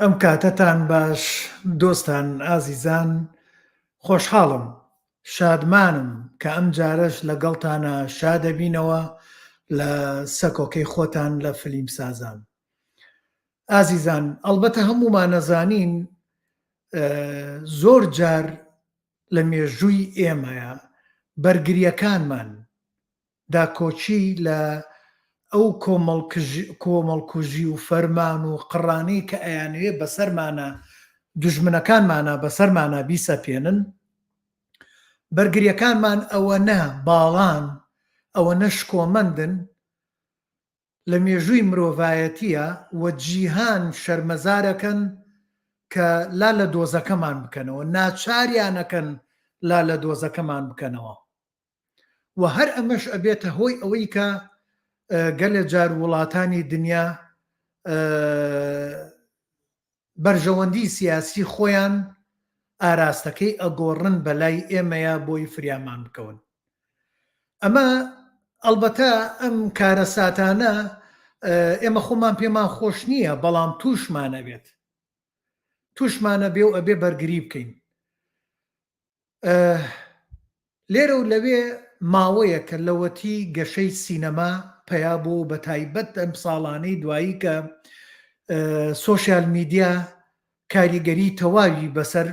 ئەم کاتەتان باش دۆستان ئازیزان خۆشحاڵم شادمانم کە ئەم جارەش لەگەڵتانە شادەبینەوە لە سەکۆکەی خۆتان لە فلیم سازان ئازیزان ئەڵبەتە هەموومان ئەزانین زۆر جار لە مێژووی ئێمەیە بەرگریەکانمان داکۆکی لە ئەو کۆمەڵکوژی و فەرمان و قڕانەی کە ئەیانەوێ بەسەرمانا دوژمنەکانمانا بەسەرمانا بیسەپێنن، بەرگریەکانمان ئەوەنە باڵان، ئەوەنە شکۆمەندن لە مێژووی مرۆڤایەتیە و جیهان شەرمەزارەکەن کە لا لە دۆزەکەمان بکەنەوە، ناچاریانەکەن لا لە دۆزەکەمان بکەنەوە. و هەر ئەمەش ئەبێتە هۆی ئەوەی کە گەلێ جار وڵاتانی دنیا بەرژەوەندی سیاسی خۆیان ئاراستەکەی ئەگۆڕن بەلای ئێمەیە بۆی فریامان بکەون. ئەمە ئەڵبەتە ئەم کارەساتانە ئێمە خۆمان پێمان خۆش نییە بەڵام تووشمانەبێت تووشمانە بێ و ئەبێ بەرگری بکەین. لێرە و لەوێ ماوەیەکە لەوەتی گەشەی سینەما پەیا بووە و بەتایبەت ئەم ساڵانەی دوایی کە سۆشیال میدیا کاریگەری تەواوی بەسەر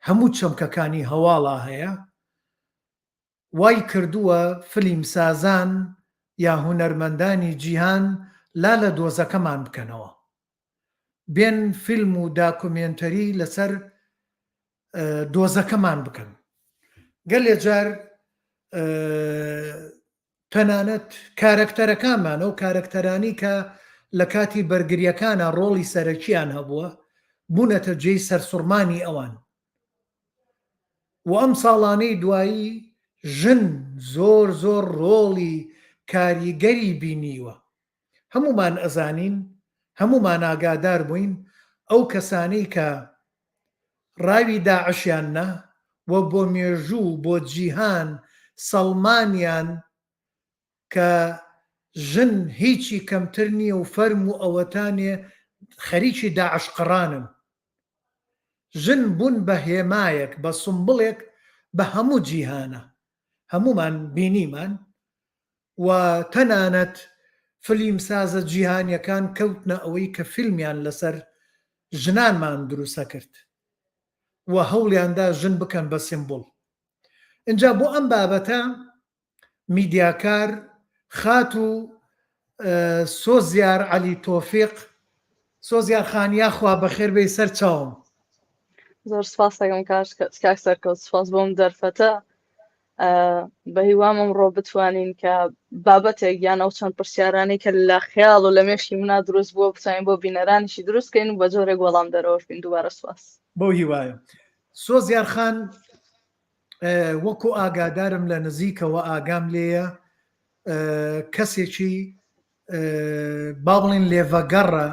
هەموو چەمکەکانی هەواڵا هەیە وای کردووە فلیمسازان یا هونەرمەندانی جیهان لا لە دۆزەکەمان بکەنەوە بێن فیلم و داکومێنتەری لەسەر دۆزەکەمان بکەن گەلێ جار تەنانەت کارەکتەرەکانمان ئەو کارەکتەرانی کە لە کاتی بەرگریەکانە ڕۆڵی سەرەکیان هەبووە بوونەتە جێی سەرسوڕمانی ئەوان و ئەم ساڵانەی دوایی ژن زۆر زۆر ڕۆڵی کاریگەری بینیوە هەموومان ئەزانین هەموومان ئاگادار بووین ئەو کەسانەی کە ڕاوی داعشیان نا و بۆ مێژوو و بۆ جیهان سەڵمانیان کە ژن هیچی کەمتر نییە و فەرموو ئەوەتانێ خەریکی داعش قڕانن. ژن بوون بە هێمایەک، بە سومبڵێک بە هەموو جیهانە. هەموومان بینیمان و تەنانەت فلیمسازە جیهانیەکان کەوتنە ئەوەی کە فیلمیان لەسەر ژنانمان دروستەکرد و هەوڵیاندا ژن بکەن بە سیمبوڵ. ئینجا بۆ ئەم بابەتە میدیاکار خاتوو سۆزیار عەلی تۆفیق، سۆزیار خان یاخوا بەخێر بێی سەر چاوم. زۆر سپاس دەکەم کاک سەرکەوت سپاس بۆم دەرفەتە بە هیوام ئەمڕۆ بتوانین کە بابەتێک یان ئەو چەند پرسیارانەی کە لە خەیاڵ و لە مێشکی منا دروست بووە بتوانین بۆ بینەرانیشی دروست کەین و بە جۆرێک وەڵام دەرەوەش بین دووبارە سپاس. بەو هیوایە سۆزیار خان وەکو ئاگادارم لە نزیکەوە ئاگام لێیە کەسێکی با بڵێن لێڤەگەڕە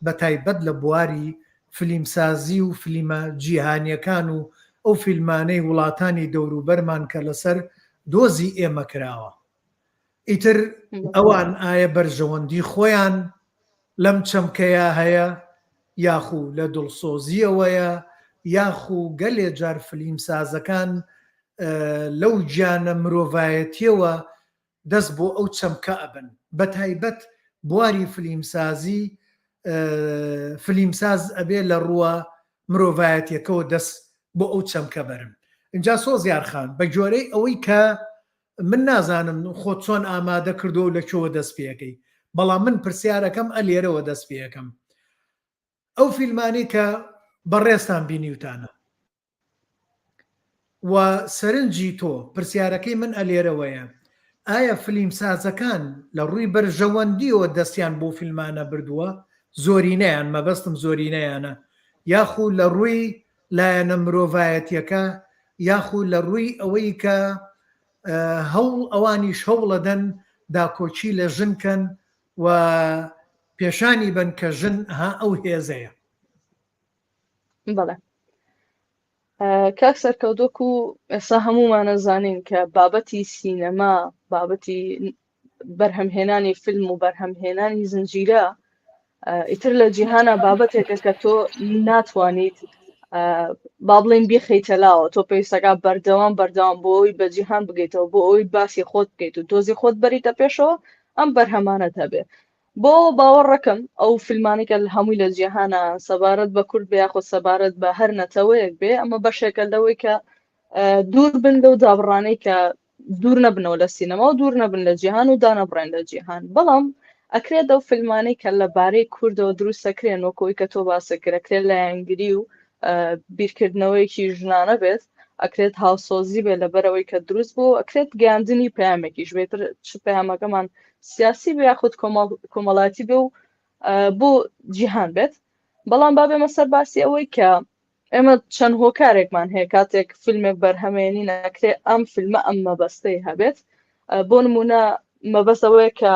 بە تایبەت لە بواری فلیمسازی و فلیمە جیهانیەکان و ئەو فیلمانەی وڵاتانی دەوروبەرمان کە لەسەر دۆزی ئێمە کراوە ئیتر ئەوان ئایا بەرژەوەندی خۆیان لەم چەمکەیە هەیە یاخو لە دڵسۆزیەوەیە یاخو گەلێ جار فلیمسازەکان لەو گیانە مرۆڤایەتیەوە دەست بۆ ئەو چەمکە ئەبن بەتایبەت بواری فلیمسازی فلیمساز ئەبێ لە ڕووە مرۆڤایەتیەکەوە دەست بۆ ئەو چەمکە بەرن ئینجا سۆزیار خان بە گۆرەی ئەوەی کە من نازانم خۆت چۆن ئامادە کردووە و لە کوێوە دەست پێەکەی بەڵام من پرسیارەکەم ئە لێرەوە دەست پێەکەم ئەو فیلمانی کە بەڕێزتان بینیوتانە و سەرنجی تۆ، پرسیارەکەی من ئەلێرەوەیە، ئایا فلیمسازەکان لە ڕووی بەرژەوەندیەوە دەستیان بۆ فیلمانە بردووە، زۆرینەیان، مەبەستم زۆرینەیانە، یاخو لە ڕووی لایەنە مرۆڤایەتیەکە، یاخو لە ڕووی ئەوەی کە هەوڵ ئەوانیش هەوڵەدەن داکۆکی لە ژن کەن و پێشانی بەن کە ژن ها ئەو هێزەیە. بەڵێ کاک سەرکەوت وەکو ئێستا هەموومانە زانین کە بابەتی سینەما بابەتی بەرهەمهێنانی فیلم و بەرهەمهێنانی زنجیرە. ئیتر لە جیهانە بابەتێکە کە تۆ ناتوانیت با بڵین بیخەیتە لاوە تۆ پێویستەکە بەردەوام بەردەوام بۆ ئەوی بە جیهان بگەیتەوە بۆ ئەوی باسی خۆت بکەیت و تۆزی خۆت بەریتە پێشەوە ئەم بەرهەمانەت هەبێ بۆ باوەڕەکەم ئەو فیلمانەی کە هەمووی لە جیهانە سەبارەت بە کورد بێ یاخود سەبارەت بە هەر نەتەوەیەک بێ ئەمە بەشێکە لەوەی کە دوور بن لەو دابڕانەی کە دوور نەبنەوە لە سینەما و دوور نەبن لە جیهان و دانەبڕێن لە جیهان بەڵام ئەکرێت ئەو فیلمانەی کە لە بارەی کوردەوە دروست ئەکرێن وەکۆی کە تۆ باست کرد ئەکرێت لایەنگری و بیرکردنەوەیەکی ژنانە بێت ئەکرێت هاوسۆزی بێت لەبەرەوەی کە دروست بوو ئەکرێت گەیاندنی پەیامێکیش بێت چ پەیامەکەمان سیاسی بێ یاخود کۆمەڵاتی بێ و بۆ جیهان بێت بەڵام با بێمە سەر باسی ئەوەی کە ئێمە چەند هۆکارێکمان هەیە کاتێک فیلمێک بەرهەمێنی ناکرێ ئەم فیلمە ئەم مەبەستەی هەبێت بۆ نمونە مەبەستەوەیە کە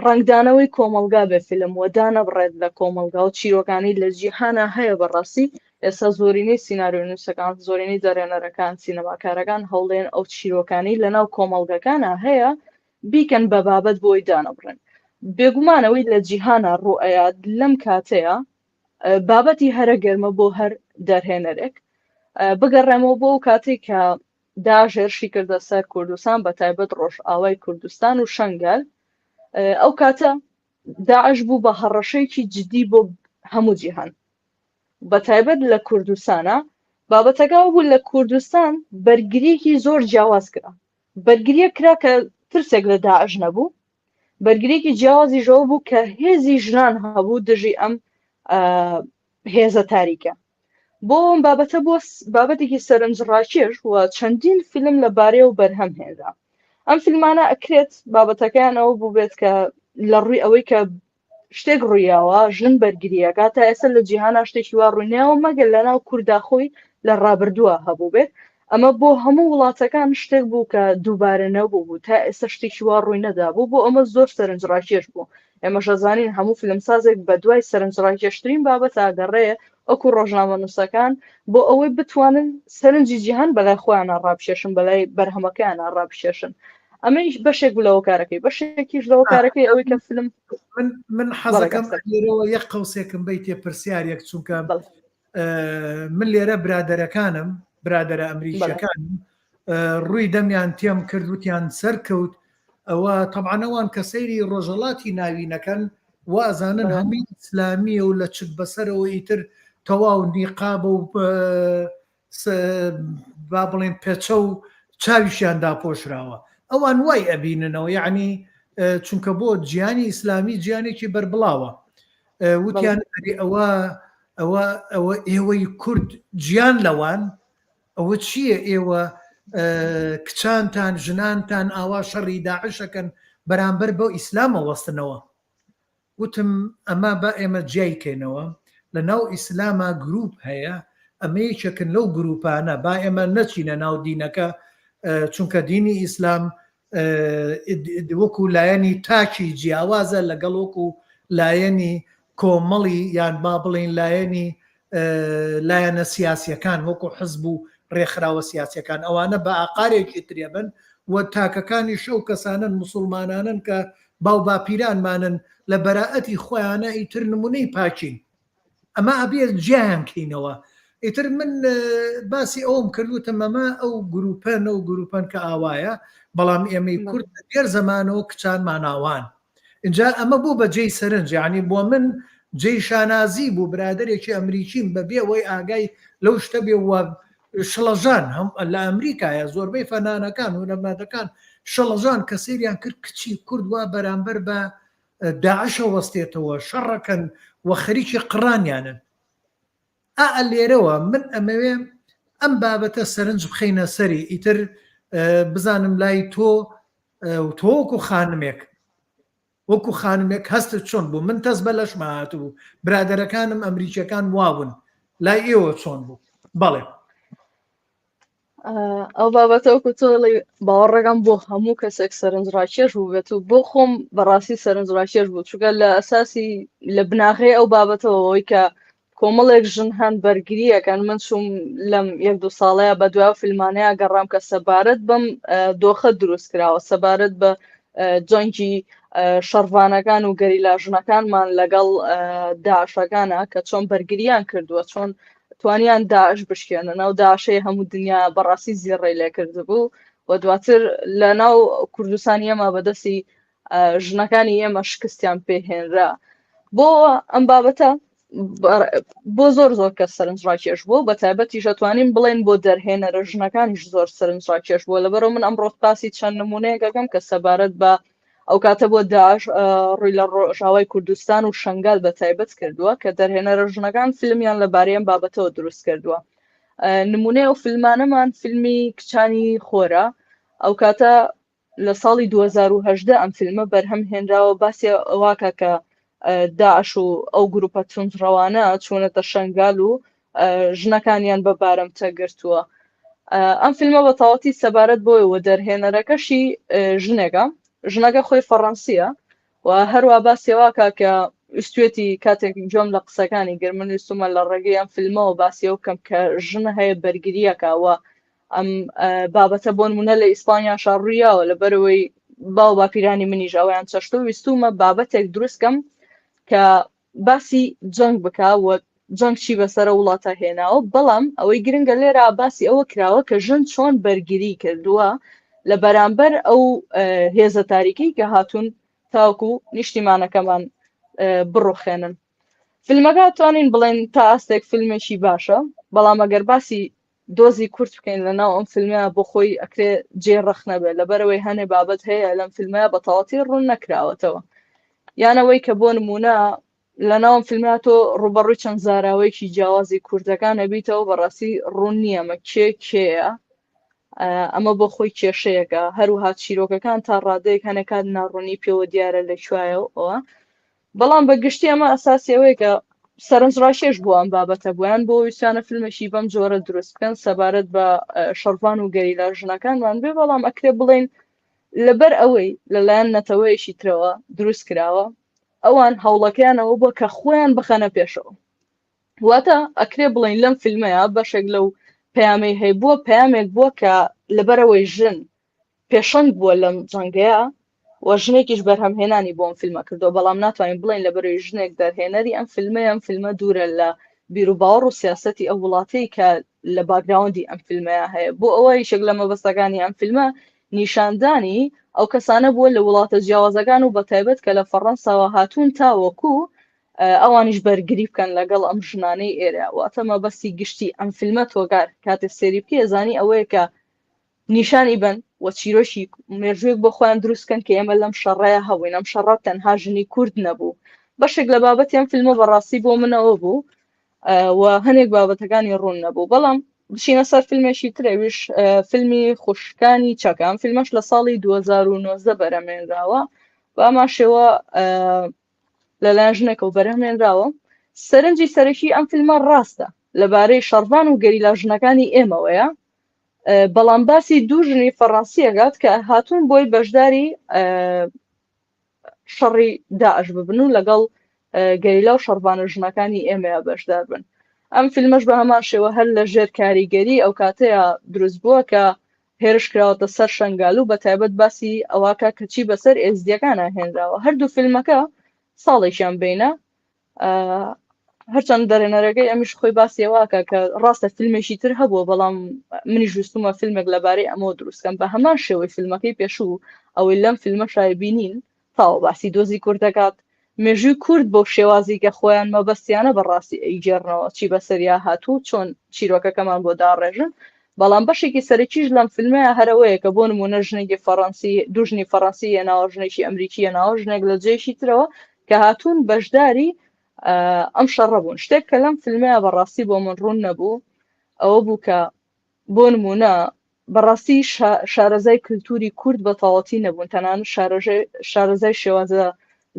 ڕەنگدانەوەی کۆمەڵگا بێ فیلم و دانەبڕێت لە کۆمەڵگا و چیرۆکانی لە جیهانا هەیە بەڕاستی ئێستا زۆرینەی سیناریۆنووسەکان زۆرینەی دەرێنەرەکان سینەماکارەکان هەوڵێن ئەو چیرۆکانی لەناو کۆمەڵگەکانە هەیە بیکەن بە بابەت بۆی دانەبڕێن بێگومانەوەی لە جیهانا ڕوئەیات لەم کاتەیە بابەتی هەرە گەرمە بۆ هەر دەرهێنەرێک بگەڕێمەوە بۆ ئەو کاتێک کە داعش هێرشی کردە سەر کوردستان بە تایبەت ڕۆژئاوای کوردستان و شەنگال ئەو کاتە داعش بوو بە هەڕەشەیەکی جدی بۆ هەموو جیهان بە تایبەت لە کوردستانە بابەتەکە بوو لە کوردستان بەرگریەکی زۆر جیاواز کرا بەرگریە کرا کە ترسێک لە داعش نەبوو بەرگریەکی جیاوازی ژەوە بوو کە هێزی ژنان هەبوو دژی ئەم هێزە تاریکە بۆ ئەم بابەتە بۆ بابەتێکی سەرنجڕاکێش و چەندین فیلم لە بارەیەوە بەرهەم هێنرا ئەم فیلمانە ئەکرێت بابەتەکەیان ئەوە بووبێت کە لە ڕووی ئەوەی کە شتێک ڕوویاوە ژن بەرگریەکە تا ئێستا لە جیهانا شتێکی وا ڕووینەوە مەگەر لە ناو کوردا خۆی لە ڕابردووە هەبوو بێت ئەمە بۆ هەموو وڵاتەکان شتێک بوو کە دووبارە نەبوو بوو تا ئێستا شتێکی وا ڕووی نەدابوو بۆ ئەمە زۆر سەرنجڕاکێش بوو ئێمەش ئەزانین هەموو فیلمسازێک بە دوای سەرنجڕاکێشترین بابەتا گەڕێ وەکو ڕۆژنامەنووسەکان بۆ ئەوەی بتوانن سەرنجی جیهان بەلای خۆیانە ڕابکێشن بەلای بەرهەمەکەیانە ڕابکێشن ئەمەیش بەشێک بوو لە هۆکارەکەی بەشێکیش لە هۆکارەکەی ئەوەی کە فیلم من من حەزەکەم لێرەوە یەک قەوسێکم بیتێ پرسیارێک چونکە من لێرە برادەرەکانم برادەرە ئەمریکیەکانم ڕووی دەمیان تێم کرد وتیان سەرکەوت ئەوە تەبعەن ئەوان کە سەیری ڕۆژهەڵاتی ناوینەکەن وازانن هەمووی ئیسلامیە و لە چک بەسەرەوە ئیتر تەواو نیقابە و با بڵێن پێچە و چاویشیان داپۆشراوە ئەوان وای ئەبیننەوە یعنی چونکە بۆ جیانی ئیسلامی جیانێکی بەربڵاوە وتیان ئەوە ئەوە ئەوە ئێوەی کورد جیان لەوان ئەوە چییە ئێوە کچانتان ژنانتان ئاوا شەڕی داعشەکەن بەرامبەر بەو ئیسلامە وەستنەوە وتم ئەمە با ئێمە جیای کەینەوە لە ناو ئیسلاما گروپ هەیە ئەمە یەکێکن لەو گروپانە با ئێمە نەچینە ناو دینەکە چونکە دینی ئیسلام وەکو لایەنی تاکی جیاوازە لەگەڵ وەکو لایەنی کۆمەڵی یان با بڵین لایەنی لایەنە سیاسیەکان وەکو حزب و ڕێکخراوە سیاسیەکان ئەوانە بە ئاقارێکی ترێبن و تاکەکانیش ئەو کەسانن موسڵمانانن کە باوباپیرانمانن لە بەرائەتی خۆیانە ئیتر نمونەی پاکین ئەمە ئەبێ جیایان کەینەوە ئیتر من باسی ئەوم کرد وتم ئەمە ئەو گروپەن ئەو گروپەن کە ئاوایە بەڵام ئێمەی کورد لە دێر زەمانەوە کچانمان ئاوان ئینجا ئەمە بوو بە جێی سەرنج یانی بۆ من جێی شانازی بوو برادەرێکی ئەمریکیم بە بێ ئەوەی ئاگای لەو شتە بێ و شڵەژان هەم لە ئەمریکایە زۆربەی فەنانەکان هونەرمەندەکان شڵەژان کە سەیریان کرد کچی کورد وا بەرامبەر بە داعشە وەستێتەوە شەڕەکەن و خەریکی قڕانیانن ئا لێرەوە من ئەمەوێ ئەم بابەتە سەرنج بخەینە سەری ئیتر بزانم لای تۆ تۆ وەکو خانمێک وەکو خانمێک هەستت چۆن بوو من تەس بە لەشما هاتبوو برادەرەکانم ئەمریکیەکان وابوون لای ئێوە چۆن بوو بەڵێ ئەو بابەتە وەکو تۆڵی باوەڕەکەم بۆ هەموو کەسێک سەرنجڕاکێش بوو بێت و بۆ خۆم بەڕاستی سەرنجڕاکێش بوو چونکە لە ئەساسی لە بناغەی ئەو بابەتەوە ئەوەی کە کۆمەڵێک ژن هەن بەرگریەکەن من چوم لەم یەک دوو ساڵەیە بە دوای فیلمانەیە گەڕام کە سەبارەت بەم دۆخە دروست کراوە سەبارەت بە جەنگی شەڕڤانەکان و گەریلا ژنەکانمان لەگەڵ داعشەکانە کە چۆن بەرگریان کردووە چۆن توانیان داعش بشکێنن ئەو داعشەی هەموو دنیا بەڕاستی زیڕەی لێکردبوو و دواتر لە ناو کوردستانی ئێمە بەدەستی ژنەکانی ئێمە شکستیان پێهێنرا بۆ ئەم بابەتە بۆ زۆر زۆر کەس سەرنجڕاکێش بوو بە تایبەتیش ئەتوانین بڵێن بۆ دەرهێنەرە ژنەکانیش زۆر سەرنجڕاکێش بووە لەبەرەوە من ئەمڕۆ باسی چەند نمونەیەکەکەم کە سەبارەت بە ئەو کاتە بۆ داعش ڕووی لە ڕۆژاوای کوردستان و شنگال بە تایبەت کردووە کە دەرهێنەرە ژنەکان فیلمیان لەبارەی ئەم بابەتەوە دروست کردووە نمونەی ئەو فیلمانەمان فیلمی کچانی خۆرە ئەو کاتە لە ساڵی 2018 ئەم فیلمە بەرهەم هێنراوە باسی ئەواکە کە داعش و ئەو گروپە توندڕەوانە چوونەتە شەنگال و ژنەکانیان بە بارمتە گرتووە. ئەم فیلمە بە تەواوەتی سەبارەت بۆی و دەرهێنەرەکەشی ژنێکە ژنەکە خۆی فەڕەنسیە و هەروە باسی واکە کە ویستوێتی کاتێک گوێم لە قسەکانی گر من ویستومە لە ڕێگەی ئەم فیلمەوە باسی ئەو کەم کە ژن هەیە بەرگریەکە و ئەم بابەتە بۆ نمونە لە ئیسپانیا شاڕوویاوە لەبەرەوەی باو باپیرانی منیش ئەویان چەشتۆ ویستومە بابەتێک دروستکەم کە باسی جەنگ بکا و جەنگ چی بەسەرە وڵاتە هێناوە بەڵام ئەوەی گرنگە لێرە باسی ئەوە کراوە کە ژن چۆن بەرگری کردووە لە بەرامبەر ئەو هێزە تاریکەی کە هاتوون تاوەکو نیشتیمانەکەمان بڕوخێنن فیلمەکە توانین بڵێن تا ئاستێک فیلمێکی باشە بەڵام ئەگەر باسی دۆزی کورت بکەین لە ناو ئەم فیلمە بۆ خۆی ئەکرێ جێ ڕەخنە بێت لەبەرەوەی هەنێ بابەت هەیە لەم فیلمە بە تەواتی ڕوون نەکراوەتەوە یانەوەی کە بۆ نمونە لە ناو ئەم فیلمە تۆ ڕوبەڕووی چەند زاراوەیەکی جیاوازی کوردەکان ئەبیتەوە بەڕاستی ڕوون نییە مە کێ کێیە ئەمە بۆ خۆی کێشەیەکە هەروها چیرۆکەکان تا ڕادەیەک هەنێکات ناڕوونی پێوە دیارە لە کوایەوە بەڵام بە گشتی ئەمە ئەساسی ئەوەیە کە سەرنجڕاکێش بوو ئەم بابەتە بۆیان بۆ ویستیانە فیلمێکی بەم جۆرە دروست بکەن سەبارەت بە شەڕڤان و گەریلا ژنەکانمان بێ بەڵام ئەکرێ بڵێن لەبەر ئەوەی لەلایەن نەتەوەیەکی ترەوە دروست کراوە ئەوان هەوڵەکەیانەوە بۆ کە خۆیان بخەنە پێشەوە واتە ئەکرێ بڵین لەم فیلمەیە بەشێک لەو پەیامەی هەیبووە پەیامێک بووە کە لەبەرەوەی ژن پێشەنگ بووە لەم جەنگەیە و ژنێکیش بەرهەمهێنانی بۆ ئەم فیلمە کردووە، بەڵام ناتوانین بڵێین لەبەرەوەی ژنێک دەرهێنەری ئەم فیلمەیە، ئەم فیلمە دوورە لە بیروباوەڕ و سیاسەتی ئەو وڵاتەی کە لە باکگراوندی ئەم فیلمەیە هەیە. بۆ ئەوە یەکێک لە مەبەستەکانی ئەم فیلمە نیشاندانی ئەو کەسانە بووە لە وڵاتە جیاوازەکان و بەتایبەت کە لە فەڕەنساوە هاتوون تاوەکو ئەوانیش بەرگری بکەن لەگەڵ ئەم ژنانەی ئێرە. واتە مەبەستی گشتی ئەم فیلمە تۆگار کاتێ سەیری بکەی ئەزانی ئەوەیە کە نیشانی بەن و چیرۆکی مێژوویەک بۆ خۆیان دروست کەن کە ئێمە لەم شەڕەیە هەبووین ئەم شەڕە تەنها ژنی کورد نەبوو بەشێک لە بابەتی ئەم فیلمە بەڕاستی بۆ منەوە بوو و هەنێک بابەتەکانی ڕوون نەبوو بەڵام بچینە سەر فیلمێکی ترەویش فیلمی خوشکانی چەکە ئەم فیلمەش لە ساڵی 2019 بەرەمێنراوە بامان شێوە لەلایەن ژنێکەوە بەرهەمێنراوە سەرنجی سەرەکی ئەم فیلمە ڕاستە لەبارەی شەڕڤان و گەریلا ژنەکانی ئێمەوەیە بەڵام باسی دوو ژنی فەڕەنسی ئەگات کە هاتوون بۆی بەشداری شەڕی داعش ببن و لەگەڵ گەریلا و شەڕڤانە ژنەکانی ئێمەیە بەشدار بن ئەم فیلمەش بە هەمان شێوە هەر لە ژێر کاریگەری ئەو کاتەیە دروست بووە کە هێرش کراوەتە سەر شەنگال و بە تایبەت باسی ئەوواکە کە چی بەسەر ئێزدیەکانە هێنراوە هەردوو فیلمەکە ساڵێکیان بینە هەرچەند دەرێنەرەکەی ئەمیش خۆی باسی ئەوەکە کە ڕاستە فیلمێکی تر هەبووە بەڵام منیش ویستومە فیلمێک لەبارەی ئەمەوە دروستکەم بە هەمان شێوەی فیلمەکەی پێشوو ئەوەی لەم فیلمە شای بینین تاوە باسی دۆزی کورد دەکات مێژووی کورد بۆ شێوازی کە خۆیان مەبەستیانە بەڕاستی ئەیگێڕنەوە چی بەسەریا هاتوو چۆن چیرۆکەکەمان بۆ داڕێژن بەڵام بەشێکی سەرەکیش لەم فیلمەیە هەرەوەیە کە بۆ نمونە ژنێکی فەڕەنسی دوو ژنی فەڕەنسی هێناوە ژنێکی ئەمریکی هێناوە ژنێک لە جێیەکی ترەوە کە هاتوون بەشداری ئەم شەڕە بوون شتێک کە لەم فیلمەیە بەڕاستی بۆ من ڕوون نەبوو ئەوە بوو کە بۆ نمونە بەڕاستی شارەزای کللتوری کورد بە تەواوەتی نەبوون تەنانەت شارەزای شێوازە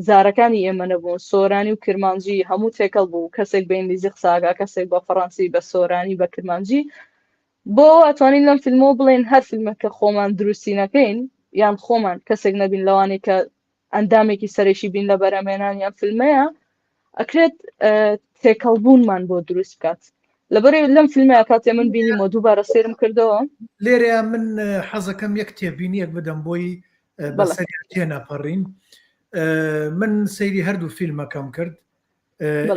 زارەکانی ئێمە نەبوون سۆرانی و کرمانجی هەموو تێکەڵ بوو کەسێک بە ئینگلیزی قساگا کەسێک بە فەڕەنسی بە سۆرانی بە کرمانجی بۆ ئەتوانین لەم فیلمەوە بڵێن هەر فیلمە کە خۆمان دروستی نەکەین یان خۆمان کەسێک نەبین لەوانەی کە ئەندامێکی سەرەکی بین لە بەرهەمهێنانی ئەم فیلمەیە ئەکرێت تێکەڵبوونمان بۆ دروست بکات لەبەر لەم فیلمە کاتێ من بینیمەوە دووبارە سێرم کردەوە لێرەیە من حەزەکەم یەک تێبینیەک بدەم بۆی. بەسەریان تێنەپەڕین. من سەیری هەردوو فیلمەکەم کرد.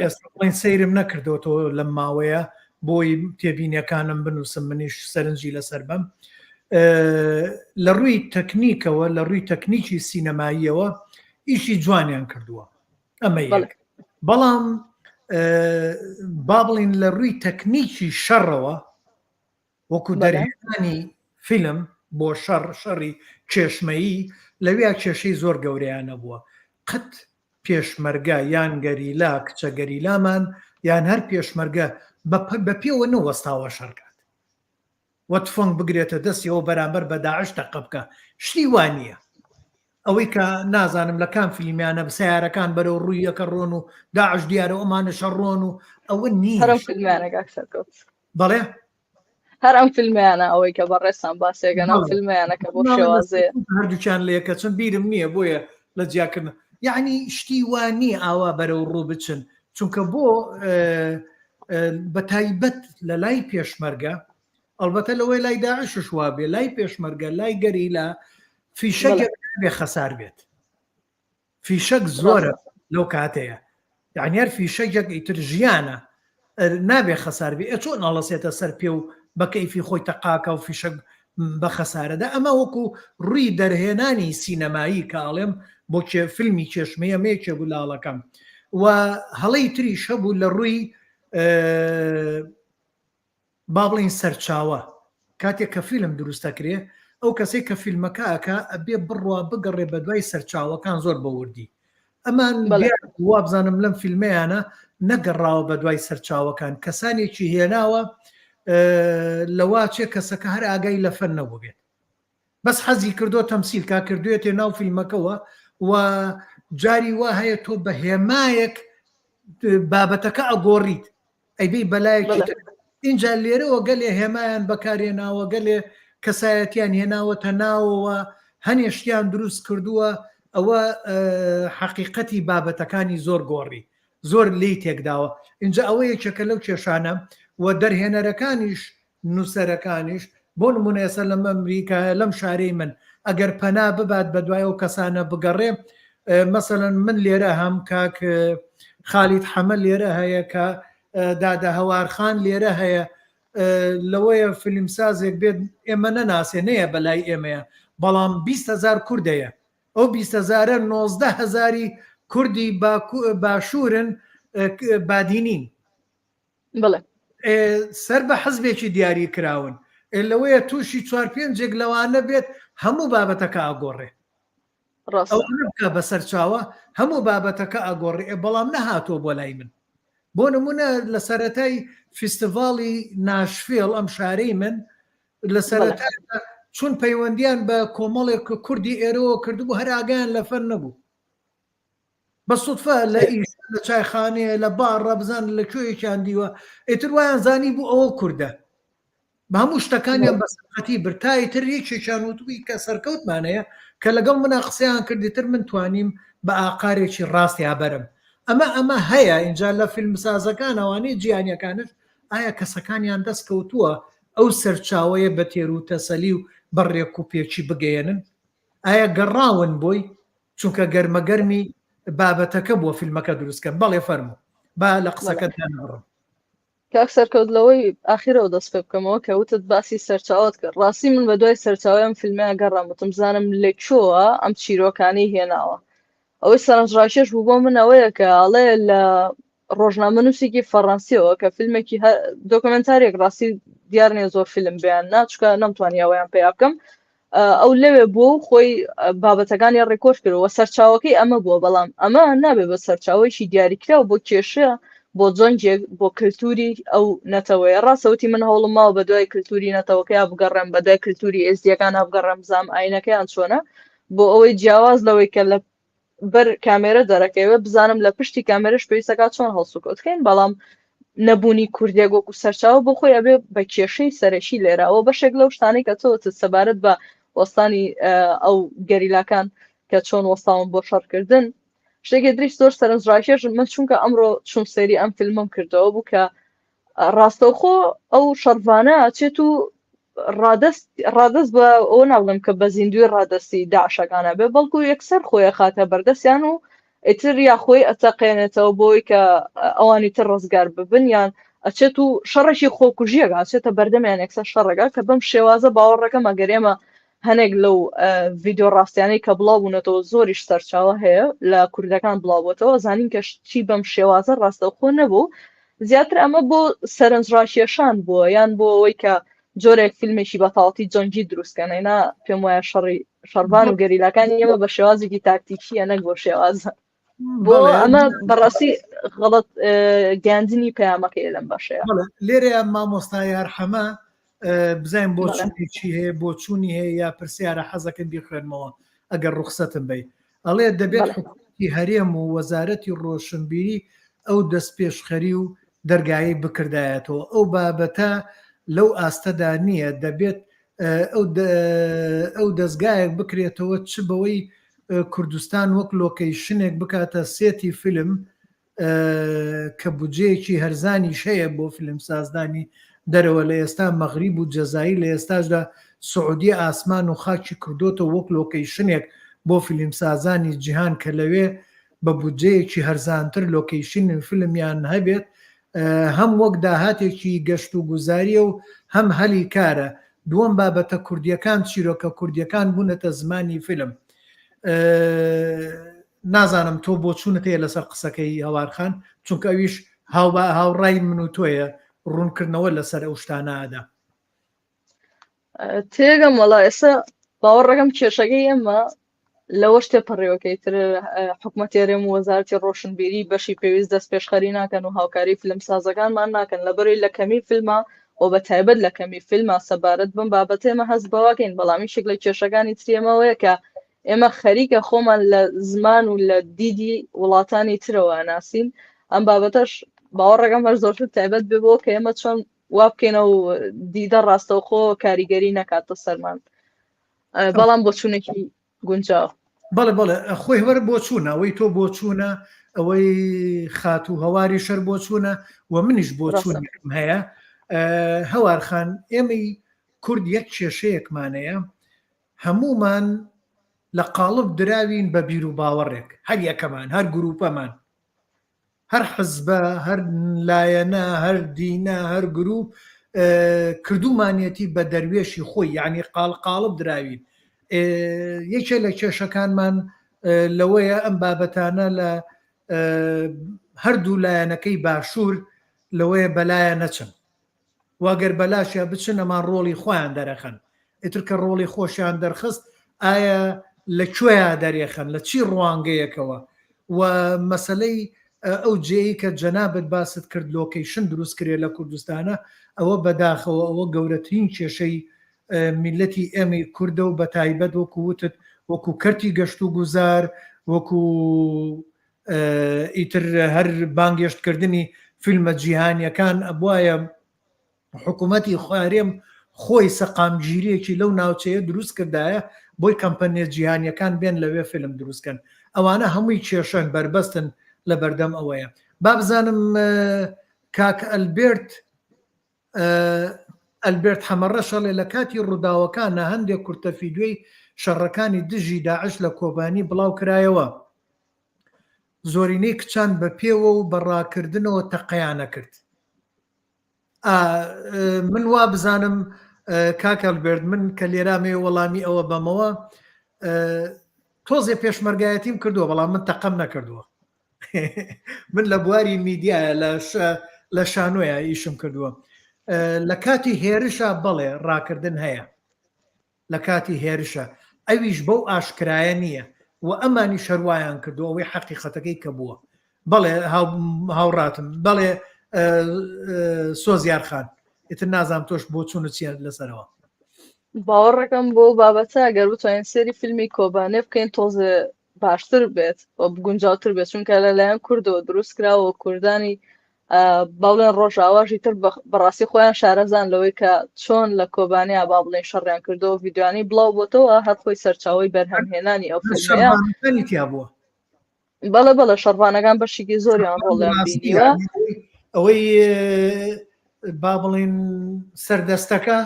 ئێستا بڵێن سەیرم نەکردۆتەوە لەم ماوەیە بۆی تێبینیەکانم بنووسم منیش سەرنجی لەسەر بەم. لە ڕووی تەکنیکەوە لە ڕووی تەکنیکی سینەماییەوە ئیشی جوانیان کردووە. ئەمە یەک. بەڵام با بڵین لە ڕووی تەکنیکی شەڕەوە وەکو دەرهێنانی فیلم بۆ شەڕ شەڕی کێشمەیی لەویا کێشەی زۆر گەورەیان نەبووە قەت پێشمەرگە یان گەریلا کچە گەریلامان یان هەر پێشمەرگە بە پێوە نەوەستاوە شەڕکات و تفەنگ بگرێتە دەستیەوە بەرامبەر بە داعش تەقە بکا شتی وا نییە ئەوەی کە نازانم لە کام فیلمیانە سیارەکان بەرەو ڕووی یەکە ڕۆن و داعش دیارە ئەمانە شەڕۆن و ئەوە نییە هەر ئەم فیلمیانە کاک سەرکەوت بەڵێ هەر ئەم فیلمیانە ئەوەی کە بەڕێزتان باسێکەن ئەم فیلمیانە کە بۆ شێوازێ هەردووکیان لە یەکە چون بیرم نییە بۆیە لە جیاکردن یعنی شتی وا نییە ئاوا بەرەو ڕوو بچن چونکە بۆ بە تایبەت لە لای پێشمەرگە ئەڵبەتە لەوەی لای داعشش وابێ لای پێشمەرگە لای گەریلا فیشەکێک بێ خەسار بێت فیشەک زۆرە لەو کاتەیە یعنی هەر فیشەکێک ئیتر ژیانە نابێ خەسار بێ ئێ چۆن ئەڵەسێتە سەر پێ و بە کەیفی خۆی تەقاکە و فیشەک بە خەسارەدا ئەمە وەکو ڕووی دەرهێنانی سینەمایی کە ئەڵێم بۆ کێ فیلمی کێشمەیە مێکێ بوو لاڵەکەم و هەڵەی تریش هەبوو لە ڕووی با بڵێین سەرچاوە کاتێک کە فیلم دروست دەکرێ ئەو کەسەی کە فیلمەکە ئەکا ئەبێ بڕوا بگەڕێ بە دوای سەرچاوەکان زۆر بە وردی ئەمان وابزانم لەم فیلمەیانە نەگەڕاوە بە دوای سەرچاوەکان کەسانێکی هێناوە لەواچێ کەسەکە هەر ئاگای لە فەن نەبووبێت بەس حەزی کردووە تەمسیل کا کردوێتێ ناو فیلمەکەوە و جاری وا هەیە تۆ بە هێمایەک بابەتەکە ئەگۆڕیت ئەیبەی بەلایەکی تر ئینجا لێرەوە گەلێ هێمایان بەکارهێناوە گەلێ کەسایەتیان هێناوەتە ناوەوە هەنێ شتیان دروست کردووە ئەوە حەقیقەتی بابەتەکانی زۆر گۆڕی زۆر لێی تێکداوە اینجا ئەوە یەکێکە لەو کێشانە و دەرهێنەرەکانیش نووسەرەکانیش بۆ نمونە ئێستا لەم ئەمریکایە لەم شارەی من ئەگەر پەنا ببات بە دوای ئەو کەسانە بگەڕێ مەسەلەن من لێرە هەم کاک خالید حەمە لێرە هەیە کە دادە هەوارخان لێرە هەیە لەوەیە فیلمسازێک بێت ئێمە نەناسێ نەیە بەلای ئێمەیە بەڵام 20 هزار کوردەیە ئەو 20 هزارە 19 هزاری کوردی باشوورن بادینین بڵێ سەر بە حزبێکی دیاری کراون لەوەیە تووشی چوار پێنجێک لەوانە بێت هەموو بابەتەکە ئاگۆڕێ بکە بە سەرچاوە هەموو بابەتەکە ئەگۆڕێ بەڵام نەهاتووە بۆ لای من بۆ نمونە لە سەتای فیستیڤاڵی ناشفێڵ ئەم شارەی من لە سەرەتا چون پەیوەندیان بە کۆمەڵێک کوردی ئێرەوە کردبوو هەر ئاگیان لە فەن نەبوو بە سوتفە لە ئیش لە چایخانەیە لە باڕە بزان لە کوێیەکیان دیوە ئیتر وایان زانی بوو ئەوە کوردە بە هەموو شتەکانیان بە سەقەتی برد تا ئیتر یەکێکیان وتبووی کە سەرکەوتمانەیە کە لەگەڵ منا قسەیان کرد ئیتر من توانیم بە ئاقارێکی ڕاستیا بەرم ئەمە ئەمە هەیە ئینجا لە فیلمسازەکان ئەوانەی جیهانیەکانش ئایا کەسەکانیان دەست کەوتووە ئەو سەرچاوەیە بە تێر و تەسەلی و بە ڕێک و پێکی بگەیەنن ئایا گەڕاون بۆی چونکە گەرمە گەرمی بابەتەکە بووە فیلمەکە دروست کەن بەڵێ فەرموو با لە قسەکەت دانەبڕم. کاک سەرکەوت لەوەی ئاخیرەوە دەست پێ بکەمەوە کە وتت باسی سەرچاوەت کرد ڕاستی من بە دوای سەرچاوەی ئەم فیلمەیە گەڕام وتم بزانم لە کوێوە ئەم چیرۆکانەی هێناوە ئەوەی سەرنجڕاکێش بوو بۆ من ئەوەیە کە ئەڵێ لە ڕۆژنامەنووسێکی فەڕەنسیەوە کە فیلمێکی دۆکۆمێنتاریەک ڕاستی دیار نییە زۆر فیلم بیان نا چونکە نەمتوانی ئەوەیان پەیا بکەم ئەو لەوێ بووە و خۆی بابەتەکانی ڕێکۆرد کردووە سەرچاوەکەی ئەمە بووە بەڵام ئەمە نابێ بە سەرچاوەیەکی دیاریکراو بۆ کێشە بۆ جەنگێک بۆ کللتوری ئەو نەتەوەیە ڕاستەوتی من هەوڵم ماوە بە دوای کللتوری نەتەوەکەیا بگەڕێم بە دوای کللتوری ئێزدیەکان بگەڕێم بزانم ئاینەکەیان چۆنە بۆ ئەوەی جیاواز لەوەی کە لە بەر کامێرە دەرەکەوێ بزانم لە پشتی کامێرەش پێویستەکە چۆن هەڵسوکەوت بکەین بەڵام نەبوونی کوردێک وەکو سەرچاوە بۆ خۆی ئەبێ بە کێشەی سەرەکی لێرەوە بەشێک لەو شتانەی کە تۆ سەبارەت بە وەستانی ئەو گەریلاکان کە چۆن وەستاون بۆ شەڕکردن شتێکی دریش زۆر سەرنجڕاکێش من چونکە ئەمڕۆ چون سەیری ئەم فیلمم کردەوە بوو کە ڕاستەوخۆ ئەو شەڕڤانە چێت و ڕادەست ڕادەست بە ئەوە ناڵێم کە بە زیندوی ڕادەستی داعشەکانە بێ بەڵکو یەکسەر خۆی خاتە بەردەستیان و ئیتر یا خۆی ئەتەقێنێتەوە بۆی کە ئەوانی تر ڕزگار ببن یان ئەچێت و شەڕێکی خۆکوژیەکە ئەچێتە بەردەمیان یەکسەر شەڕەکە کە بەم شێوازە باوەڕەکەم ئەگەر ئێمە هەنێک لەو ڤیدیۆ ڕاستیانەی کە بڵاو بوونەتەوە زۆریش سەرچاوە هەیە لە کوردەکان بڵاو بۆتەوە زانین کە چی بەم شێوازە ڕاستەوخۆ نەبوو زیاتر ئەمە بۆ سەرنجڕاکێشان بووە یان بۆ ئەوەی کە جۆرێک فیلمێکی بەتاڵتی جەنگی دروستکەن ئەینا پێم وایە شەڕی شەڕڤان و گەریلاکانی ئێمە بە شێوازێکی تاکتیکیە نەک بۆ شێوازە بۆ ئەمە بەڕاستی غەڵەت گەاندنی پەیامەکەی لەم بەشەیە لێرەیە مامۆستای حەمە بزانین بۆچوونی چی هەیە بۆچوونی هەیە یا پرسیارە حەزەکەم بیخوێنمەوە ئەگەر ڕوخسەتم بی ئەڵێ دەبێت حکوومەتی هەرێم و وەزارەتی ڕۆشنبیری ئەو دەستپێشخەری و دەرگایەی بکردایەتەوە ئەو بابەتە لەو ئاستەدا نییە دەبێت ئەو دەستگایەک بکرێتەوە چ بەوەی کوردستان وەک لۆکەیشنێک بکاتە سێتی فیلم کە بودجەیەکی هەرزانیش هەیە بۆ فیلمسازدانی دەرەوە لە ئێستا مەغریب و جەزایی لە ئێستاشدا سعودیە ئاسمان و خاکی کردۆتەوە وەک لۆکەیشنێک بۆ فیلمسازانی جیهان کە لەوێ بە بودجەیەکی هەرزانتر لۆکەیشنی فیلمیان هەبێت هەم وەک داهاتێکی گەشت و گوزاریە و هەم هەلی کارە دووەم بابەتە کوردیەکان چیرۆکە کوردیەکان بوونەتە زمانی فیلم نازانم تۆ بۆچوونت هەیە لەسەر قسەکەی هەوارخان چونکە ئەویش هاوڕای من و تۆیە ڕوونکردنەوە لەسەر ئەو شتانە ئەدا. تێگەم وەڵا ئێستا باوەڕەکەم کێشەکەی ئێمە لەوەش تێپەڕیوەکەی تر حکومەتی هەرێم و وەزارەتی ڕۆشنبیری بەشی پێویست دەست پێشخەری ناکەن و هاوکاری فیلمسازەکانمان ناکەن لەبەرەی لە کەمی فیلمە و بە تایبەت لە کەمی فیلمە سەبارەت بەم بابەتە ئێمە هەست بەواکەین بەڵام یەکێک لە کێشەکانی تری ئێمەوەیە کە ئێمە خەریکە خۆمان لە زمان و لە دیدی وڵاتانی ترەوە ناسین ئەم بابەتەش باوەڕەکەم هەر زۆرتر تایبەت بێ بۆ کە ئێمە چۆن وا بکەینە و دیدە ڕاستەوخۆ کاریگەری نەکاتە سەرمان بەڵام بۆچوونێکی گونجاو. بەڵێ بەڵێ خۆی هەر بۆچوونە ئەوەی تۆ بۆچوونە ئەوەی خاتوو هەواری شەر بۆچوونە و منیش بۆچوونێکم هەیە هەوارخان ئێمەی کورد یەک کێشەیەکمانەیە هەموومان لە قاڵب دراوین بە بیروباوەڕێک، هەر یەکەمان، هەر گرووپەمان، هەر حزبە، هەر لایەنە، هەر دینە، هەر گرووپ کردوومانیەتی بە دەروێشی خۆی، یانی قاڵ قاڵب دراوین. یەکێ لە کێشەکانمان لەوەیە ئەم بابەتانە لە هەردوو لایەنەکەی باشوور لەوەیە بەلایە نەچن. وە گەر بەلاشیا بچن ئەمان ڕۆڵی خۆیان دەرەخەن ئیتر کە ڕۆڵی خۆشیان دەرخست ئایا لە کوێیا دەرێخەن لە چی ڕوانگەیەکەوە و مەسەلەی ئەو جێی کە جەنابت باست کرد لۆکەیشن دروست کرێ لە کوردستانە ئەوە بەداخەوە ئەوە گەورەترین کێشەی میلەتی ئێمەی کوردە و بەتایبەت وەکو وتت وەکو کەرتی گەشت و گوزار وەکو ئیتر هەر بانگێشتکردنی فیلمە جیهانیەکان ئەبوایە حکوومەتی هەرێم خۆی سەقامگیریەکی لەو ناوچەیە دروست کردایە بۆی کەمپەنیە جیهانیەکان بێن لەوێ فیلم دروستکەن ئەوانە هەمووی کێشەن بەربەستن لە بەردەم ئەوەیە با بزانم کاک ئەلبێرت ئەلبێرت حەمەڕەش ئەڵێ لە کاتی ڕووداوەکانە هەندێک کورتە فیدیۆی شەڕەکانی دژی داعش لە کۆبانی بڵاو کرایەوە زۆرینەی کچان بە پێوە و بە ڕاکردنەوە تەقەیانە کرد. ئا من وا بزانم کاک ئەلبێرت من کە لێرامێ وەڵامی ئەوە بەمەوە تۆزێ پێشمەرگایەتیم کردووە بەڵام من تەقەم نەکردووە من لە بواری میدیایە لە شانۆیە ئیشم کردووە لە کاتی هێرشە بەڵێ ڕاکردن هەیە لە کاتی هێرشە ئەویش بەو ئاشکرایە نییە و ئەمانی شەروایان کردو ئەوەی حەقیقەتەکەی کە بووە بەڵێ هاوڕاتم بەڵێ سۆزیار خان ئیتر نازانم تۆش بۆچوون و چیە لەسەرەوە. باوەڕەکەم بۆ بابەتە گەر بتوانین سێری فیلمی کۆبانێ بکەین تۆزێ باشتر بێت و بگونجاوتر بێت چونکە لەلایەن کوردەوە دروست کراوە کوردانی با بڵێن ڕۆژاواشی تر بەڕاستی خۆیان شارەزان لەوەی کە چۆن لە کۆبانیا با بڵێن شەڕیان کردەوە ڤیدیۆانی بڵاو بۆتەوە هەر خۆی سەرچاوەی بەرهەمهێنانی ئەو فیلمەیە تیا بووە بەڵێ بەڵێ شەڕڤانەکان بەشێکی زۆریان ڕۆڵیان بینیوە ئەوەی با بڵێن سەردەستەکە.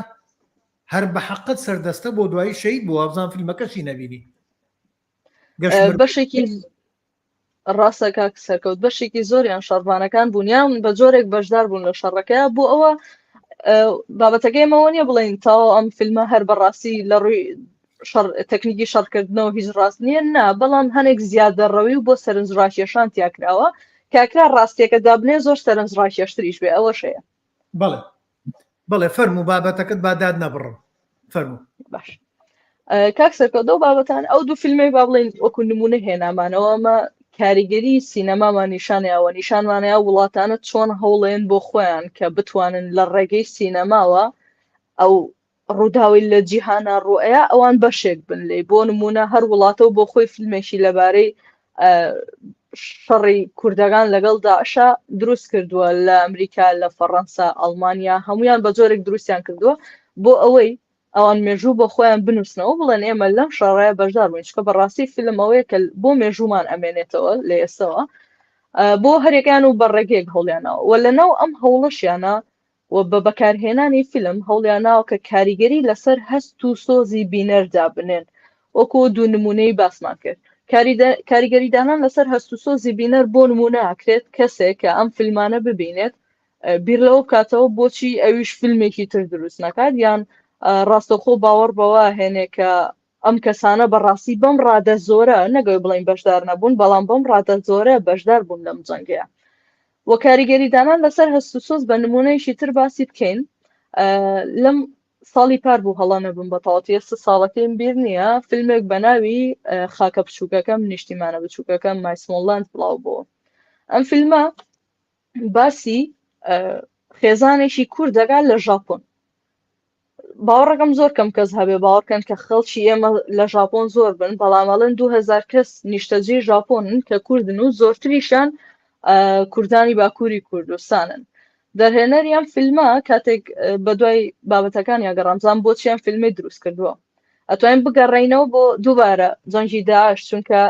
هەر بە حەقت سەردەستە بۆ دوایی شەید بوو وابزان فیلمەکەشی نەبینی. بەشێکی ڕاستە کاک سەرکەوت بەشێکی زۆریان شەڕڤانەکان بوون یان بە جۆرێک بەشدار بوون لە شەڕەکەیا بۆ ئەوە بابەتەکەی ئێمەوە نییە بڵێین تاو ئەم فیلمە هەر بەڕاستی لە ڕووی شەڕ تەکنیکی شەڕکردنەوە هیچ ڕاست نییە نا بەڵام هەنێک زیادەڕەوی و بۆ سەرنجڕاکێشان تیا کراوە کاکرا ڕاستیەکە دابنێ زۆر سەرنجڕاکێشتریش بێ ئەوەش هەیە. بەڵێ بەڵێ فەرموو بابەتەکەت با داد نەبڕم فەرموو. باش کاک سەرکەوت ئەو بابەتان ئەو دوو فیلمەی با بڵێین وەکو نمونە هێنامانەوە ئەمە کاریگەری سینەمامان نیشانیاوە نیشانمانەیە وڵاتانە چۆن هەوڵێن بۆ خۆیان کە بتوانن لە ڕێگەی سینەماوە ئەو ڕووداوی لە جیهانا ڕوئەیا ئەوان بەشێک بن لێی بۆ نمونە هەر وڵاتە و بۆ خۆی فیلمێکی لەبارەی شەڕی کوردەکان لەگەڵ داعشا دروست کردووە لە ئەمریکا لە فەڕەنسا ئەڵمانیا هەمویان بە جۆرێک دروستیان کردووە بۆ ئەوەی ئەوان مێژوو بۆ خۆیان بنووسنەوە بڵێن ئێمە لەم شەڕەیە بەشدار بووین چکە بەڕاستی فیلم ئەوەیە کە بۆ مێژوومان ئەمێنێتەوە لە ئێستەوە بۆ هەرێکیان و بە ڕێگەیەک هەوڵیانەوە و لەناو ئەم هەوڵەشیانە و بە بەکارهێنانی فیلم هەوڵیاناوە کە کاریگەری لەسەر هەست و سۆزی بینەر دابنێن، وەکو دوو نموونەی باسمان کرد. کاریگەری دانان لەسەر هەست و سۆزی بینەر بۆ نموونە ئەکرێت کەسێک کە ئەم فیلمانە ببینێت بیر لەوە بکاتەوە بۆچی ئەویش فیلمێکی تر دروست نەکات یان ڕاستەوخۆ باوەڕ بەوە هێنێ کە ئەم کەسانە بەڕاستی بەم ڕادە زۆرە نەگەوەی بڵین بەشدار نەبوون بەڵام بەم ڕادە زۆرە بەشدار بوون لەم جەنگەیە و کاریگەری دانان لەسەر هەست و سۆز بە نمونەیەکی تر باسی بکەین لەم ساڵی پار بوو هەڵە نەبم بە تەواوەتی ئێستا ساڵەکەیم بیر نییە فیلمێک بە ناوی خاکە بچووکەکەم نیشتیمانە بچووکەکەم My Small Land بڵاو بووە ئەم فیلمە باسی خێزانێکی کورد دەکات لە ژاپۆن باوەڕەکەم زۆر کەم کەس هەبێ باوەڕکەن کە خەڵکی ئێمە لە ژاپۆن زۆر بن بەڵام ئەڵێن 2000 کەس نیشتەجێی ژاپۆنن کە کوردن و زۆرتریشان کوردانی باکووری کوردستانن دەرهێنەری ئەم فیلمە کاتێک بە دوای بابەتەکان یاگەڕامزان بۆچی ئەم فیلمی دروست کردووە ئەتوانین بگەڕینەوە بۆ دووبارە جەنگی داعش چونکە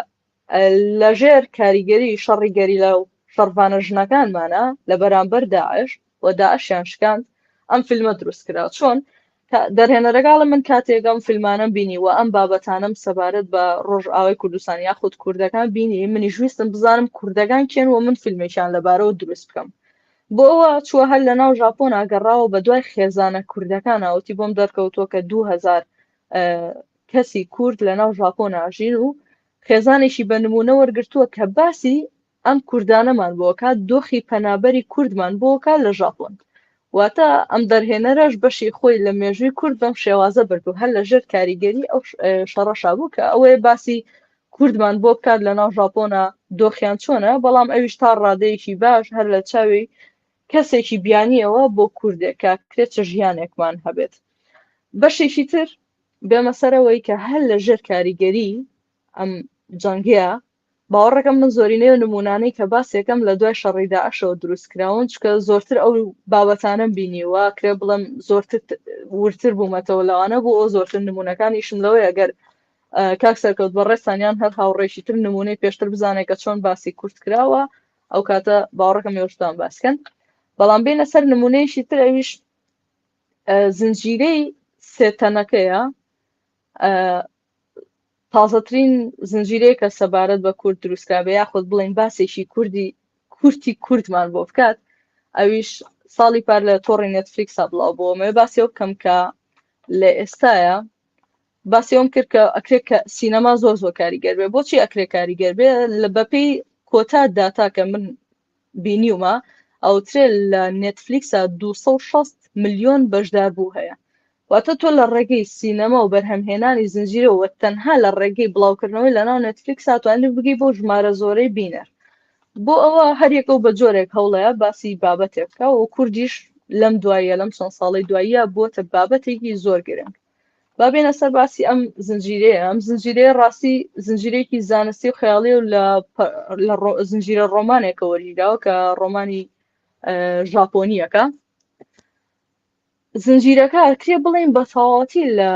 لەژێر کاریگەری شەڕی گەریلا و شەڕڤانە ژنەکانمانە لە بەرامبەر داعش و داعشیان شکاند ئەم فیلمە دروست کرا چۆن دەرهێنەرەکە ئەڵێ من کاتێک ئەم فیلمانەم بینی و ئەم بابەتانەم سەبارەت بە ڕۆژئاوای کوردستان یاخود کوردەکان بینی منیش ویستم بزانم کوردەکان کێن و من فیلمێکیان لەبارەوە دروست بکەم بۆ ئەوە چووە هەر لەناو ژاپۆنا گەڕاوە بە دوای خێزانە کوردەکانە وتی بۆم دەرکەوتووە کە 2000 کەسی کورد لەناو ژاپۆنا ژین و خێزانێکی بە نموونە وەرگرتووە کە باسی ئەم کوردانەمان بۆ کات دۆخی پەنابەری کوردمان بۆ کات لە ژاپۆن واتە ئەم دەرهێنەرەش بەشی خۆی لە مێژووی کورد بەم شێوازە برد و هەر لە ژێر کاریگەری ئەو شەڕەشا بوو کە ئەوەیە باسی کوردمان بۆ بکات لە ناو ژاپۆنە دۆخیان چۆنە بەڵام ئەویش تا ڕادەیەکی باش هەر لە چاوی کەسێکی بیانیەوە بۆ کوردێک کە کرێت چ ژیانێکمان هەبێت بەشێکی تر بێمە سەرەوەی کە هەر لە ژێر کاریگەری ئەم جەنگەیە باوەڕەکەم من زۆرینەی و نمونانەی کە باسێکم لە دوای شەڕی داعشەوە دروست کراون چکە زۆرتر ئەو بابەتانەم بینیوە کرێ بڵم زۆرتر ورتر بوومەتەوە لەوانە بۆ ئەو زۆرتر نمونەکانیشم لەوەی ئەگەر کاک سەرکەوت بەڕێزتان یان هەر هاوڕێکی تر نمونەی پێشتر بزانێت کە چۆن باسی کورت کراوە ئەو کاتە باوەڕەکەم ێوشتان باسکەن بەڵام بینە سەر نمونەیەکی تر ئەویش زنجیرەی سێتەنەکەیە تازەترین زنجیرەیەکە سەبارەت بە کورد دروستکرابێ یاخود بڵین باسێکی کوردی کورتی کوردمان بۆ بکات ئەویش ساڵی پار لە تۆڕی نێتفلیکسا بڵاو بۆ مێ باسی ئەو بکەم کە لە ئێستاە باسی ئەوم کرد کە ئەکرێت کە سینەما زۆر زۆر کاریگەر بێ بۆچی ئەکرێ کاریگەر بێ لە بەپێی کۆتا داتا کە من بینیومە ئەوترێ لە نێتفلیکسا 260 ملیۆن بەشدار بوو هەیە واتە تۆ لە ڕێگەی سینەما و بەرهەمهێنانی زنجیرەوە تەنها لە ڕێگەی بڵاوکردنەوەی لەناو نێتفلیکسا توانیت بگەی بۆ ژمارە زۆرەی بینەر بۆ ئەوە هەریەکە و بە جۆرێک هەوڵەیە باسی بابەتێک بکە و کوردیش لەم دواییە لەم چەند ساڵەی دواییە بووەتە بابەتێکی زۆر گرنگ با بێنە سەر باسی ئەم زنجیرەیە ئەم زنجیرەیە ڕاستی زنجیرەیەکی زانستی و خەیاڵی و لە لە زنجیرە ڕۆمانێکە وەرگیراوە کە ڕۆمانی ژاپۆنیەکە زنجیرەکە کرێ بڵین بە تەواوەتی لە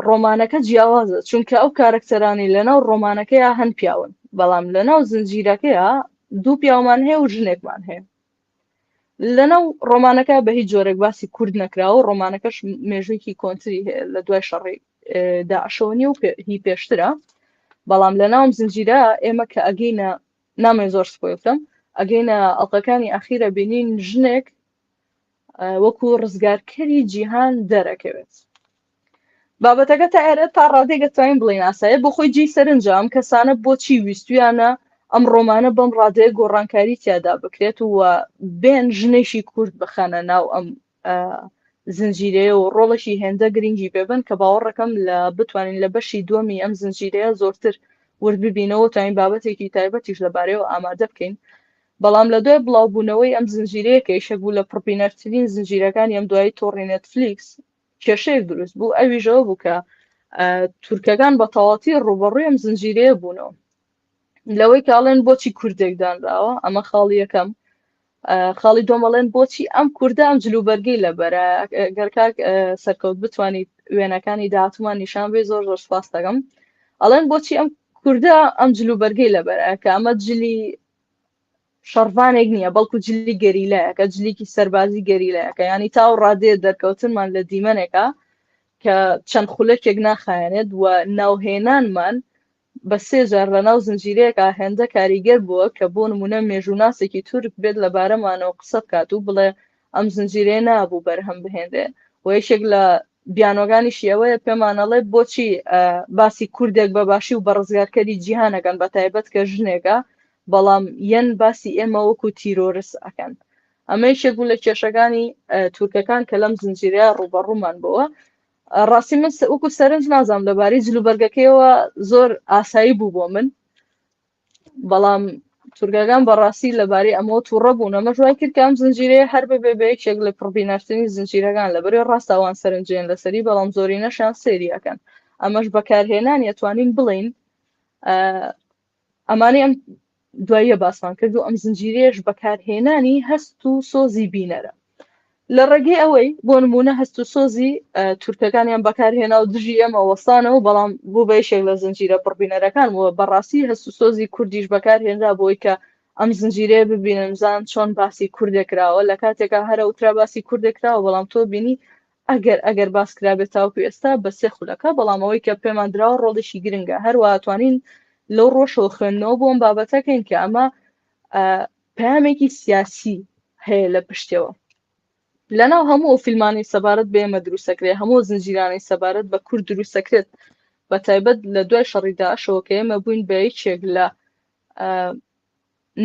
ڕۆمانەکە جیاوازە چونکە ئەو کارەکتەرانی لەناو ڕۆمانەکەیا هەن پیاون بەڵام لەناو زنجیرەکەیا دوو پیاومان هەیە و ژنێکمان هەیە. لەناو ڕۆمانەکە بە هیچ جۆرێک باسی کورد نەکراوە و ڕۆمانەکەش مێژوویەکی کۆنتری هەیە لە دوای شەڕی داعشەوە نیە و هی پێشترە بەڵام لە ناوم زنجیرە ئێمە کە ئەگەینە نامەوێ زۆر spoil بکەم ئەگەینە ئەڵقەکانی ئەخیرە بینین ژنێک وەکو ڕزگارکەری جیهان دەرەکەوێت بابەتەکە تا ئێرە تا ڕادەیەک دەتوانین بڵێین ئاسایە بۆ خۆی جێی سەرنجە ئەم کەسانە بۆچی ویستویانە ئەم ڕۆمانە بەم ڕادەیە گۆڕانکاری تیادا بکرێت و بێن ژنێکی کورد بخەنە ناو ئەم زنجیرەیە و ڕۆڵێکی هێندە گرنگی پێبن کە باوەڕەکەم لە بتوانین لە بەشی دووەمی ئەم زنجیرەیە زۆرتر ورد ببینەوە توانین بابەتێکی تایبەتیش لەبارەیەوە ئامادە بکەین بەڵام لە دوای بڵاوبوونەوەی ئەم زنجیرەیە کە یەکێک بوو لە پڕبینەرترین زنجیرەکانی ئەم دوایی تۆڕی نێتفلیکس کێشەیەک دروست بوو ئەویش ئەوە بوو کە تورکەکان بە تەواوەتی ڕووبەڕووی ئەم زنجیرەیە بوونەوە لەوەی کاڵێن بۆچی کوردێک دانراوە ئەمە خاڵی یەکەم خاڵی دۆمەڵێن بۆچی ئەم کوردە ئەم جلوبەرگەی لەبەرە گەر کاک سەرکەوت بتوانیت وێنەکانی داهاتومان نیشان بێ زۆر زۆر سپاس دەکەم ئەڵێن بۆچی ئەم کوردە ئەم جلوبەرگەی لەبەرە کە ئەمە جلی شەڕڤانێک نییە بەڵکو جلی گەریلایەکە جلیکی سەربازی گەریلایەکە ینی تاو ڕادێ دەرکەوتنمان لە دیمەنێکە کە چەند خولەکێک ناخایەنێت و ناوهێنانمان بە سێ جار لە ناو زنجیرەیەکا هێندە کاریگەر بووە کە بۆ نموونە مێژووناسێکی تورک بێت لە بارەمانەوە قسە بکات و بڵێ ئەم زنجیرەیە نابوو بەرهەم بهێنرێ و یەکێک لە بیانۆگانیشی ئەوەیە پێمان ئەڵێ بۆچی باسی کوردێک بە باشی و بە ڕزگارکەری جیهان ئەکەن بە تایبەت کە ژنێکە بەڵام یەن باسی ئێمە وەکو تیرۆرست ئەکەن ئەمە یەکێک بوو لە کێشەکانی تورکەکان کە لەم زنجیرەیە ڕووبەڕوومان بووە ڕاستی من وەکو سەرنج نازانم لەبارەی جلوبەرگەکەیەوە زۆر ئاسایی بوو بۆ من بەڵام تورکەکان بەڕاستی لەبارەی ئەمەوە تووڕە بوون ئەمەش وای کرد کە ئەم زنجیرەیە هەر ببێ بە یەکێک لە پڕبینەرترین زنجیرەکان لەبەرەی ڕاستە ئەوان سەرنجێن لەسەری بەڵام زۆرینەشیان سەیری ئەکەن ئەمەش بەکارهێنانی ئەتوانین بڵێین ئەمانەی ئەم دواییە باسمان کرد و ئەم زنجیرەیەش بەکارهێنانی هەست و سۆزی بینەرە لە ڕێگەی ئەوەی بۆ نمونە هەست و سۆزی تورکەکانیان بەکارهێنا و دژی ئێمە وەستانەوە بەڵام بوو بە یەکێک لە زنجیرە پڕبینەرەکان و بەڕاستی هەست و سۆزی کوردیش بەکارهێنرا بۆی کە ئەم زنجیرەیە ببینن زان چۆن باسی کوردێک کراوە لە کاتێکا هەرە وترا باسی کوردێک کراوە بەڵام تۆ بینی ئەگەر ئەگەر باس کرابێت تاوەکو ئێستا بە سێ خولەکە بەڵام ئەوەی کە پێمان دراوە ڕۆڵێکی گرنگە هەروە توانین لەو ڕۆژەوە خوێندنەوە بۆ ئەم بابەتەکەین کە ئەمە پەیامێکی سیاسی هەیە لە پشتەوە لەناو هەموو ئەو فیلمانەی سەبارەت بە ئێمە دروستەکرێت هەموو زنجیرانەی سەبارەت بە کورد دروستەکرێت بە تایبەت لە دوای شەڕی داعشەوە کە ئێمە بووین بە یەکێک لە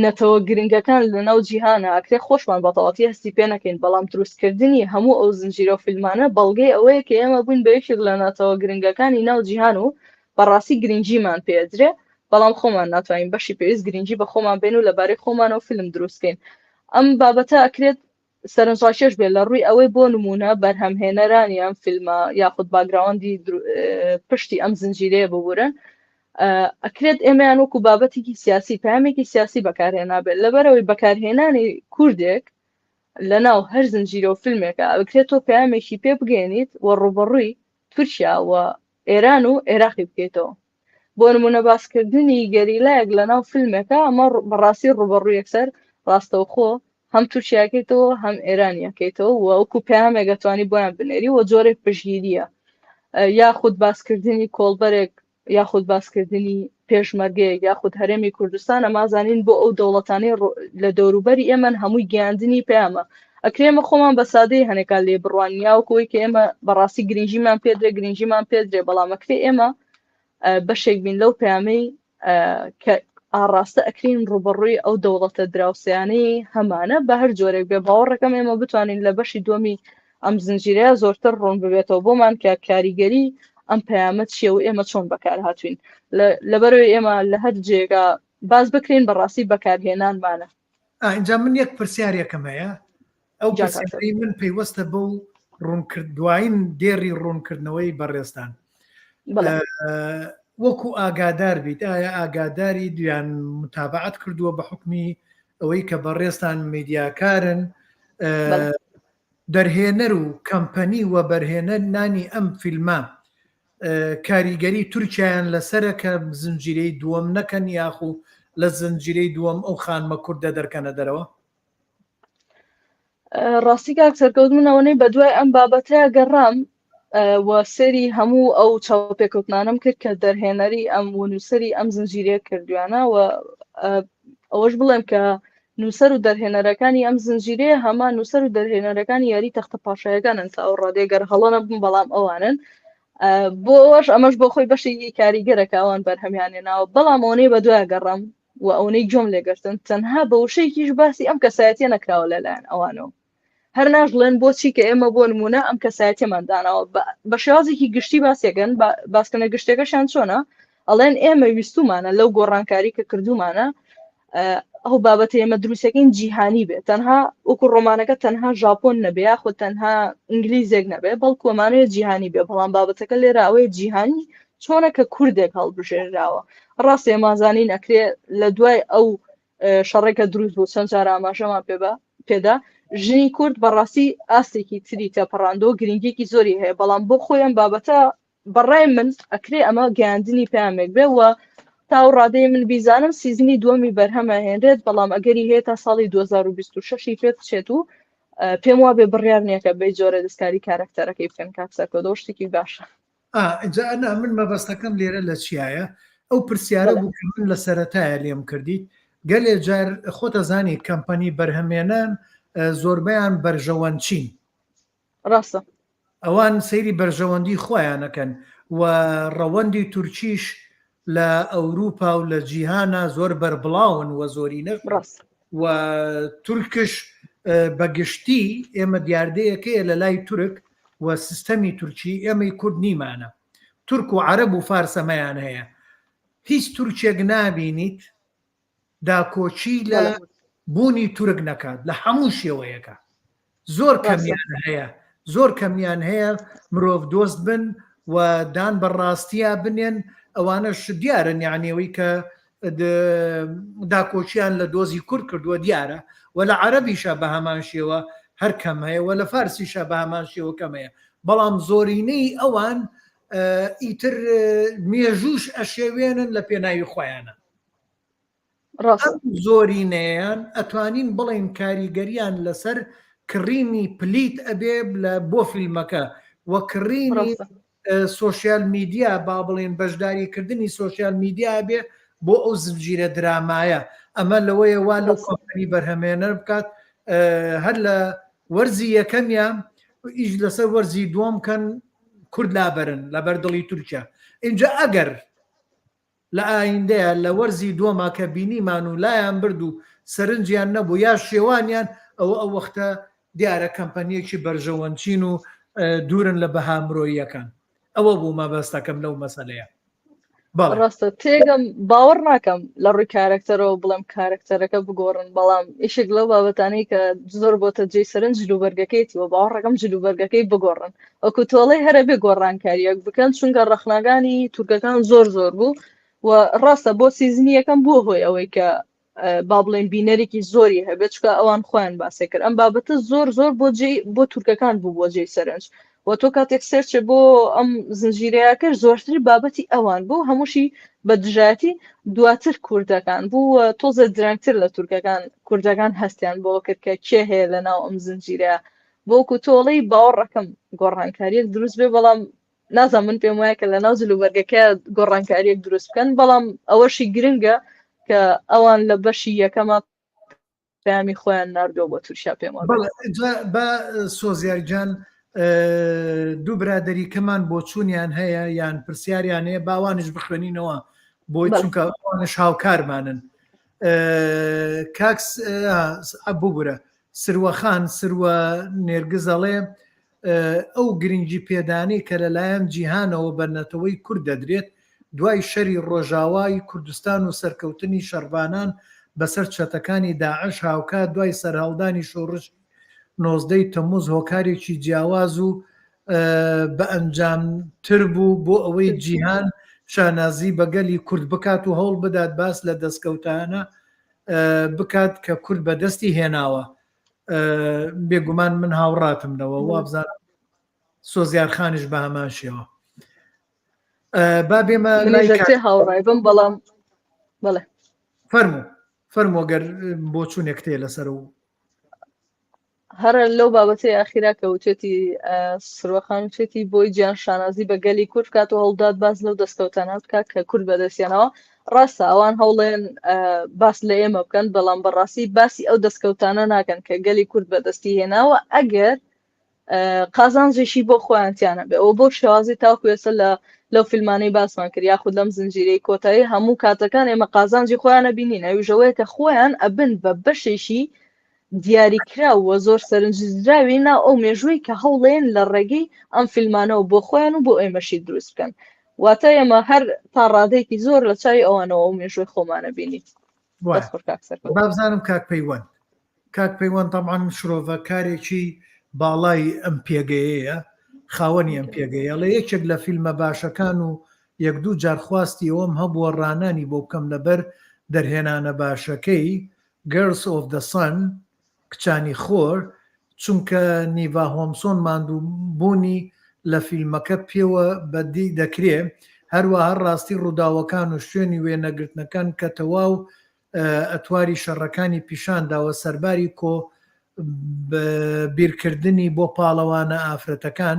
نەتەوە گرنگەکان لە ناو جیهانە ئەکرێ خۆشمان بەتەواتی هەستی پێ نەکەین بەڵام دروستکردنی هەموو ئەو زنجیرە و فیلمانە بەڵگەی ئەوەیە کە ئێمە بووین بە یەکێک لە نەتەوە گرنگەکانی ناو جیهان و بەڕاستی گرنگیمان پێدرێ بەڵام خۆمان ناتوانین بەشی پێویست گرنگی بە خۆمان بێن و لەبارەی خۆمانەوە فیلم دروستکەین ئەم بابەتە ئەکرێت سەرنجڕاکێش بێت لە ڕووی ئەوەی بۆ نمونە بەرهەمهێنەرانی ئەم فیلمە یاخود background ی پشتی ئەم زنجیرەیە ببورن ئەکرێت ئێمەیان وەکو بابەتێکی سیاسی پامێکی سیاسی بەکارهێنابێت لەبەرەوەی بەکارهێنانی کوردێک لە ناو هەر زنجیرە و فیلمێکە ئەکرێت تۆ پامێکی پێ بگەێنیت و ڕوبەڕووی تورکیا و ئێران و عێراقی بکەیتەوە بۆ نمونە باسکردنی گەریلایەک لەناو فیلمێکە ئەمە بەڕاستی ڕوبەڕوو یەکسەر ڕاستەوخۆ هەم تورکیاکەیتەوە هەم ئێرانیەکەیتەوە و وەکو پەیامێک ئەتوانی بۆیان بنێری و جۆرێک پشگیریە یاخود باسکردنی کۆڵبەرێک یاخود باسکردنی پێشمەرگەیەک یاخود هەرێمی کوردستان ئەمازانین بۆ ئەو دەوڵەتانەی لە دەوروبەری ئێمەن هەمووی گەیاندنی پەیامە ئەکرێ ئێمە خۆمان بە سادەی هەنێکا لێ بڕوان یاوەکەوەی کە ئێمە بەڕاستی گرنگیمان پێدرێ گرنگیمان پێدرێ بەڵام ئەکرێ ئێمە بەشێک بین لەو پەیامەی کە ئاڕاستە ئەکرین ڕوبەڕووی ئەو دەوڵەتە دراوسێیانەی هەمانە بە هەر جۆرێک بێ باوەڕەکەم ئێمە بتوانین لە بەشی دووەمی ئەم زنجیرەیە زۆرتر ڕوون ببێتەوە بۆمان کە کاریگەری ئەم پەیامە چییە و ئێمە چۆن بەکار هاتوین لەبەرەوەی ئێمە لە هەر جێگا باز بکرین بەڕاستی بەکارهێنانمانە. ئینجا من یەک پرسیارێکم هەیە ئەو پرسیارەی من پەیوەستە بەو ڕوونکرد دوایین دێڕی ڕوونکردنەوەی بەڕێزتان وەکو ئاگادار بیت ئایا ئاگاداری دویان متابعت کردووە بە حکمی ئەوەی کە بەڕێزتان میدیاکارن دەرهێنەر و کەمپەنی وەبەرهێنەر نانی ئەم فیلمە کاریگەری تورکیایان لەسرە کە زنجیرەی دووەم نەکەن یاخو لە زنجیرەی دووەم ئەو خانمە کوردە دەرکەنە دەرەوە؟ ڕاستی کاک سەرکەوت من ئەوەنەی بە دوای ئەم بابەتە گەڕام و سێری هەموو ئەو چاوپێکەوتنانم کرد کە دەرهێنەری ئەم و نووسەری ئەم زنجیرەیە کردویانە و ئەوەش بڵێم کە نووسەر و دەرهێنەرەکانی ئەم زنجیرەیە هەمان نووسەر و دەرهێنەرەکانی یاری تەختە پاشایەکانن تا ئەو ڕادەیە گەر هەڵە نەبم بەڵام ئەوانن بۆ ئەوەش ئەمەش بۆ خۆی بەشێکی کاریگەرە کە ئەوان بەرهەمیان هێناوە بەڵام ئەوەنەی بەدوای گەڕام و ئەوەنەی گوێم لێگرتن تەنها بە وشەیەکیش باسی ئەم کەسایەتیە نەکراوە لەلایەن ئەوانەوە هەر ناژڵێن بۆچی کە ئێمە بۆ نمونە ئەم کەسایەتیەمان داناوە بە شێوازێکی گشتی باسیەکەن باسکردنە گشتەکەشیان چۆنە ئەڵێن ئێمە ویستومانە لەو گۆڕانکاری کە کردومانە ئەو بابەتە ئێمە دروستەکەین جیهانی بێت تەنها وەکو ڕۆمانەکە تەنها ژاپۆن نەبێ یاخود تەنها ئینگلیزێک نەبێ بەڵکو ئەمانەیە جیهانی بێ بەڵام بابەتەکە لێرە ئەوەیە جیهانی چۆنە کە کوردێک هەڵبژێراوە ڕاستە ئێمازانین ئەکرێ لە دوای ئەو شەڕێکە دروست بوو چەند جار ئاماژەمان پێ بە پێدا ژنی کورد بەڕاستی ئاستێکی تری تێپەڕاندۆ گرنگیەکی زۆری هەیە بەڵام بۆ خۆیان بابەتە بەڕای من ئەکرێ ئەمە گەیاندنی پامێک بێ و تا و ڕادەی من بیزانم سیزنی دووەمی بەرهەمە هێنرێت بەڵام ئەگەری هەیە تا ساڵی 2026 پێ بچێت و پێم وابێ بڕیار نییە کە بەی جۆرە دەستکاری کارەکتەرەکەی بکەن کاک سەرکەوت شتێکی باشە ئینجا ئەنا من مەبەستەکەم لێرە لە چیایە ئەو پرسیارە بوو کە من لە سەرەتایە لێم کردیت گەلێ جار خۆتەزانی کەمپەنی بەرهەمێنان زۆربەیان بەرژەوەندچین ڕاستە ئەوان سەیری بەرژەوەندی خۆیانەکەن و ڕەوەندی تورکیش لە ئەوروپا و لە جیهانا زۆر بەربڵاون و زۆرینەش ڕاست و تورکش بە گشتی ئێمە دیاردەیەکەیە لە لای تورک و سیستەمی تورکی ئێمەی کورد نیمانە تورک و عەرەب و فارسەمەیان هەیە هیچ تورکێک نابینیت داکۆکی لە بوونی تورک نەکات لە هەموو شێوەیەکە زۆر کەمیان هەیە زۆر کەمیان هەیە مرۆڤ دۆست بن و دان بە ڕاستیە بنێن ئەوانەش دیارن یانەوەی کە داکۆکیان لە دۆزی کورد کردووە دیارە و لە عەربیشە بە هەمان شێوە هەر کەم هەیە و لە فارسیشە بە هەمان شێوە کەم هەیە بەڵام زۆرینەی ئەوان ئیتر مێژووش ئەشێوێنن لە پێناوی خۆیانە ڕاستە. ئەم زۆرینەیان ئەتوانین بڵێین کاریگەریان لەسەر کڕینی پلیت ئەبێ لە بۆ فیلمەکە و کڕینی ڕاستە. سۆشیال میدیا با بڵێن بەشداری کردنی سۆشیال میدیا ئەبێ بۆ ئەو زنجیرە درامایە ئەمە لەوەیە وا لەو ڕاستە. کۆمپانی بەرهەمێنەر بکات هەر لە وەرزی یەکەمیان ئیش لەسەر وەرزی دووەم کەن کورد لابەرن لەبەر دڵی تورکیا ئینجا ئەگەر لە ئایندەیا لە وەرزی دووەما کە بینیمان و لایان برد و سەرنجیان نەبوو یا شێوانیان ئەوە ئەو وەختە دیارە کەمپەنیەکی بەرژەوەندچین و دوورن لە بەها مرۆییەکان ئەوە بوو مەبەستەکەم لەو مەسەلەیە بەڵێ. ڕاستە تێگەم باوەڕ ناکەم لە ڕووی کارەکتەرەوە بڵێم کارەکتەرەکە بگۆڕن بەڵام ئیشێک لەو بابەتانەی کە زۆر بۆتە جێی سەرنج جلوبەرگەکەیەتی و باوەڕەکەم جلوبەرگەکەی بگۆڕن وەکو تۆڵەی هەرە بێ گۆڕانکاریەک بکەن چونکە ڕەخنەکانی تورکەکان زۆر زۆر بوو و ڕاستە بۆ سیزنی یەکەم بووە هۆی ئەوەی کە با بڵێن بینەرێکی زۆری هەبێت چکە ئەوان خۆیان باسێ کرد ئەم بابەتە زۆر زۆر بۆ جێ بۆ تورکەکان بوو بۆ جێی سەرنج و تۆ کاتێک سێرچێ بۆ ئەم زنجیرەیە کرد زۆرتری بابەتی ئەوان بوو هەمووشی بە دژایەتی دواتر کوردەکان بوو و تۆزە درەنگتر لە تورکەکان کوردەکان هەستیان بۆ کرد کە کێ هەیە لە ناو ئەم زنجیرەیە بۆکو تۆڵەی باوەڕەکەم گۆڕانکاریەک دروست بێ بەڵام نازانم من پێم وایە کە لە ناو جلوبەرگەکە گۆڕانکاریەک دروست بکەن بەڵام ئەوەشی گرنگە کە ئەوان لە بەشی یەکەمە پەیامی خۆیان ناردووە بۆ تورکیا پێم وابێت. بەڵێ جا با سۆزیار گیان دوو برادەری کەمان بۆچوونیان هەیە یان پرسیاریان هەیە باوانش بخوێنینەوە بۆی چونکە ئەوانش هاوکارمانن کاکس ببورە سروەخان سروە نێرگز ئەڵێ ئەو گرنگی پێدانەی کە لەلایەن جیهانەوە بە نەتەوەی کورد دەدرێت دوای شەری ڕۆژاوای کوردستان و سەرکەوتنی شەڕڤانان بەسەر چەتەکانی داعش هاوکات دوای سەرهەڵدانی شۆڕشی 19 ی تەموز هۆکارێکی جیاواز و بە ئەنجامتر بوو بۆ ئەوەی جیهان شانازی بە گەلی کورد بکات و هەوڵ بدات باس لە دەستکەوتانە بکات کە کورد بەدەستی هێناوە بێگومان من هاوڕاتم لەوە وابزانم سۆزیار خانیش بە هەمان شێوە با بێمە هاوڕای بم بەڵام بەڵێ فەرموو فەرموو گەر بۆچوونێک تێ لەسەر و. هەر لەو بابەتەی ئاخیرا کە وتێتی سروەخان وتێتی بۆی جیان شانازی بە گەلی کورد بکات و هەوڵدات باس لەو دەستکەوتانە بکات کە کورد بەدەستیانەوە ڕاستە ئەوان هەوڵێن باس لە ئێمە بکەن بەڵام بەڕاستی باسی ئەو دەستکەوتانە ناکەن کە گەلی کورد بەدەستی هێناوە ئەگەر قازانجێکی بۆ خۆیان تیانە بێ ئەوە بۆ شێوازی تاکو ئێستا لە لەو فیلمانەی باسمان کرد یاخود لەم زنجیرەی کۆتایی هەموو کاتەکان ئێمە قازانجی خۆیانە بینین ئەویشەوەیە کە خۆیان ئەبن بە بەشێکی دیاریکراو و زۆر سەرنجدراوی ناو ئەو مێژووی کە هەوڵێن لە ڕێگەی ئەم فیلمانەوە بۆ خۆیان و بۆ ئێمەشی دروست بکەن واتە ئێمە هەر تا ڕادەیەکی زۆر لە چاوی ئەوانەوە ئەو مێژووی خۆمانە بینی بابزانم کاک پەیوەند کاک پەیوەند تەبعەن شرۆڤەکارێکی باڵای ئەم پێگەیەیە، خاوەنی ئەم پێگەیە، ئەڵێ یەکێک لە فیلمە باشەکان و یەک دوو جار خواستی ئەوەم هەبووە ڕانانی بۆ بکەم لەبەر دەرهێنانە باشەکەی، Girls of the Sun، کچانی خۆر، چونکە نیڤا هۆمسۆن ماندووبوونی لە فیلمەکە پێوە بەدی دەکرێ، هەروەها ڕاستی ڕووداوەکان و شوێنی وێنەگرتنەکان کە تەواو ئەتواری شەڕەکانی پیشان داوە سەرباری کۆ بیرکردنی بۆ پاڵەوانە ئافرەتەکان،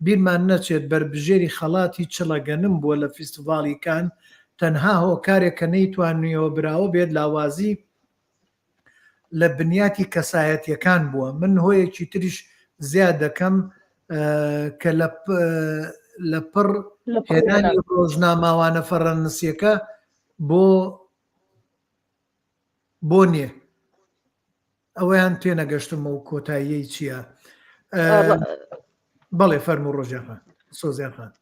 بیرمان نەچێت بەربژێری خەڵاتی چڵە گەنم بووە لە فیستیڤاڵی کان، تەنها هۆکارێک کە نەیتوانیوە براوە بێت لاوازی لە بنیاتی کەسایەتیەکان بووە، من هۆیەکی تریش زیاد دەکەم کە لە پڕ هێنانی ڕۆژناماوانە فەڕەنسیەکە بۆ بۆ نیە ئەوەیان تێنەگەشتم و کۆتاییەی چییە؟ بەڵێ فەرموو ڕۆژیان خان سۆزیان خان.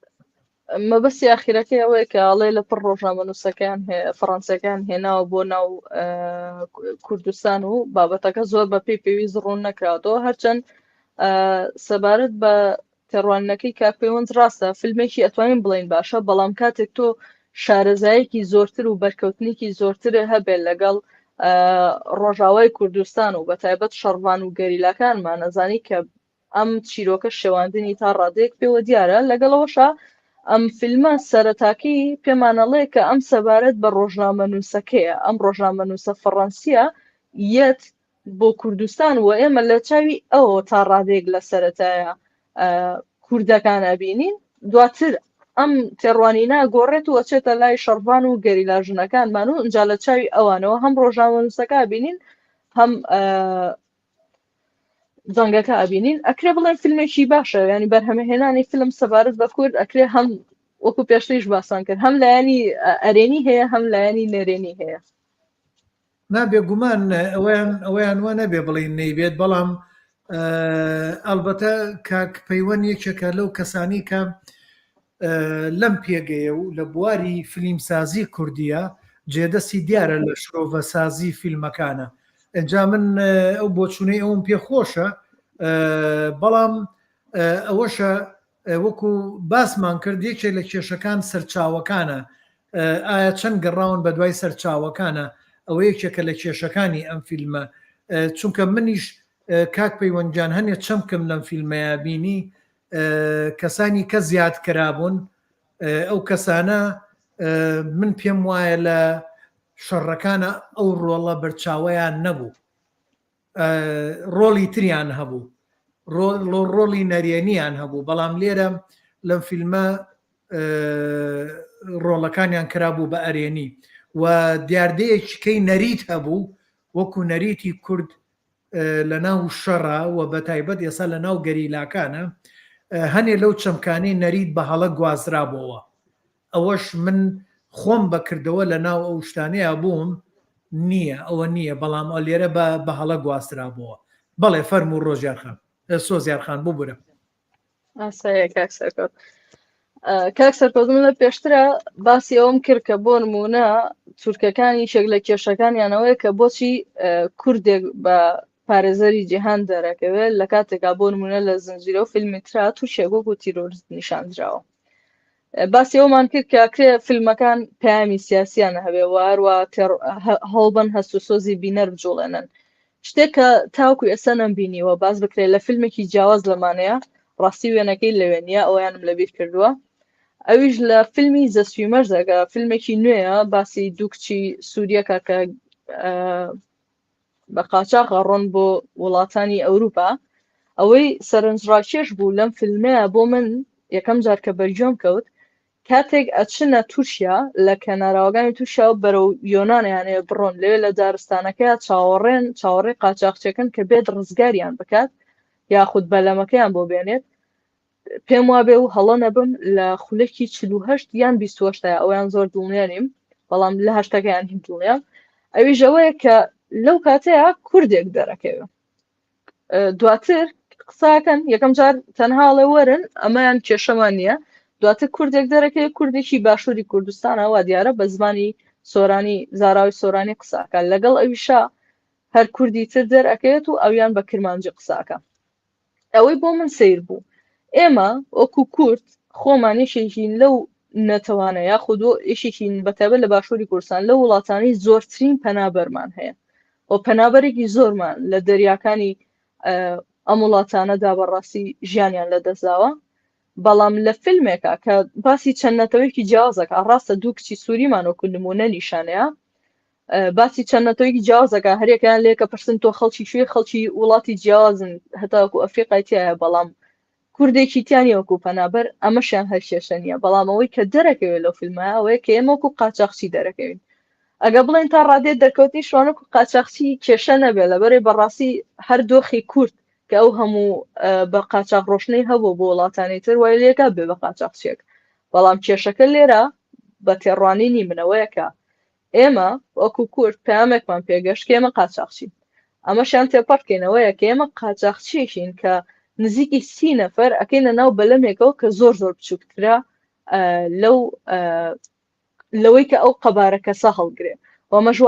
مەبەستی ئاخیرەکەی ئەوەیە کە ئەڵێ لە پڕ ڕۆژنامەنووسەکان فەڕەنسیەکان هێناوە بۆ ناو کوردستان و بابەتەکە زۆر بە پێی پێویست ڕوون نەکراوەتەوە هەرچەند سەبارەت بە تێڕوانینەکەی کاک پەیوەند ڕاستە فیلمێکی ئەتوانین بڵێین باشە بەڵام کاتێک تۆ شارەزایەکی زۆرتر و بەرکەوتنێکی زۆرتر هەبێت لەگەڵ ڕۆژاوای کوردستان و بەتایبەت شەڕڤان و گەریلاکانمان ئەزانی کە ئەم چیرۆکە شێواندنی تا ڕادەیەک پێوە دیارە لەگەڵەوەشا ئەم فیلمە سەرەتاکەی پێمانەڵێ کە ئەم سەبارەت بە ڕۆژنامەنووسەکەیە ئەم ڕۆژنامەنووسە فەڕەنسیە یەت بۆ کوردستان و ئێمە لە چاوی ئەوەوە تا ڕادەیەک لە سەرەتایە کوردەکان ئەبینین دواتر ئەم تێڕوانینە گۆڕێت و ئەچێتە لای شەڕڤان و گەریلا ژنەکانمان و ئینجا لە چاوی ئەوانەوە هەم ڕۆژنامەنووسەکە ئەبینین هەم جەنگەکە ئەبینین ئەکرێ بڵێن فیلمێکی باشە ینی بەرهەمهێنانی فیلم سەبارەت بە کورد ئەکرێ هەم وەکو پێشتریش باسان کرد هەم لایەنی ئەرێنی هەیە هەم لایەنی نەرێنی هەیە. نا بێگومان ئەوەیان ئەوەیان وە نەبێ بڵین نەیبێت بەڵام ئەلبەتە کاک پەیوەند یەکێکە لەو کەسانی کە لەم پێگەیە و لە بواری فلیمسازی کوردیە جێدەستی دیارە لە شرۆڤەسازی فیلمەکانە ئەجا من ئەو بۆچوونەی ئەوم پێ خۆشە بەڵام ئەوەشە وەکو باسمان کرد یەکێک لە کێشەکان سەرچاوەکانە ئایا چەند گەڕاون بە دوای سەرچاوەکانە ئەوە یەکێکە لە کێشەکانی ئەم فیلمە چونکە منیش کاک پەیوەندجان هەنێ چەمکم لەم فیلمەیە بینی کەسانی کە زیاد کرابوون ئەو کەسانە من پێم وایە لە شەڕەکانە ئەو ڕۆڵە بەرچاوەیان نەبوو ڕۆڵی تریان هەبوو ڕۆڵی نەرێنیان هەبوو بەڵام لێرە لەم فیلمە ڕۆڵەکانیان کرابوو بە ئەرێنی و دیاردەیەکی کەی نەریت هەبوو وەکو نەریتی کورد لە ناو شەڕە و بە تایبەت ئێستا لە ناو گەریلاکانە هەنێ لەو چەمکانەی نەریت بە هەڵە گوازرابەوە ئەوەش من خۆم بە کردەوە لە ناو ئەو شتانەیا بووم نییە ئەوە نییە بەڵام ئەو لێرە بە بە هەڵە گواسترابەوە بەڵێ فەرموو ڕۆژیار خان سۆزیار خان ببورە ئاسایە کاک سەرکەوت کاک سەرکەوت من لە پێشترا باسی ئەوم کرد کە بۆ نمونە تورکەکان یەکێک لە کێشەکانیانەوەیە کە بۆچی کوردێک بە پارێزەری جیهان دەرەکەوێت لە کاتێکا بۆ نمونە لە زنجیرە و فیلمی ترا تورکیا وەکو تیرۆرست نیشاندراوە باسی ئەومان کرد کە کرێ فیلمەکان پەیامی سیاسیان هەبێ و هەروە هەوڵبن هەست و سۆزی بینەر بجوڵێنن شتێک کە تاوکو ئێستا نەمبینیوە باس بکرێت لە فیلمێکی جیاواز لەمانەیە ڕاستی وێنەکەی لەوێ نییە ئەویانم لەبیر کردووە ئەویش لە فیلمی The Swimmers ەکە فیلمێکی نوێیە باسی دوو کچی سووریەکە کە. بە قاچاخ ئەڕۆن بۆ وڵاتانی ئەوروپا ئەوەی سەرنجڕاکێش بوو لەم فیلمەیە بۆ من یەکەم جار کە بەرگوێم کەوت کاتێک ئەچنە تورکیا لە کەناراوەکانی تورکیا و بەرەو یۆنان یانەیە بڕۆن لەوێ لە دارستانەکەیا چاوەڕێن چاوەڕێی قاچاخچیەکەن کە بێت ڕزگاریان بکات یاخود بەلەمەکەیان بۆ بێنێت پێم وابێ و هەڵە نەبم لە خولەکی 48 یان 28 ئەویان زۆر دڵنیا نیم بەڵام لە هەشتەکەیان هی دڵنیام ئەویش ئەوەیە کە لەو کاتەیە کوردێک دەرەکەوێ دواتر قساکەن یەکەم جار تەنها ئەڵێ وەرن ئەمەیان کێشەمان نییە دواتر کوردێک دەرەکەی کوردێکی باشووری کوردستانە وا دیارە بە زمانی سۆرانی زاراوی سۆرانی قساکە لەگەڵ ئەویشا هەر کوردی تر دەرەکەوێت و ئەویان بە کرمانجی قساکە ئەوەی بۆ من سیر بوو ئێمە وەکو کورد خۆمان یەکێکین لەو نەتەوانە یاخود یەکێکین بەتایبەت لە باشووری کوردستان لەو وڵاتانی زۆرترین پەنابەرمان هەیە و پەنابەرێکی زۆرمان لە دەریاکانی ئەم وڵاتانەدا بەڕاستی ژیانیان لەدەستداوە بەڵام لە فیلمێکە کە باسی چەند نەتەوەیەکی جیاوازەکە ڕاستە دوو کچی سووریمان وەکو نمونە نیشانەیە باسی چەند نەتەوەیەکی جیاوازەکە هەریەکەیان لێکە پرسن تۆ خەڵکی کوێ خەڵکی وڵاتی جیاوازن هەتاکو ئەفریقای تایە بەڵام کوردێکی تیا نیە وەکو پەنابەر ئەمەشیان هەر کێشە نیە بەڵام ئەوەی کە دەرەکەوێت لەو فیلمە ئەوەیە کە ئێمە وەکو قاچاخچی دەرەکەوین ئەگە بڵێن تا ڕادێت دەرکەوتنی شوان وەکو قاچاخچی کێشە نەبێت لەبەرێ بەڕاستی هەر دۆخی کورد کە ئەو هەموو بە قاچاخ ڕۆشنەی هەبوو بۆ وڵاتانی تر وای لێکا بێ بە قاچاخچیەک بەڵام کێشەکە لێرە بە تێڕوانینی منەوەیە کە ئێمە وەکو کورد پەیامێکمان پێگەشت کە ئێمە قاچاخچین ئەمەشیان تێپەڕ کەینەوەیە کە ئێمە قاچاخچیەکین کە نزیکی سی نەفەر ئەکەینە ناو بەلەمێکەوە کە زۆر زۆر بچووکترە لەو لەوەی کە ئەو قەبارە کەسە هەڵگرێ و ئەمەش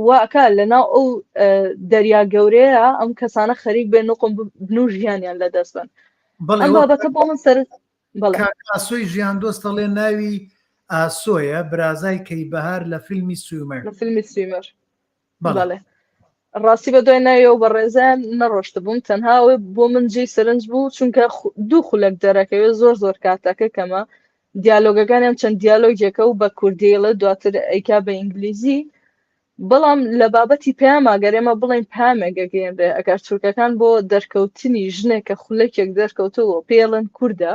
واکە لە ناو ئەو دەریا گەورەیە ئەم کەسانە خەریک بێن نقم بن و ژیانیان لەدەست بن ئەم بابەتە بۆ من سەر کاک ئاسۆی ژیان دۆست دەڵێ ناوی ئاسۆیە برازای کەی بەهار لە فیلمی سویمەر لە فیلمی سویمەر بەڵێ ڕاستی بە دوای ناوی ئەو بەڕێزیان نەڕۆشت بووم تەنها ئەوەی بۆ من جێی سەرنج بوو چونکە دوو خولەک دەرەکەوێت زۆر زۆر کاتەکە کەمە دیالۆگەکانیان چەند دیالۆگێکە و بە کوردیڵە دواتر ئەیکا بە ئینگلیزی بەڵام لە بابەتی پەیاما گەر ئێمە بڵێین پەیامێک ئەگەیەنرێ ئەگەر تورکەکان بۆ دەرکەوتنی ژنێک کە خولەکێک دەرکەوتەوە پێڵێن کوردە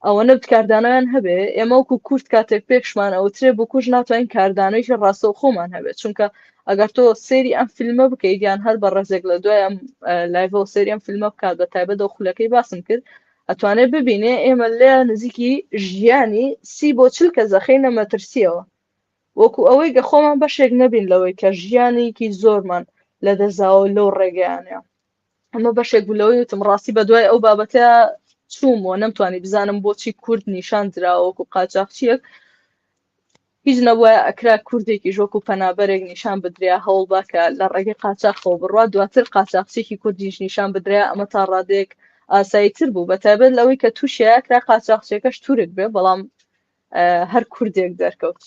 ئەوەنە کاردانەوەیان هەبێ ئێمە وەکو کورد کاتێک پێکشمان ئەوترێ بکوژ ناتوانین کاردانەوەیکی ڕاستەوخۆمان هەبێت چونکە ئەگەر تۆ سێری ئەم فیلمە بکەیت یان هەر بە ڕێزێک لە دوای ئەم لایڤەوە سێری ئەم فیلمە بکات بە تایبەت ئەو خولەکەی باسم کرد ئەتوانێت ببینێ ئێمە لێ نزیکی ژیانی سی بۆ چل کە زەخینە مەترسیەوە وەکو ئەوەی گە خۆمان بەشێک نەبین لەوەی کە ژیانێکی زۆرمان لەدەستداوە لەو ڕێگەیانە ئەمە بەشێک بوو لەوەی وتم ڕاستی بە دوای ئەو بابەتە چووم و نەمتوانی بزانم بۆچی کورد نیشان دراوە وەکو قاچاخچیەک هیچ نەبووە ئەکرا کوردێکیش وەکو پەنابەرێک نیشان بدریا هەوڵ با کە لە ڕێگەی قاچاخەوە بڕوا دواتر قاچاخچێکی کوردیش نیشان بدریا ئەمە تا ڕادەیەک ئاساییتر بوو بە تایبەت لەوەی کە تووشیە کرا قاچاخچیەکەش تورک بێ بەڵام هەر کوردێک دەرکەوت.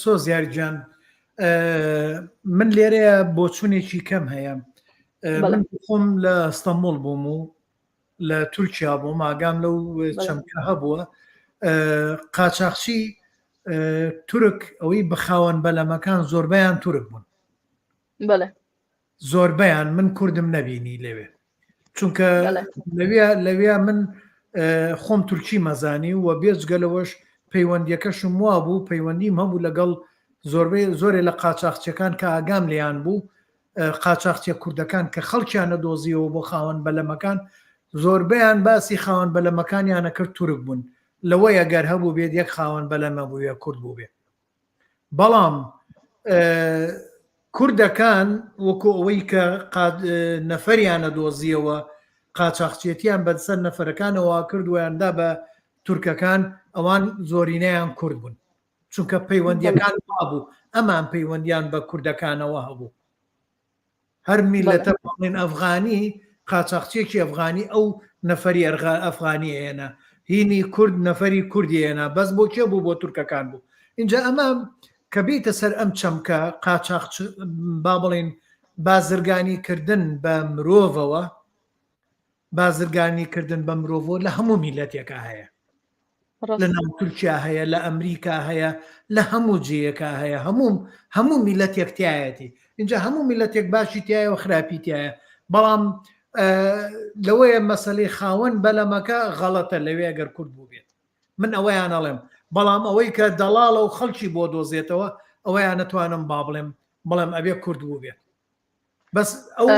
سۆزیار گیان من لێرەیە بۆچوونێکی کەم هەیە من خۆم لە ئەستەمبوڵ بووم و لە تورکیا بووم ئاگام لەو چەمکە هەبووە قاچاخچی تورک ئەوەی بەخاوەن بەلەمەکان زۆربەیان تورک بوون بەڵێ زۆربەیان من کوردم نەبینی لەوێ چونکە لەوێ لەوێ من خۆم تورکی مەزانی و بێجگە لەوەش پەیوەندیەکەشم وا بوو پەیوەندیم هەبوو لەگەڵ زۆربەی زۆرێ لە قاچاخچەکان کە ئاگام لێیان بوو قاچاخچیە کوردەکان کە خەڵکیان نەدۆزیەوە بۆ خاوەن بەلەمەکان زۆربەیان باسی خاوەن بەلەمەکانیانە کرد تورک بوون لەوەی ئەگەر هەبوو بێت یەک خاوەن بەلەمە بووە کورد بوو بێ بەڵام کوردەکان وەکو ئەوەی کە نەفەریانە دۆزیەوە قاچاخچێتیان بەسەر نەفەرەکانەوە کرد ویاندا بە تورکەکان ئەوان زۆرینەیان کورد بوون چونکە پەیوەندیەکان بوو ئەمان پەیوەندیان بە کوردەکانەوە هەبوو هەر میلەتە بڵێن ئەفغانی قاچاخچیەکی ئەفغانی ئەو نەفەری ئەرغا ئەفغانی ئێنا هینی کورد نەفەری کوردی ئێنا بەس بۆ کێ بوو بۆ تورکەکان بوو اینجا ئەمە کە بیتە سەر ئەم چەمکە قاچاخ با بڵین بازرگانی کردن بە مرۆڤەوە بازرگانی کردن بە مرۆڤەوە لە هەموو میلەتێکا هەیە. لە ناو تورکیا هەیە لە ئەمریکا هەیە لە هەموو جێیەکە هەیە هەموو هەموو میلەتێک تایەتی اینجا هەموو میلەتێک باشی تایە و خراپی تایە بەڵام لەوەیە مەسلەی خاوەن بەلەمەکە غەڵەتە لەوێ گەر کورد بوو بێت من ئەوەیان ئەڵێم بەڵام ئەوەی کە دەڵاڵە و خەڵکی بۆ دۆزێتەوە ئەوەیان نەتوانم با بڵێم بڵێم ئەبێ کورد بوو بێت بەس ئەو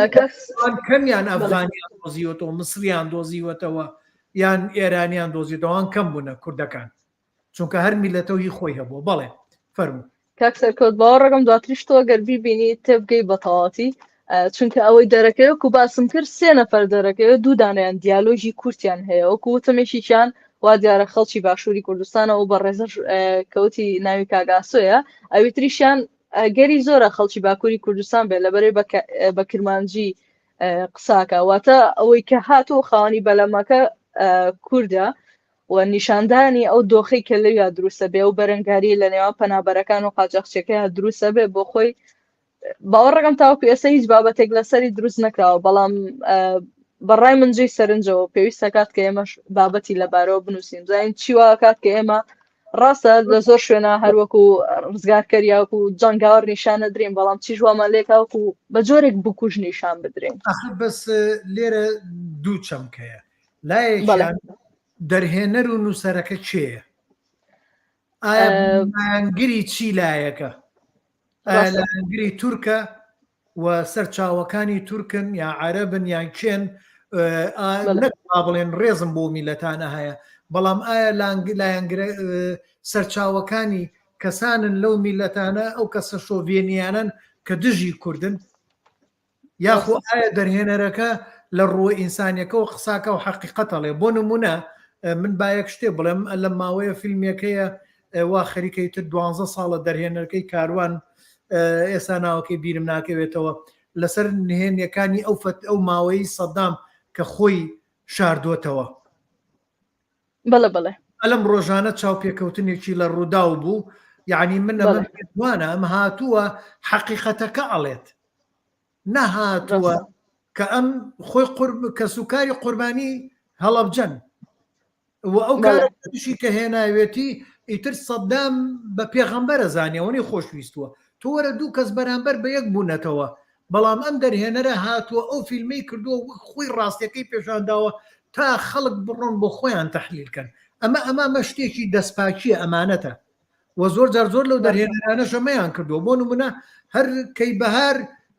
کەمیان ئەفغانیان دۆزیوەتەوە مسریان دۆزیوەتەوە یان ئێرانیان دۆزیتەوەان کەم بوونە کوردەکان چونکە هەر میلەتەوە هی خۆی هەبووە بەڵێ فەرموو کاک سەرکەوت باوەڕەکەم دواتریش تۆ گەر بیبینی تێبگەی بە تەواوەتی چونکە ئەوەی دەرەکەوێت وەکو باسم کرد سێ نەفەر دەرەکەوێت دوو دانیان دیالۆژی کورتیان هەیە وەکو وتم یەکێکیان وا دیارە خەڵکی باشووری کوردستانە و بە ڕێزەش کەوتی ناوی کاگاسۆیە ئەوی تریشیان گەری زۆرە خەڵکی باکووری کوردستان بێت لەبەرەی بە کرمانجی قساکە واتە ئەوەی کە هاتوو خاوەنی بەلەمەکە کوردە و نیشاندانی ئەو دۆخەی کە لەویا دروستە بێ و بەرەنگاری لە نێوان پەنابەرەکان و قاچاخچیەکەیا دروستە بێ بۆ خۆی باوەڕەکەم تاوەکو ئێستا هیچ بابەتێک لەسەری دروست نەکراوە بەڵام بەڕای من جێی سەرنجەوە پێویستە کات کە ئێمەش بابەتی لەبارەوە بنووسین بزانین چی وا کات کە ئێمە ڕاستە لە زۆر شوێنە هەروەکو ڕزگارکەر یاوەکو جەنگاوەر نیشان نەدرین بەڵام چیش وامان لێکاوەکو بە جۆرێک بکوژ نیشان بدرین ئەخر بەس لێرە دوو چەمکەیە لایەکیان دەرهێنەر و نووسەرەکە کێیە؟ ئایا لایەنگری چی لایەکە؟ ئایا لایەنگری تورکە و سەرچاوەکانی تورکن یا عەرەبن یان کێن؟ نەک با بڵێن ڕێزم بۆ میلەتانە هەیە بەڵام ئایا لایەنگرە سەرچاوەکانی کەسانن لەو میلەتانە ئەو کەسە شۆڤێنیانەن کە دژی کوردن؟ یاخۆ ئایا دەرهێنەرەکە لە ڕووە ئینسانیەکەوە قساکە و حەقیقەت ئەڵێ بۆ نمونە من با یەک شتێ بڵێم لەم ماوەیە فیلمێکەیە وا خەریکەی تر دوانزە ساڵە دەرهێنەرەکەی کاروان ئێستا ناوەکەی بیرم ناکەوێتەوە لەسەر نهێنیەکانی ئەو فەت ئەو ماوەی سەدام کە خۆی شاردۆتەوە بەڵێ بەڵێ ئەلم ڕۆژانە چاوپێکەوتنێکی لە ڕووداو بوو یعنی من ئەمە وانە ئەم هاتووە حەقیقەتەکە ئەڵێت نەهاتووە کە ئەم خۆی قورب کەسوکاری قوربانی هەڵەبجەن و ئەو کارشی کە هێناوێتی ئیتر سەدام بە پێغەمبەرە زانیەوەنی خۆشویستووە تۆ وەرە دوو کەس بەرامبەر بە یەک بوونەتەوە بەڵام ئەم دەرهێنەرە هاتووە ئەو فیلمەی کردووە وەک خۆی ڕاستیەکەی پێشانداوە تا خەڵک بڕۆن بۆ خۆیان تەحلیل کەن ئەمە ئەمە ئەمە شتێکی دەستپاکیە ئەمانەتە و زۆر جار زۆر لەو دەرهێنەرانەش ئەمەیان کردووە بۆ نمونە هەر کەی بەهار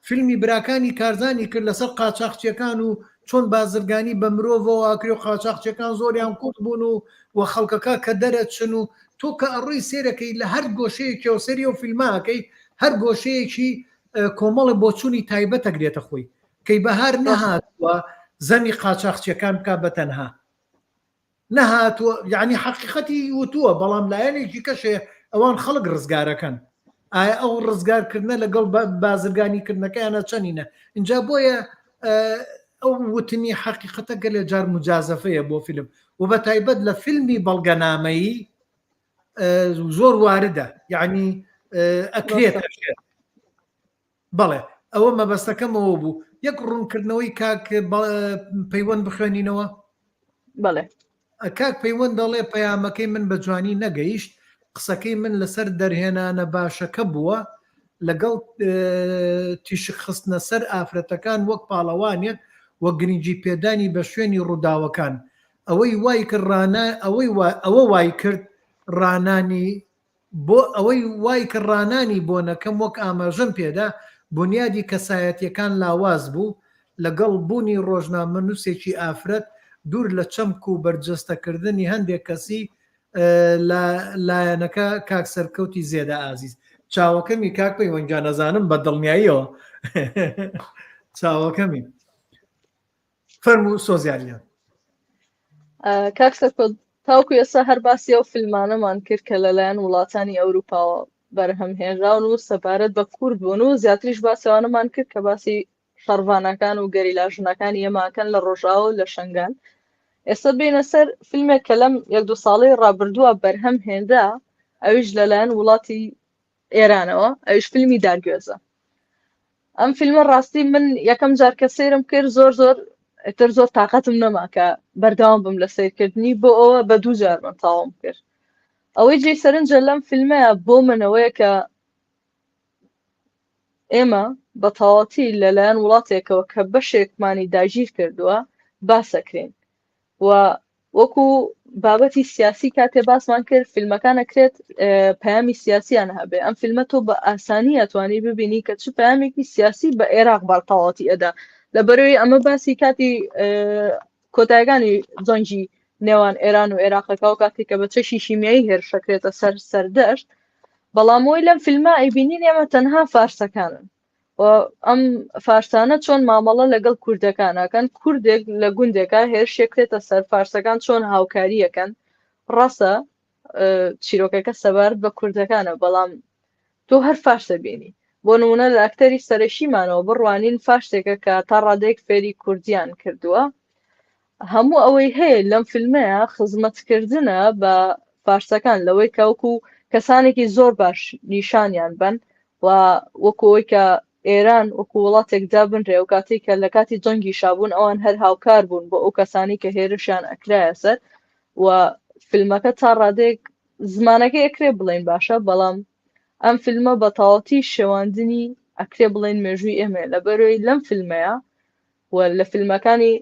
فیلمی براکانی کارزانی کرد لەسەر قاچاخچیەکان و چۆن بازرگانی بە مرۆڤەوە ئەکرێ و قاچاخچیەکان زۆریان کورد بوون و و خەڵکەکە کە دەرەچن و تۆ کە ئەڕۆی سێرەکەی لە هەر گۆشەیەکیەوە سەری ئەو فیلمە ئەکەی هەر گۆشەیەکی کۆمەڵە بۆچوونی تایبەت ئەگرێتە خۆی کەی بەهار نەهاتووە زەمی قاچاخچیەکان بکا بە تەنها نەهاتووە یعنی حەقیقەتی وتووە بەڵام لایەنێکی کەش هەیە ئەوان خەڵک ڕزگارەکەن ئایا ئەو ڕزگارکردنە لەگەڵ بازرگانی کردنەکەیانە چەنینە اینجا بۆیە ئەو وتنی حەقیقەتە گەلێ جار مجازەفەیە بۆ فیلم و بە تایبەت لە فیلمی بەڵگەنامەیی زۆر واردە یعنی ئەکرێت بەڵێ ئەوە مەبەستەکەم ئەوە بوو یەک ڕوونکردنەوەی کاک پەیوەند بخوێنینەوە بەڵێ کاک پەیوەند دەڵێ پەیامەکەی من بە جوانی نەگەیشت قسەکەی من لەسەر دەرهێنانە باشەکە بووە لەگەڵ تیشک خستنە سەر ئافرەتەکان وەک پاڵەوانێک و گرنگی پێدانی بە شوێنی ڕووداوەکان ئەوەی وای کرد ڕانا ئەوەی ئەوە وای کرد ڕانانی بۆ ئەوەی وای کرد ڕانانی بۆنەکەم وەک ئاماژەم پێدا بونیادی کەسایەتیەکان لاواز بوو لەگەڵ بوونی ڕۆژنامەنووسێکی ئافرەت دوور لە چەمک و بەرجەستەکردنی هەندێک کەسی لە لایەنەکە کاک سەرکەوتی زێدە ئازیز چاوەکەمی کاک پەیوەند گیان ئەزانم بە دڵنیاییەوە چاوەکەمی فەرموو سۆزیار گیان. کاک سەرکەوت تاوەکو ئێستا هەر باسی ئەو فیلمانەمان کرد کە لەلایەن وڵاتانی ئەوروپاوە بەرهەم هێنراون و سەبارەت بە کورد بوون و زیاتریش باسی ئەوانەمان کرد کە باسی شەڕڤانەکان و گەریلا ژنەکانی ئێماکەن لە ڕۆژاوە و لە شنگال ئێستا بینە سەر فیلمێک کە لەم یەک دوو ساڵەی ڕابردووە بەرهەم هێنرا ئەویش لەلایەن وڵاتی ئێرانەوە ئەویش فیلمی دارگوێزە ئەم فیلمە ڕاستی من یەکەم جار کە سەیرم کرد زۆر زۆر ئیتر زۆر تااقەتم نەما کە بەردەوام بم لە سیرکردنی بۆ ئەوە بە دوو جار من تاوام کرد ئەوەی جێی سەرنجە لەم فیلمەیە بۆ منەوەیە کە ئێمە بە تەواوەتی لەلایەن وڵاتێکەوە کە بەشێکمانی داگیر کردووە باسەکرین و وەکو بابەتی سیاسی کاتێ باسمان کرد فیلمەکان ئەکرێت پەیامی سیاسیان هەبێ ئەم فیلمە تۆ بە ئاسانی ئەتوانی ببینی کە چ پەیامێکی سیاسی بە عێراق بەتەواوەتی ئەدا لەبەرەوەی ئەمە باسی کاتی کۆتایەکانی جەنگی نێوان ئێران و عێراقەکە و کاتێک کە بە چەکی شیمیایی هێرشەکرێتە سەر سەردەشت بەڵام ئەوەی لەم فیلمە ئەیبینین ئێمە تەنها فارسەکانن و ئەم فارسانە چۆن مامەڵە لەگەڵ کوردەکان ئەکەن کوردێک لە گوندێکا هێرشێکرێتە سەر فارسەکان چۆن هاوکاریەکەن ڕاستە چیرۆکەکە سەبارەت بە کوردەکانە بەڵام تۆ هەر فارسە بینی بۆ نمونە لە ئەکتەری سەرەکیمانەوە بڕوانین فارسێکە کە تا ڕادەیەک فێری کوردیان کردووە هەموو ئەوەی هەیە لەم فیلمەیە خزمەتکردنە بە فارسەکان لەوەی کە وەکو کەسانێکی زۆر باش نیشانیان بن و وەکو ئەوەی کە ئێران وەکو وڵاتێک دابنرێ و کاتێک کە لە کاتی جەنگی شابوون ئەوان هەر هاوکار بوون بۆ ئەو کەسانی کە هێرشیان ئەکرایە سەر و فیلمەکە تا ڕادەیەک زمانەکەی ئەکرێ بڵێین باشە بەڵام ئەم فیلمە بە تەواوەتی شێواندنی ئەکرێ بڵێین مێژووی ئێمەیە لەبەرەوەی لەم فیلمەیە و لە فیلمەکانی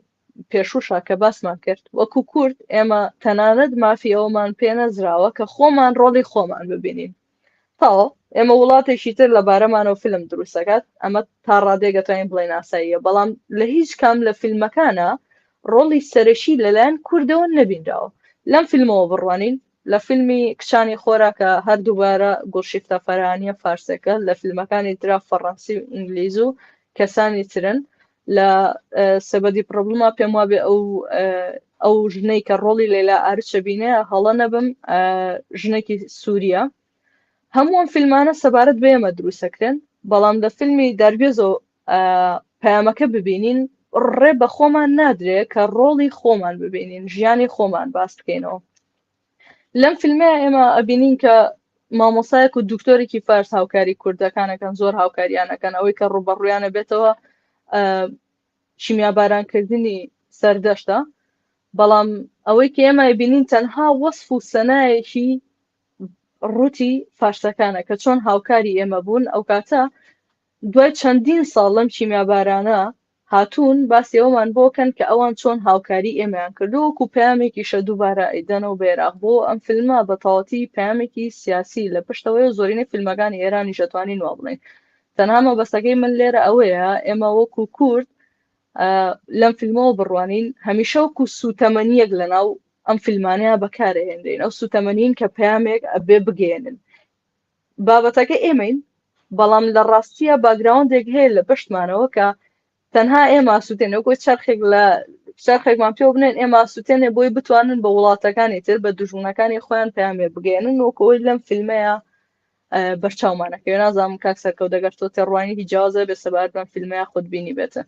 پێشووشا کە باسمان کرد وەکو کورد ئێمە تەنانەت مافی ئەومان پێ نەزراوە کە خۆمان ڕۆڵی خۆمان ببینین تاو ئێمە وڵاتێکی تر لە بارەمانەوە فیلم دروستەکات ئەمە تا ڕادەیەک ئەتوانین بڵێین ئاساییە بەڵام لە هیچ کام لە فیلمەکانە ڕۆڵی سەرەکی لەلایەن کوردەوە نەبینراوە لەم فیلمەوە بڕوانین لە فیلمی کچانی خۆراکە هەر دووبارە گوڵشیفتە فەرهانیە فارسەکە لە فیلمەکانی ترا فەڕەنسی و ئینگلیز و کەسانی ترن لە سەبەدی پرۆبلما پێم وابێ ئەو ئەو ژنەی کە ڕۆڵی لەیلا ئارچە بینێ هەڵە نەبم ژنێکی سووریە هەموو ئەم فیلمانە سەبارەت بە ئێمە دروستەکرێن بەڵام لە فیلمی دارگوێزۆ پەیامەکە ببینین ڕێ بە خۆمان نادرێ کە ڕۆڵی خۆمان ببینین ژیانی خۆمان باس بکەینەوە لەم فیلمەیە ئێمە ئەبینین کە مامۆسایەک و دکتۆرێکی فارس هاوکاری کوردەکانەکەن زۆر هاوکاریانەکەن ئەوەی کە ڕوبەڕویانە بێتەوە شیمیابارانکردنی سەردەشتە بەڵام ئەوەی کە ئێمە بینین تەنها وەصف و سەنایەکی ڕووتی فارسەکانە کە چۆن هاوکاری ئێمە بوون ئەو کاتە دوای چەندین ساڵ لەم کیمیابارانە هاتوون باسی ئەوەمان بۆ کەن کە ئەوان چۆن هاوکاری ئێمەیان کردو وەکو پەیامێکیشە دووبارە ئەیدەنەوە بە ئێراق بۆ ئەم فیلمە بە تەواوەتی پەیامێکی سیاسی لە پشتەوەیە و زۆرینەی فیلمەکانی ئێرانیش ئەتوانین وا بڵێین تەنها مەبەستەکەی من لێرە ئەوەیە ئێمە وەکو کورد لەم فیلمەوە بڕوانین هەمیشە وەکو سوتەمەنیەک لەناو ئەم فیلمانەیە بەکارەهێنرین ئەو سوتەمەنین کە پەیامێک ئەبێ بگەێنن بابەتەکە ئێمەین بەڵام لە ڕاستیە background ێک هەیە لە پشتمانەوە کە تەنها ئێمە سووتێنە وەکۆی چرخێک لە چرخێکمان پێ بنێن ئێمە سووتێنێ بۆی بتوانن بە وڵاتەکانی تر بە دوژمنەکانی خۆیان پەیامێ بگەێنن وەکەوەی لەم فیلمەیە بەرچاومانەکەوێ نازانم کاک سەرکەوت دەگەر تۆ تێڕوانینێکی جیاوازە بێ سەبارەت بەم فیلمەیە خۆت بینی بێتە.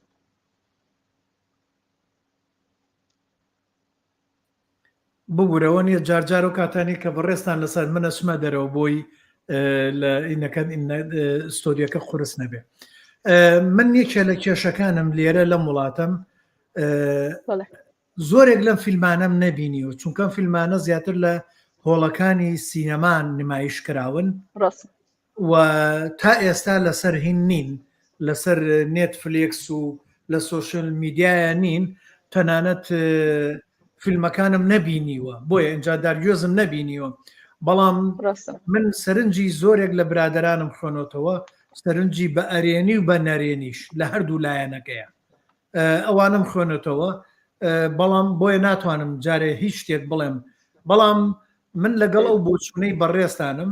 ببورەوە نیە جار جار و کاتانی کە بەڕێزتان لەسەر منە چمە دەرەوە بۆی لە ئینەکە ستۆریەکە قورس نەبێ من یەکێ لە کێشەکانم لێرە لەم وڵاتم زۆرێک لەم فیلمانەم نەبینیوە چونکە ئەم فیلمانە زیاتر لە هۆڵەکانی سینەمان نمایش کراون و تا ئێستا لەسەر هین نین لەسەر نێتفلێکس و لە سۆشیال میدیایە نین تەنانەت فیلمەکانم نەبینیوە بۆیە ئینجا دارگوێزم نەبینیوە بەڵام من سەرنجی زۆرێک لە برادرانم خوێنۆتەوە سەرنجی بە ئەرێنی و بە نەرێنیش لە هەردوو لایەنەکەیە ئەوانم خوێنێتەوە بەڵام بۆیە ناتوانم جارێ هیچ شتێک بڵێم بەڵام من لەگەڵ ئەو بۆچوونەی بەڕێزتانم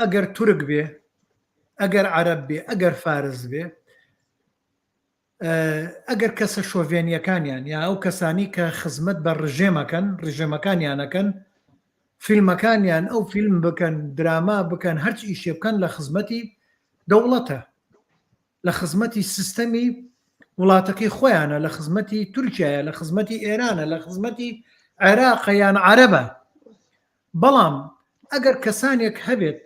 ئەگەر تورک بێ ئەگەر عەرەب بێ ئەگەر فارس بێ ئەگەر کەسە شۆڤێنیەکانیان یا ئەو کەسانی کە خزمەت بە ڕژێمەکەن ڕژێمەکانیانەکەن فیلمەکانیان ئەو فیلم بکەن دراما بکەن هەرچ ئیشێ بکەن لە خزمەتی دەوڵەتە لە خزمەتی سیستەمی وڵاتەکەی خۆیانە لە خزمەتی تورکیایە لە خزمەتی ئێرانە لە خزمەتی عێراقە یان عەرەبە بەڵام ئەگەر کەسانێک هەبێت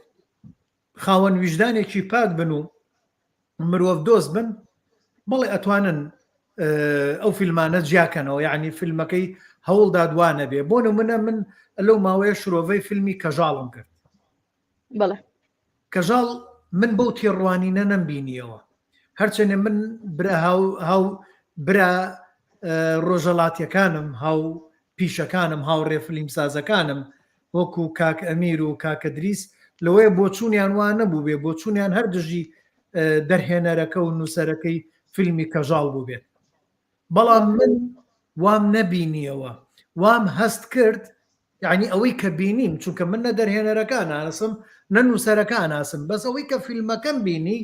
خاوەن ویژدانێکی پاک بن و مرۆڤ دۆست بن بەڵێ ئەتوانن. ئەو فیلمانە جیاکەنەوە یعنی فیلمەکەی هەوڵدا دوانەبێ بۆ نمونە من لەو ماوەیە شرۆڤەی فیلمی کەژاڵم کرد بەڵێ کەژاڵ من بەو تێڕوانینە نەمبینیەوە هەرچەنێ من برا هاو هاو برا ڕۆژەڵاتیەکانم هاو پیشەکانم هاوڕێ فلیمسازەکانم وەکو کاک ئەمیر و کاکە دریس لەوەیە بۆچوونیان وا نەبوو بێ بۆچوونیان هەر دژی دەرهێنەرەکە و نووسەرەکەی فیلمی کەژاڵ بوو بێت بەڵام من وام نەبینیەوە وام هەست کرد یعنی ئەوەی کە بینیم چونکە من نە دەرهێنەرەکە ناسم نە نووسەرەکە ناسم بەس ئەوەی کە فیلمەکەم بینی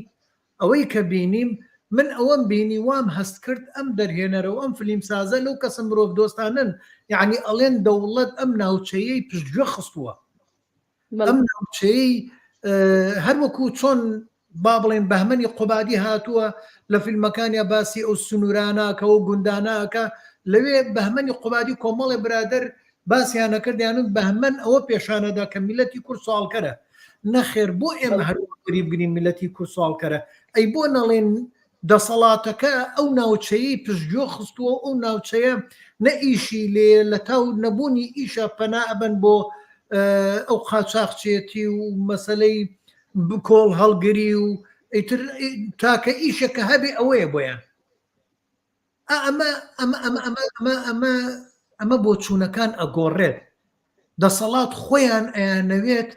ئەوەی کە بینیم من ئەوەم بینی وام هەست کرد ئەم دەرهێنەرە و ئەم فلیمسازە لەو کەسە مرۆڤ دۆستانەن یعنی ئەڵێن دەوڵەت ئەم ناوچەیەی پشتگوێ خستووە ئەم ناوچەیەی هەروەکو چۆن با بڵێن بەهمەنی قوبادی هاتووە لە فیلمەکانیا باسی ئەو سنووراناکە و گونداناکە لەوێ بەهمەنی قوبادی کۆمەڵێ برادەر باسیان ئەکرد دەیانوت بەهمەن ئەوە پێشانەدا کە میلەتی کورد سواڵکەرە نەخێر بۆ ئێمە هەر وەری بگرین میلەتی کورد سواڵکەرە ئەی بۆ نەڵێن دەسەڵاتەکە ئەو ناوچەیەی پشتگوێ خستووە ئەو ناوچەیە نە ئیشی لێ لە تاو نەبوونی ئیشە پەنا ئەبەن بۆ ئەو قاچاخچێتی و مەسلەی بکۆڵ هەڵگری و ئیتر تاکە ئیشە کە هەبێ ئەوەیە بۆیان ئەمە ئەمە ئەمە ئەمە ئەمە ئەمە ئەمە بۆچوونەکان ئەگۆڕێت دەسەڵات خۆیان ئەیانەوێت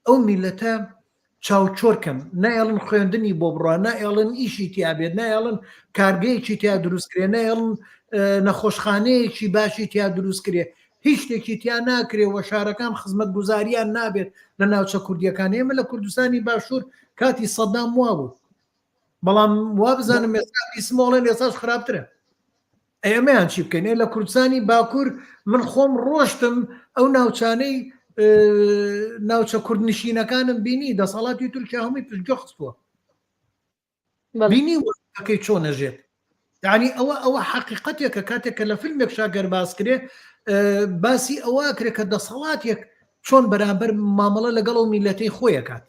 ئەو میلەتە چاوچۆرکەن نایەڵن خوێندنی بۆ بڕوا نایەڵن ئیشی تیابێت نایەڵن کارگەیەکی تیا دروستکرێ نایەڵن نەخۆشخانەیەکی باشی تیا دروستکرێ هیچ شتێکی تیا ناکرێ و شارەکان خزمەتگوزاریان نابێت لە ناوچە کوردیەکان ئێمە لە کوردستانی باشوور کاتی سەدام وابوو بەڵام وا بزانم ئێستا بیسمۆڵێن ئێستاش خراپترە ئێمەیان چی بکەین لە کوردستانی باکوور من خۆم ڕۆشتم ئەو ناوچانەی ناوچە کوردنشینەکانم بینی دەسەڵاتی تورکیا هەمووی پشتگوێ خستووە بینی وەکەی چۆن نەژێت یعنی ئەوە ئەوە حقیقەتێکە کاتێک کە لە فیلمێک شاگەر باس کرێ باسی ئەوە کرێ کە دەسەڵاتێک چۆن بەرامبەر مامەڵە لەگەڵ ئەو میلەتەی خۆیەکات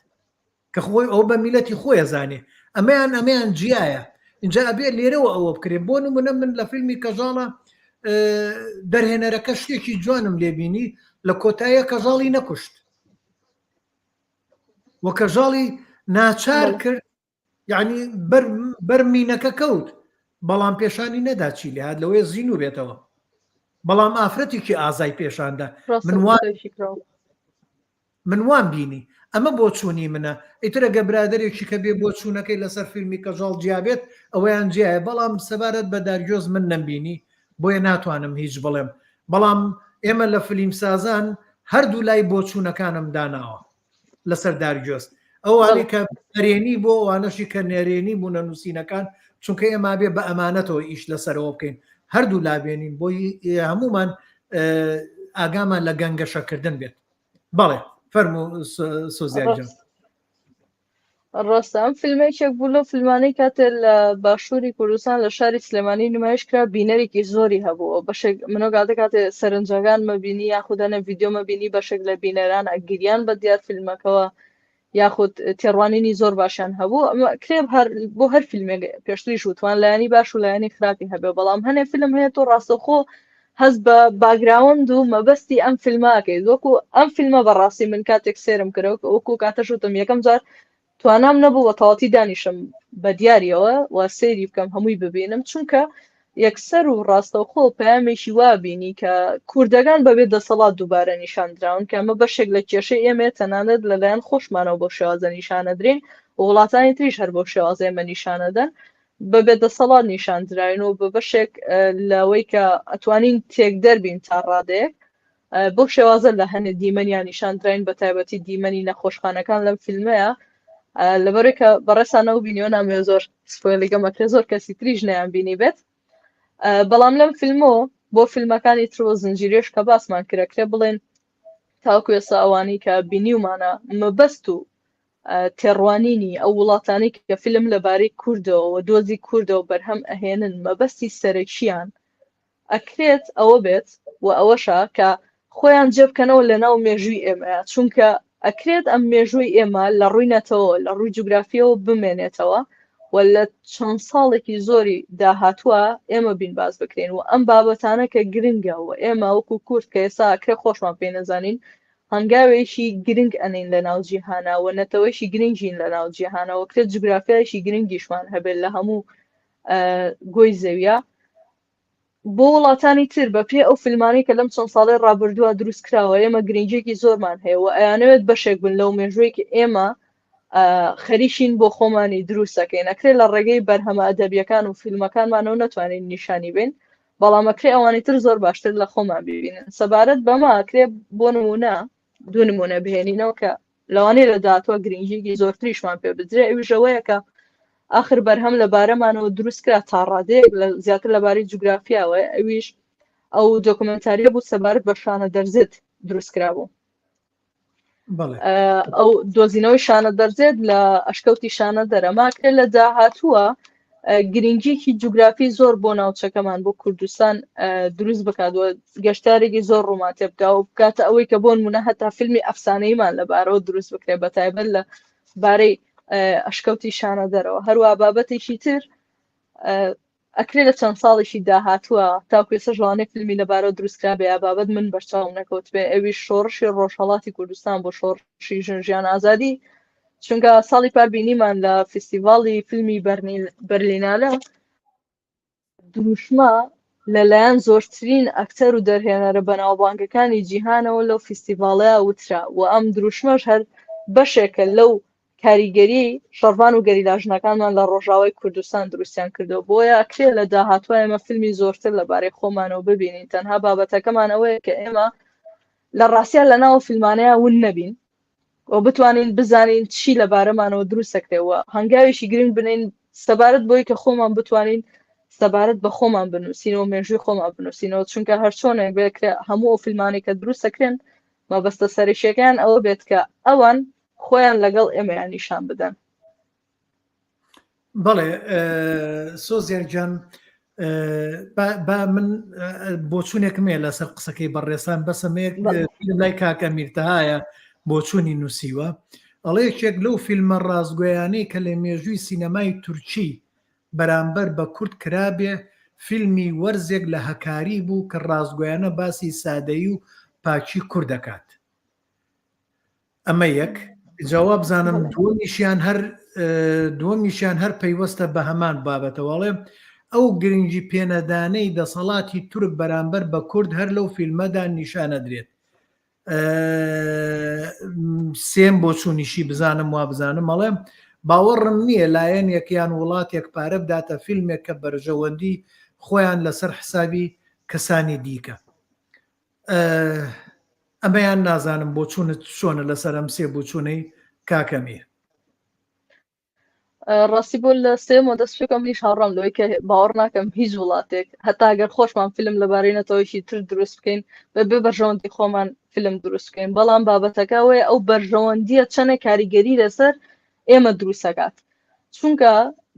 کە خۆی ئەوە بە میلەتی خۆی ئەزانێ ئەمەیان ئەمەیان جیایە اینجا ئەبێ لێرەوە ئەوە بکرێ بۆ نمونە من لە فیلمی کەژاڵە دەرهێنەرەکە شتێکی جوانم لێبینی لە کۆتاییە کەژاڵی نەکوشت و کەژاڵی ناچار کرد یعنی بەر بەر مینەکە کەوت بەڵام پێشانی نەدا چی لێهات لەوەیە زیینو بێتەوە بەڵام ئافرەتێکی ئازای پێشاندا من وا من وام بینی ئەمە بۆچوونی منە ئیتر ئەگەر برادەرێکی کە بێ بۆچوونەکەی لەسەر فیلمی کەژاڵ جیابێت ئەوەیان جیایە بەڵام سەبارەت بە دارگۆز من نەمبینی بۆیە ناتوانم هیچ بڵێم بەڵام ئێمە لە فلیمسازان هەردوو لای بۆچوونەکانم داناوە لەسەر دارگۆز ئەوانەی کە ئەرێنی بۆ ئەوانەشی کە نەرێنی بوونە نووسینەکان چونکە ئێمە بێ بە ئەمانەتەوە ئیش لەسەرەوە بکەین هەردوو لابێنین بۆی هەمومان ئاگامان لە گەنگەشەکردن بێت بەڵێ فەرموو سۆزیار گیان. ڕاستە ئەم فیلمە یەکێک بوو لەو فیلمانەی کاتێ لە باشووری کوردستان لە شاری سلێمانی نمایش کرا بینەرێکی زۆری هەبوو بەشێک منۆ گاتە کاتێ سەرنجەکان مەبینی یاخودەنە ڤیددیو مەبینی بەشێک لە بینەران ئەگریان بە دیار فیلمەکەوە یاخود تێڕوانینی زۆر باشیان هەبوو ئەمە کرێ هەر بۆ هەر فیلمێک پێشتریش وتوان لایەنی باش و لایەنی خراپی هەبێ بەڵام هەنێ فیلم هەیە تۆ ڕاستەوخۆ هەست بە باگراوەند و مەبەستی ئەم فیلماکەیت وەکو ئەم فیلمە بەڕاستی من کاتێک سێرم کرد وەکو کاتەش وتم یەکەم جار توانام نەبوو بە تەواتی دانیشم بە دیاریەوە و سەیری بکەم هەمووی ببینم چونکە یەکسەر و ڕاستەوخۆ پەیامێکی وا بینی کە کوردەکان بەبێ دەسەڵات دووبارە نیشان دراون کە ئەمە بەشێک لە کێشەی ئێمەیە تەنانەت لەلایەن خۆشمانەوە بۆ شێوازە نیشانەدرین و وڵاتانی تریش هەر بۆ شێوازە ئێمە نیشانەدەن بەبێ دەسەڵات نیشان دراین و بە بەشێک لەوەی کە ئەتوانین تێکدەر بین تا ڕادەیەک بەو شێوازە لە هەنێ دیمەنیان نیشان دراین بە تایبەتی دیمەنی نەخۆشخانەکان لەم فیلمەیە لەبەرێک کە بەڕێسانەوە بینیوە نامەوێ زۆر spoil یگەم ئەکرێ زۆر کەسی تریش نەیان بینی بێت بەڵام لەم فیلمۆ بۆ فیلمەکانی ترۆ زنجیرێش کە باسمان کرەکرێ بڵێن تاوەکو ئێستا ئەوانەی کە بینیومانە مەبەست و تێڕوانینی ئەو وڵاتانەی کە فیلم لەبارەی کوردەوە و دۆزی کوردەوە بەرهەم ئەهێنن مەبەستی سەرەکییان ئەکرێت ئەوە بێت و ئەوەشە کە خۆیان جێبکەنەوە لە ناو مێژووی ئێمەیە چونکە ئەکرێت ئەم مێژووی ئێمە لە ڕووی نەتەوە لە ڕووی جوگرافیەوە بمێنێتەوە و لە چەند ساڵێکی زۆری داهاتووە ئێمە بین باس بکرێن و ئەم بابەتانە کە گرنگە و ئێمە وەکو کورد کە ئێستا ئەکرێ خۆشمان پێ نەزانین هەنگاوێکی گرنگ ئەنین لە ناو جیهانا و نەتەوەیەکی گرنگین لە ناو جیهانا و کرێت جوگرافیایەکی گرنگیشمان هەبێت لە هەموو گۆی زەویە بۆ وڵاتانی تر بە پێ ئەو فیلمانەی کە لەم چەند ساڵەی ڕابردووە دروست کراوە ئێمە گرنگیەکی زۆرمان هەیە و ئەیانەوێت بەشێک بن لەو مێژووی کە ئێمە خەریکین بۆ خۆمانی دروستەکەین ئەکرێت لە ڕێگەی بەرهەمە ئەدەبیەکان و فیلمەکانمانەوە نەتوانین نیشانی بین بەڵام ئەکرێ ئەوانی تر زۆر باشتر لە خۆمان ببینن سەبارەت بەمە ئەکرێ بۆ نمونە دوو نمونە بهێنینەوە کە لەوانەیە لە داهاتوە گرنگیەکی زۆرتریشمان پێ بدرێ ئەویش ئەوەیە کە ئاخر بەرهەم لە بارەمانەوە دروست کرا تا ڕادەیەک لە زیاتر لەبارەی جوگرافیاوە ئەویش ئەو دۆکمنتاریە بوو سەبارەت بە شانە دەرزێت دروست کرابوو ئەو دۆزینەوەی شانە دەرزێت لە ئەشکەوتی شانە دەرەماکرێت لە داهاتووە گرنگیەکی جوگرافی زۆر بۆ ناوچەکەمان بۆ کوردستان دروست بکات و گەشتارێکی زۆر ڕوومان تێ بکا و بکاتە ئەوەی کە بۆ نمونە هەتا فیلمی ئەفسانەیمان لەبارەوە دروست بکرێت بە تایبەت لە بارەی ئەشکەوتی شانە دەرەوە هەروە بابەتێکی تر ئەکرێ لە چەند ساڵێکی داهاتووە تاکو ئێستاش لەوانەیە فیلمی لەبارەوە دروست کرابێ یا بابەت من بەرچاوم نەکەوتبێ ئەویش شۆڕشی ڕۆژهەڵاتی کوردستان بۆ شۆڕشی ژن ژیان ئازادی چونکە ساڵی پار بینیمان لە فیستیڤاڵی فیلمی بەرلینالە دروشمە لەلایەن زۆرترین ئەکتەر و دەرهێنەرە بەناوبانگەکانی جیهانەوە لەو فیستیڤاڵەیە وترا و ئەم دروشمەش هەر بەشێکە لەو کاریگەری شەڕڤان و گەریلا ژنەکانمان لە ڕۆژاوای کوردستان دروستیان کردووە، بۆیە ئەکرێ لە داهاتووە ئێمە فیلمی زۆرتر لەبارەی خۆمانەوە ببینین، تەنها بابەتەکەمان ئەوەیە کە ئێمە لە ڕاستیا لە ناو فیلمانەیا ون نەبین و بتوانین بزانین چی لەبارەمانەوە دروست دەکرێ و هەنگاوێکی گرنگ بنێین سەبارەت بۆی کە خۆمان بتوانین سەبارەت بە خۆمان بنووسینەوە مێژووی خۆمان بنووسینەوە چونکە هەرچۆنێک بێت هەموو ئەو فیلمانەی کە دروست دەکرێن مەبەستە سەرەکیەکەیان ئەوە بێت کە ئەوان خۆیان لەگەڵ ئێمەیان نیشان بدەن. بەڵێ سۆزیار گیان با من بۆچوونێکم هەیە لەسەر قسەکەی بەڕێسان بەسەمەیەک لای کاک ئەمیر تەهایە بۆچوونی نووسیوە ئەڵێ یەکێک لەو فیلمە ڕاستگۆیانەی کە لە مێژووی سینەمای تورکی بەرامبەر بە کورد کرابێ فیلمی وەرزێک لە هەکاری بوو کە ڕاستگۆیانە باسی سادەیی و پاکی کورد دەکات. ئەمە یەک جا وابزانم دووەمیشیان هەر دووەمیشیان هەر پەیوەستە بە هەمان بابەتەوە ئەڵێ ئەو گرنگی پێنەدانەی دەسەڵاتی تورک بەرامبەر بە کورد هەر لەو فیلمەدا نیشانەدرێت سێم بۆچوونیشی بزانم وابزانم ئەڵێم باوەڕم نییە لایەنێک یان وڵاتێک پارە بداتە فیلمێک کە بەرژەوەندی خۆیان لەسەر حسابی کەسانی دیکە ئەمەیان نازانم بۆچوونت چۆنە لەسەر ئەم سێ بۆچوونەی کاک ئەمیر؟ ڕاستی بۆ لە سێمەوە دەست پێ بکەم منیش هاوڕام لەوەی کە باوەڕ ناکەم هیچ وڵاتێک هەتا گەر خۆشمان فیلم لەبارەی نەتەوەیەکی تر دروست بکەین بە بێ بەرژەوەندی خۆمان فیلم دروست بکەین بەڵام بابەتەکە ئەوەیە ئەو بەرژەوەندیە چەنە کاریگەری لەسەر ئێمە دروستەکات چونکە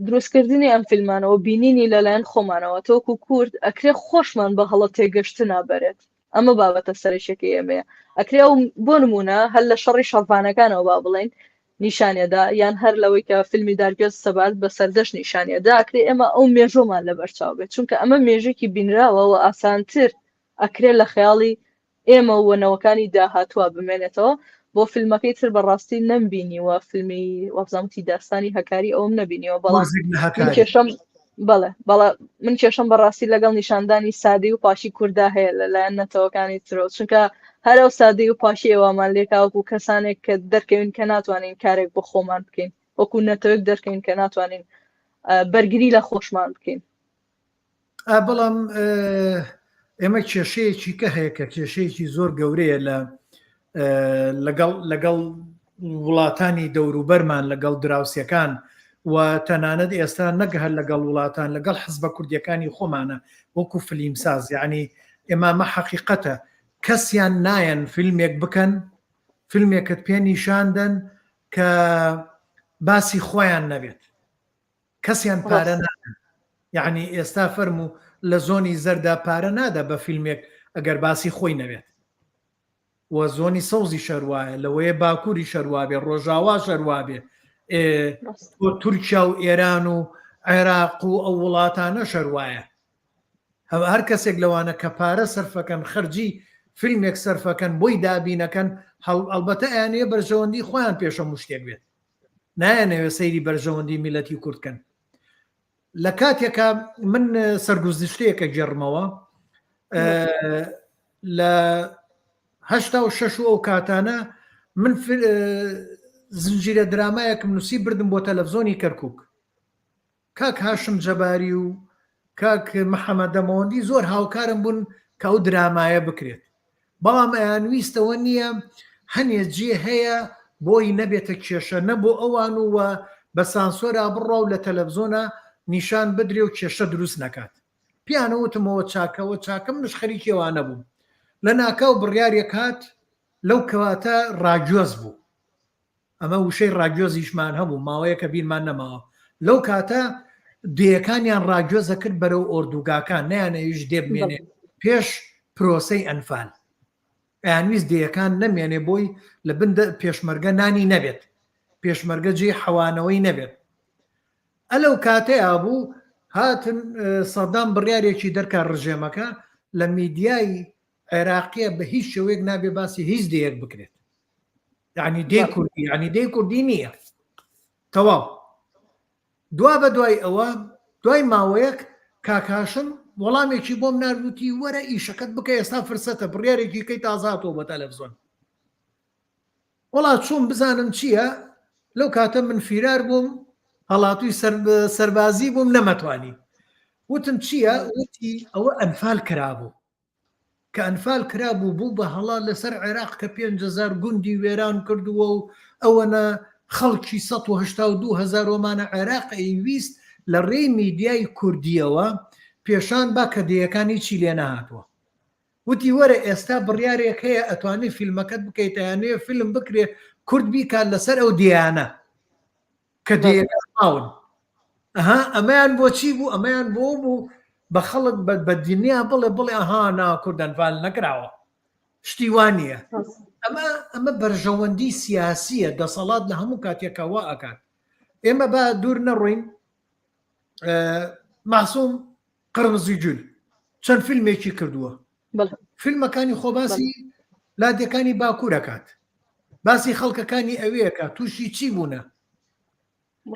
دروستکردنی ئەم فیلمانەوە بینینی لەلایەن خۆمانەوە تۆکو کورد ئەکرێ خۆشمان بە هەڵە تێگەشتنا بەرێت ئەمە بابەتە سەرەکیەکەی ئێمەیە ئەکرێ ئەو بۆ نمونە هەر لە شەڕی شەڕڤانەکانەوە با بڵێین نیشانیەدا یان هەر لەوەی کە فیلمی دارگوێز سەبارەت بە سەردەشت نیشانیەدا ئەکرێ ئێمە ئەو مێژوومان لەبەرچاو بێت چونکە ئەمە مێژێکی بینراوە و ئاسانتر ئەکرێ لە خەیاڵی ئێمە و نەوەکانی داهاتووە بمێنێتەوە بۆ فیلمەکەی تر بەڕاستی نەمبینیوە فیلمی وابزانم وتی داستانی هەکاری ئەوم نەبینیوە بەڵام من کێشەم بەڵێ بەڵێ من کێشەم بەڕاستی لەگەڵ نیشاندانی سادەی و پاشی کووردا هەیە لەلایەن نەتەوەکانی ترەوە چونکە هەر ئەو سادەی و پاشی ئێوامان لێکاوەکو کەسانێک کە دەرکەوین کە ناتوانین کارێک بۆ خۆمان بکەین وەکو نەتەوەک دەرکەین کە ناتوانین بەرگری لە خۆشمان بکەین بەڵام ئێمە کێشەیەکی کە هەیە کە کێشەیەکی زۆر گەورەیە لە لەگەڵ لەگەڵ وڵاتانی دەوروبەرمان لەگەڵ دراوسەکان و تەنانەت ئێستا نەک هەر لەگەڵ وڵاتان لەگەڵ حزبە کوردیەکانی خۆمانە وەکو فلیمساز یعنی ئێمامە حەقیقەتە کەسیان نایەن فیلمێک بکەن فیلمێکت پێ نیشاندەن کە باسی خۆیان نەبێت کەسیان پارە نادەن یعنی ئێستا فەرموو لە زۆنی زەردا پارە نادا بە فیلمێک ئەگەر باسی خۆی نەبێت و زۆنی سەوزی شەروایە لەوەیە باکووری شەروابێ ڕۆژاوا شەروابێ. بۆ تورکیا و ئێران و عێراق و ئەو وڵاتانە شەروایە هەر کەسێک لەوانە کە پارە سەرفەکەن خەرجی فیلمێک سەرفەکەن بۆی دابینەکەن هەڵبەتە ئەیانەوێ بەرژەوەندی خۆیان پێش هەموو شتێک بێت نایانەوێ سەیری بەرژەوەندی میلەتی کورد کەن لە کاتێکا من سەرگوزشتەیەکە گێڕمەوە لە هەشتا و شەش و ئەو کاتانە من زنجیرە درامایەکم نووسی بردم بۆ تەلەفزۆنی کەرکک کاک هاشم جەباری و کاک محەمەد دەمەوەندی زۆر هاوکارم بوون کە ئەو درامایە بکرێت بەڵام ئەیانویستەوە نییە هەنێ جێ هەیە بۆی نەبێتە کێشە نە بۆ ئەوان و وە بە سانسۆرا بڕوا و لە تەلەفزۆنا نیشان بدرێ و کێشە دروست نەکات پیانە وتمەوە چاکەوە چاکە منش خەریکی ئەوانە بووم لە ناکاو بڕیارێک هات لەو کەواتە ڕاگوێز بوو ئەمە وشەی ڕاگوێزیشمان هەبوو ماوەیەکە بیرمان نەماوە لەو کاتە دێیەکانیان ڕاگوێزە کرد بەرەو ئۆردوگاکان نەیانەویش دێ بمێنێ پێش پرۆسەی ئەنفال ئەیانویست دێیەکان نەمێنێ بۆی لە بن پێشمەرگە نانی نەبێت پێشمەرگە جێی حەوانەوەی نەبێت ئەلەو کاتەیا بوو هاتن سەدام بڕیارێکی دەرکا ڕژێمەکە لە میدیای عێراقیە بە هیچ شێوەیەک نابێ باسی هیچ دێیەک بکرێت یعنی دێ کوردی یعنی دێ کوردی نییە تەواو دوا بە دوای ئەوە دوای ماوەیەک کاکاشم وەڵامێکی بۆم ناردوتی وەرە ئیشەکەت بکە ئێستا فرسەتە بڕیارێکی کەی تازاتەوە بە تەلەفزۆن وەڵا چووم بزانم چییە لەو کاتە من فیرار بووم هەڵاتووی سەربازی بووم نەمەتوانی وتم چییە وتی ئەوە ئەنفال کرابوو کە ئەنفال کرابوو بوو بە هەڵا لەسەر عێراق کە 5000 گوندی وێران کردووە و ئەوەنە خەڵکی 182 هەزار ئۆمانە عێراق ئەیویست لە ڕێی میدیای کوردیەوە پێشان با کە دێیەکان هیچی لێ نەهاتووە وتی وەرە ئێستا بڕیارێک هەیە ئەتوانی فیلمەکەت بکەیت ئەیانەوێ فیلم بکرێ کورد بیکات لەسەر ئەو دێیانە کە دێیەکان ماون ئەها ئەمەیان بۆچی بوو ئەمەیان بۆ بوو بە خەڵک بە دنیا بڵێ بڵێ ئەها نا کورد ئەنفال نەکراوە شتی وا نییە ئەمە ئەمە بەرژەوەندی سیاسیە دەسەڵات لە هەموو کاتێکە وا ئەکات ئێمە با دوور نەڕۆین ماسوم قرمزی جول چەند فیلمێکی کردووە فیلمەکانی خۆ باسی لادێکانی باکوورەکات باسی خەڵکەکانی ئەوەیەکە تووشی چی بوونە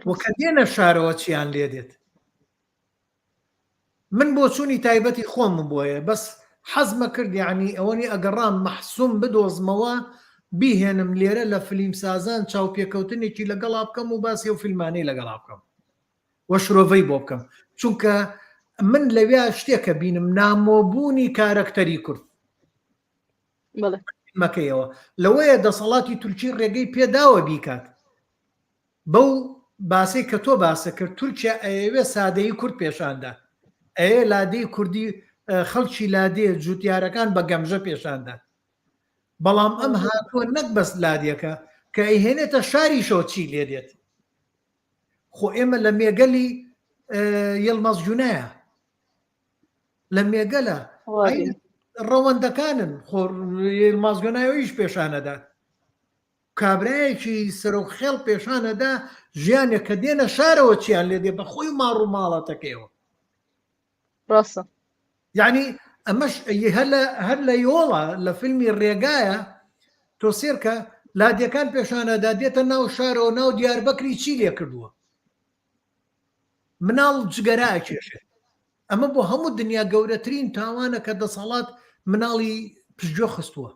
وکە دێنە شارەوە چیان لێ دێت من بۆچوونی تایبەتی خۆمم بۆیە بەس حەزمە کرد یعنی ئەوەنی ئەگەڕام مەحسوم بدۆزمەوە بیهێنم لێرە لە فلیم سازان چاوپێکەوتنێکی لەگەڵا بکەم و باسی ئەو فیلمانەی لەگەڵا بکەم و شرۆڤەی بۆ بکەم چونکە من لەویا شتێکە بینم نامۆبوونی کارەکتەری کورد مەکەیەوە لەوەیە دەسەڵاتی تورکی ڕێگەی پێداوە بیکات بەو باسەی کە تۆ باسە کرد تورکیا ئەیەوێ سادەیی کورد پێشاندا ئەیە لادێی کوردی خەڵکی لادێ جوتیارەکان بە گەمژە پێشاندا بەڵام ئەم هاتووە نەک بەس لادێکە کە ئەیهێنێتە شاریشەوە چی لێ دێت خۆ ئێمە لە مێگەلی یڵمەز جونایە لە مێگەلە ڕەوەندەکانن خۆ یڵماز گۆنایەوەیش پێشانەدات کابرایەکی سەرۆک خێڵ پێشانەدا ژیانێک کە دێنە شارەوە چیان لێ دێ بە خۆی ماڕ و ماڵەتەکەیەوە ڕاستە یعنی ئەمەش هەر لە هەر لە یۆڵە لە فیلمی ڕێگایە تۆ سێرکە لادێکان پێشانەدا دێتە ناو شارەوە ناو دیاربەکری چی لێ کردووە مناڵ جگەرە ئەکێشێت ئەمە بۆ هەموو دنیا گەورەترین تاوانە کە دەسەڵات مناڵی پشتگوێ خستووە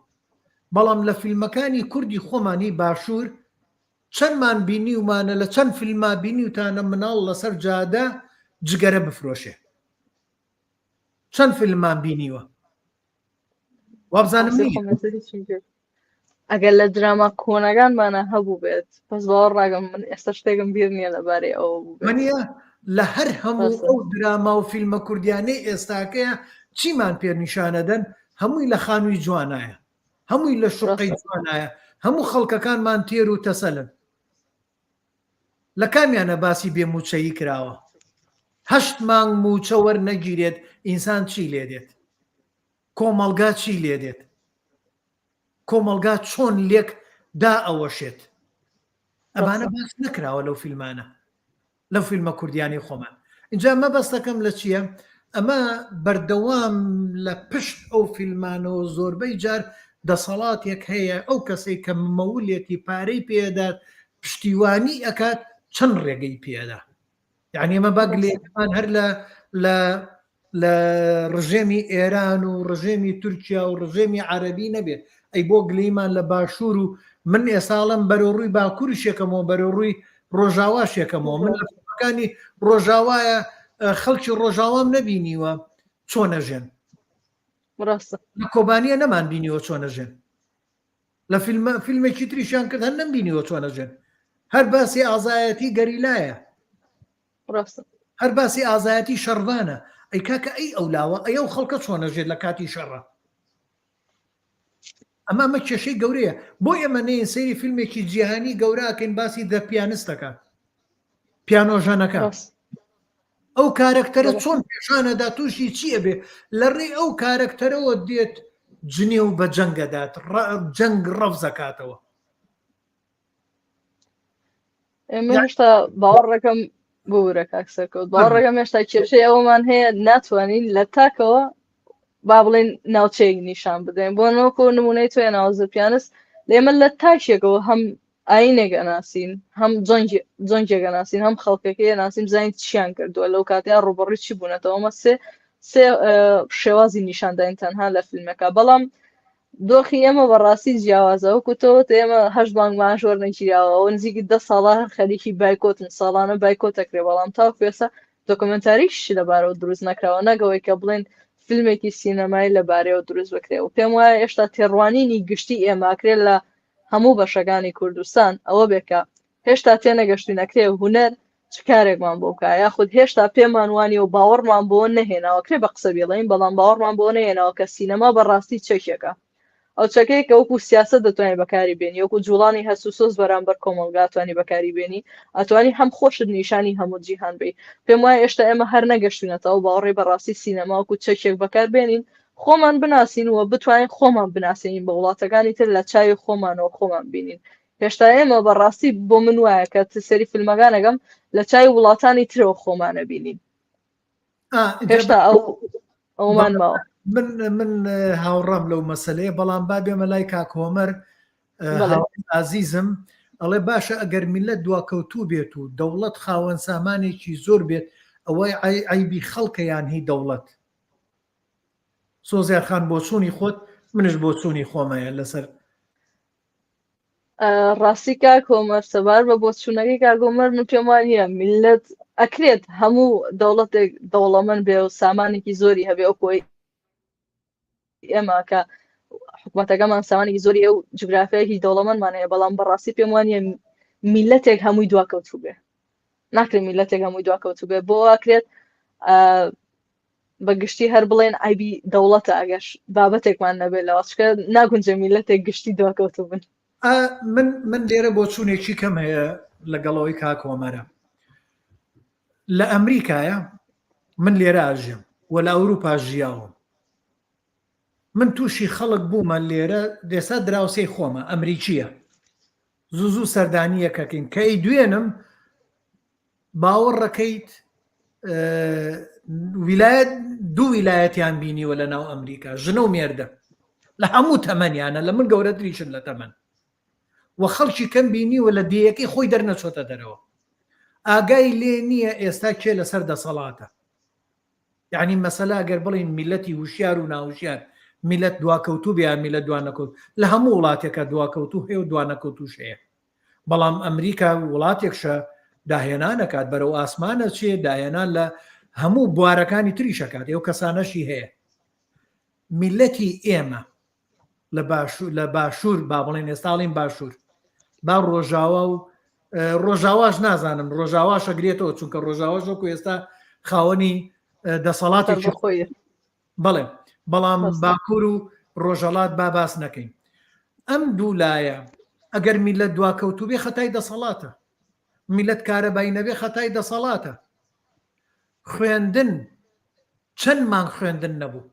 بەڵام لە فیلمەکانی کوردی خۆمانی باشوور چەندمان بینیومانە لە چەند فیلما بینیوتانە مناڵ لەسەر جادە جگەرە بفرۆشێ چەند فیلممان بینیوە وابزانم نییە. ئەگەر لە دراما کۆنەکانمانە هەبوو بێت بەس باوەڕ ناکەم من ئێستا شتێکم بیر نییە لەبارەی ئەوە بوو بێت. منیە لە هەر هەموو ڕاستە. ئەو دراما و فیلمە کوردیانەی ئێستاکەیە چیمان پێ نیشانەدەن هەمووی لە خانووی جوانایە هەمووی لە شوقەی ڕاستە. جوانایە هەموو خەڵکەکانمان تێر و تەسەلن لە کامیانە باسی بێ مووچەیی کراوە هەشت مانگ مووچە وەرنەگیرێت ئینسان چی لێ دێت کۆمەڵگا چی لێ دێت کۆمەڵگا چۆن لێک دا ئەوەشێت؟ ئەمانە باس نەکراوە لەو فیلمانە لەو فیلمە کوردیانی خۆمان اینجا مەبەستەکەم لە چییە ئەمە بەردەوام لە پشت ئەو فیلمانەوە زۆربەی جار دەسەڵاتێک هەیە ئەو کەسێک کە مەولێتی پارەی پێدات پشتیوانی ئەکات چەند ڕێگەی پێدا یعنی ئەمە با گلەیەکەمان هەر لە لە لە ڕژێمی ئێران و ڕژێمی تورکیا و ڕژێمی عەربی نەبێت ئەی بۆ گلەیمان لە باشوور و من ئێساڵم بەرەو ڕووی باکووری شێکەمەوە بەرەو ڕووی ڕۆژاوا شێکەمەوە من لە فیلمەکانی ڕۆژاوایە خەڵکی ڕۆژاوام نەبینیوە چۆنە ژێن ڕاستە لە کۆبانیە نەمان بینیوە چۆنە ژێن لە فیلمە فیلمێکی تریشیان کرد هەر نەمبینیوە چۆنە ژێن هەر باسی ئازایەتی گەریلایە ڕاستە هەر باسی ئازایەتی شەڕڤانە ئەی کاکە ئەی ئەو لاوە ئەی ئەو خەڵکە چۆنە ژێت لە کاتی شەڕە ئەمە ئەمە کێشەی گەورەیە بۆ ئێمە نێین سەیری فیلمێکی جیهانی گەوراکەین باسی دە پیانست دەکات پیانۆژەنەکە ڕاست ئەو کارەکتەرە چۆن پێشانەدا تووشی چی ئەبێ لە ڕێی ئەو کارەکتەرەوە دێت جنێو بە جەنگەدات جەنگ ڕەفزەکاتەوە ئێمە هێشتا باوەڕەکەم بورە کاک سەرکەوت باوەڕەکەم هێشتا کێشەی ئەوەمان هەیە ناتوانین لە تاکەوە با بڵێن ناوچەیەک نیشان بدەین بۆ نۆکۆ نمونەی توێ ناوزە پیانست لێمە لە تاکێکەوە هەم ئاینێک ئەناسین هەم جەنگێک ئەناسین هەم خەڵکەکەی ئەناسین بزانین چیان کردووە لەو کاتەیان ڕووبەڕووی چی بوونەتەوە ئەمە سێ سێ شێوازی نیشانداین تەنها لە فیلمەکە بەڵام دۆخی ئێمە بەڕاستی جیاوازە وەکو تۆ ئێمە هەشت مانگ معاش وەرنەگیراوە ئەوە نزیکی دە ساڵە هەر خەریکی بایکۆتن ساڵانە بایکۆت دەکرێ بەڵام تاوەکو ئێستا دۆکۆمێنتاریش لەبارەوە دروست نەکراوە نەگەوەی کە بڵێن فیلمێکی سینەمایی لەبارەیەوە دروست بکرێ و پێم وایە هێشتا تێڕوانینی گشتی ئێماکرێت لە هەموو بەشەکانی کوردستان ئەوە بێ کە هێشتا تێنەگەشتوین ئەکرێ هونەر چ کارێکمان بۆ بکا یاخود هێشتا پێمان وانیە و باوەڕمان بۆ نەهێناوە کرێ بە قسە بیڵێین بەڵام باوەڕمان بۆ نەهێناوە کە سینەما بەڕاستی چەکێکە ئەو چەکەیە کە وەکو سیاسەت دەتوانانی بەکاری بێنی وەکو جوڵانی هەست و سۆز بەرامبەر کۆمەڵگا توانی بەکاری بێنی ئەتوانی هەم خۆشت نیشانی هەموو جیهان بی پێم وایە ئێشتا ئێمە هەر نەگەشتوینەتەوە باوەڕی بەڕاستی سینەما وەکو چەکێک بەکار بێنین خۆمان بناسین و بتوانین خۆمان بناسێنین بە وڵاتەکانی تر لە چاوی خۆمانەوە خۆمان بینین هێشتا ئێمە بەڕاستی بۆ من وایە کە سەری فیلمەکانەکەم لە چاوی وڵاتانی ترەوە خۆمانە بینین هێشتا ئەو ئەومان ماوە من من هاوڕام لەو مەسلەیە بەڵام با بێمە لای کاک هۆمەر ئازیزم ئەڵێ باشە ئەگەر میلەت دواکەوتوو بێت و دەوڵەت خاوەن سامانێکی زۆر بێت ئەوەی عیبی خەڵکە یان هی دەوڵەت سۆزیار خان بۆچوونی خۆت منش بۆچوونی خۆمەیە لەسەر ڕاستی کاک هۆمەر سەبار بە بۆچوونەکەی کاک هۆمەر من پێم وانە میلەت ئەکرێت هەموو دەوڵەتێک دەوڵەمەند بێ و سامانێکی زۆری هەبێ ئەو کۆی ئێمە کە حکوومەتەکەمان سامانێکی زۆری ئەو جوگرافیایەکی دەوڵەمەندمان هەیە بەڵام بەڕاستی پێم وانە میلەتێک هەمووی دواکەوتوو بێ ناکرێت میلەتێک هەمووی دواکەوتوو بێ بۆ ئەکرێت بە گشتی هەر بڵێن عیبی دەوڵەتە ئەگەر بابەتێکمان نەبێت لەوە چکە ناگونجێ میلەتێک گشتی دواکەوتوو بن. من من لێرە بۆچوونێکی کەم هەیە لەگەڵەوەی کاک هۆمەرە لە ئەمریکایە من لێرە ئاژیم و لە ئەوروپا ژیاوم من تووشی خەڵک بوومە لێرە دێسا دراوسێی خۆمە ئەمریکیە زوو زوو سەردانیەکەکەین کە ئەی دوێنم باوەڕەکەیت ویلایەت دوو ویلایەتیان بینیوە لە ناو ئەمریکا ژنە و مێردە لە هەموو تەمەنیانە لە من گەورەتریشن لە تەمەن و خەڵکی کەم بینیوە لە دێیەکەی خۆی دەرنەچۆتە دەرەوە ئاگای لێ نییە ئێستا کێ لەسەر دەسەڵاتە یعنی مەسەلا گەر بڵین میلەتی وشیار و ناوشیار میلەت دواکەوتوو بیان میلە دوانەکەوت لە هەموو وڵاتێکە دواکەوتوو هەیە و دوانەکەوتوش هەیە بەڵام ئەمریکا وڵاتێکشە داهێنانەکات بەرەو ئاسمانە چێ داهێنان لە هەموو بوارەکانی تریشەکات ئەو کەسانەشی هەیە میلەتی ئێمە لە باشوور لە باشوور با بڵێن ئێستاڵین باشوور با ڕۆژاوا و ڕۆژاواش نازانم ڕۆژاواش ئەگرێتەوە چونکە ڕۆژاواش وەکو ئێستا خاوەنی دەسەڵاتێکی خۆی بەڵێ بەڵام باکوور و ڕۆژەڵات با باس نەکەین ئەم دوو لایە ئەگەر میلەت دواکەوتوو بێ خەتای دەسەڵاتە میلەت کارەبای نەبێ خەتای دەسەڵاتە خوێندن چەند مانگ خوێندن نەبوو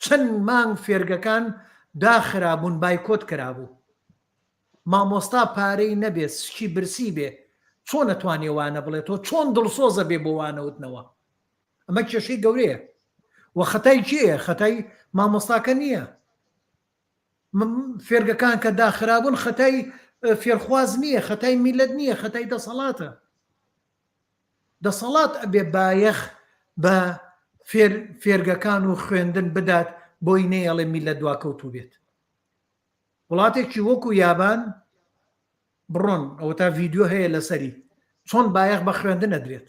چەند مانگ فێرگەکان داخرابوون بایکۆت کرابوو. مامۆستا پارەی نەبێ سکی برسی بێ چۆن ئەتوانێ وانە بڵێتەوە چۆن دڵسۆزە بێ بۆ وانەوتنەوە ئەمە کێشەی گەورەیە و خەتای کێیە خەتای مامۆستاکە نییە فێرگەکان کە داخرابوون خەتای فێرخواز نییە خەتای میلەت نییە خەتای دەسەڵاتە دەسەڵات ئەبێ بایەخ بە فێر فێرگەکان و خوێندن بدات بۆی نەیەڵێ میلەت دواکەوتوو بێت وڵاتێکی وەکو یابان بڕۆن ئەوە تا ڤیدیۆ هەیە لەسەری چۆن بایەخ بە خوێندن ئەدرێت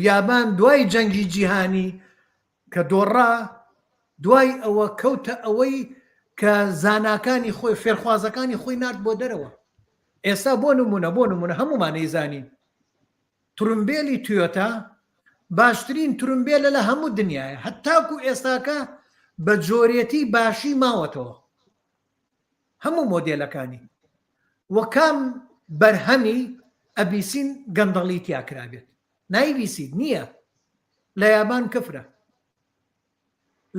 یابان دوای جەنگی جیهانی کە دۆڕا دوای ئەوە کەوتە ئەوەی کە زاناکانی خۆی فێرخوازەکانی خۆی نارد بۆ دەرەوە ئێستا بۆ نمونە بۆ نمونە هەمومان ئەیزانین ترومبێلی تویۆتا باشترین ترومبێلە لە هەموو دنیاە هەتاکو ئێستاکە بە جۆرێتی باشی ماوەتەوە هەموو مۆدێلەکانی وە کام بەرهەمی ئەبیسین گەندەڵی تیا کرابێت نایبیسیت نییە لە یابان کفرە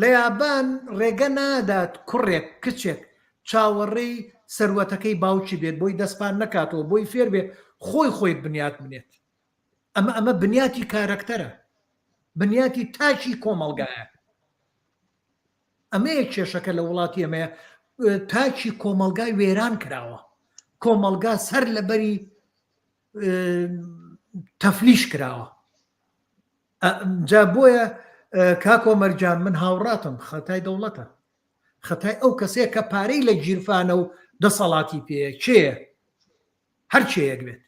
لە یابان ڕێگە نادات کوڕێک کچێک چاوەڕێی سەروەتەکەی باوکی بێت بۆی دەستپان نەکاتەوە بۆی فێر بێ خۆی خۆی بنیات بنێت ئەمە ئەمە بنیاتی کارەکتەرە بنیاتی تاکی کۆمەڵگایە ئەمەیە کێشەکە لە وڵاتی ئەمەیە تاکی کۆمەڵگای وێران کراوە کۆمەڵگا سەر لەبەری تەفلیش کراوە جا بۆیە کاک ئۆمەر گیان من هاوڕاتم خەتای دەوڵەتە خەتای ئەو کەسەیە کە پارەی لە گیرفانە و دەسەڵاتی پێیە کێیە هەر کێیەک بێت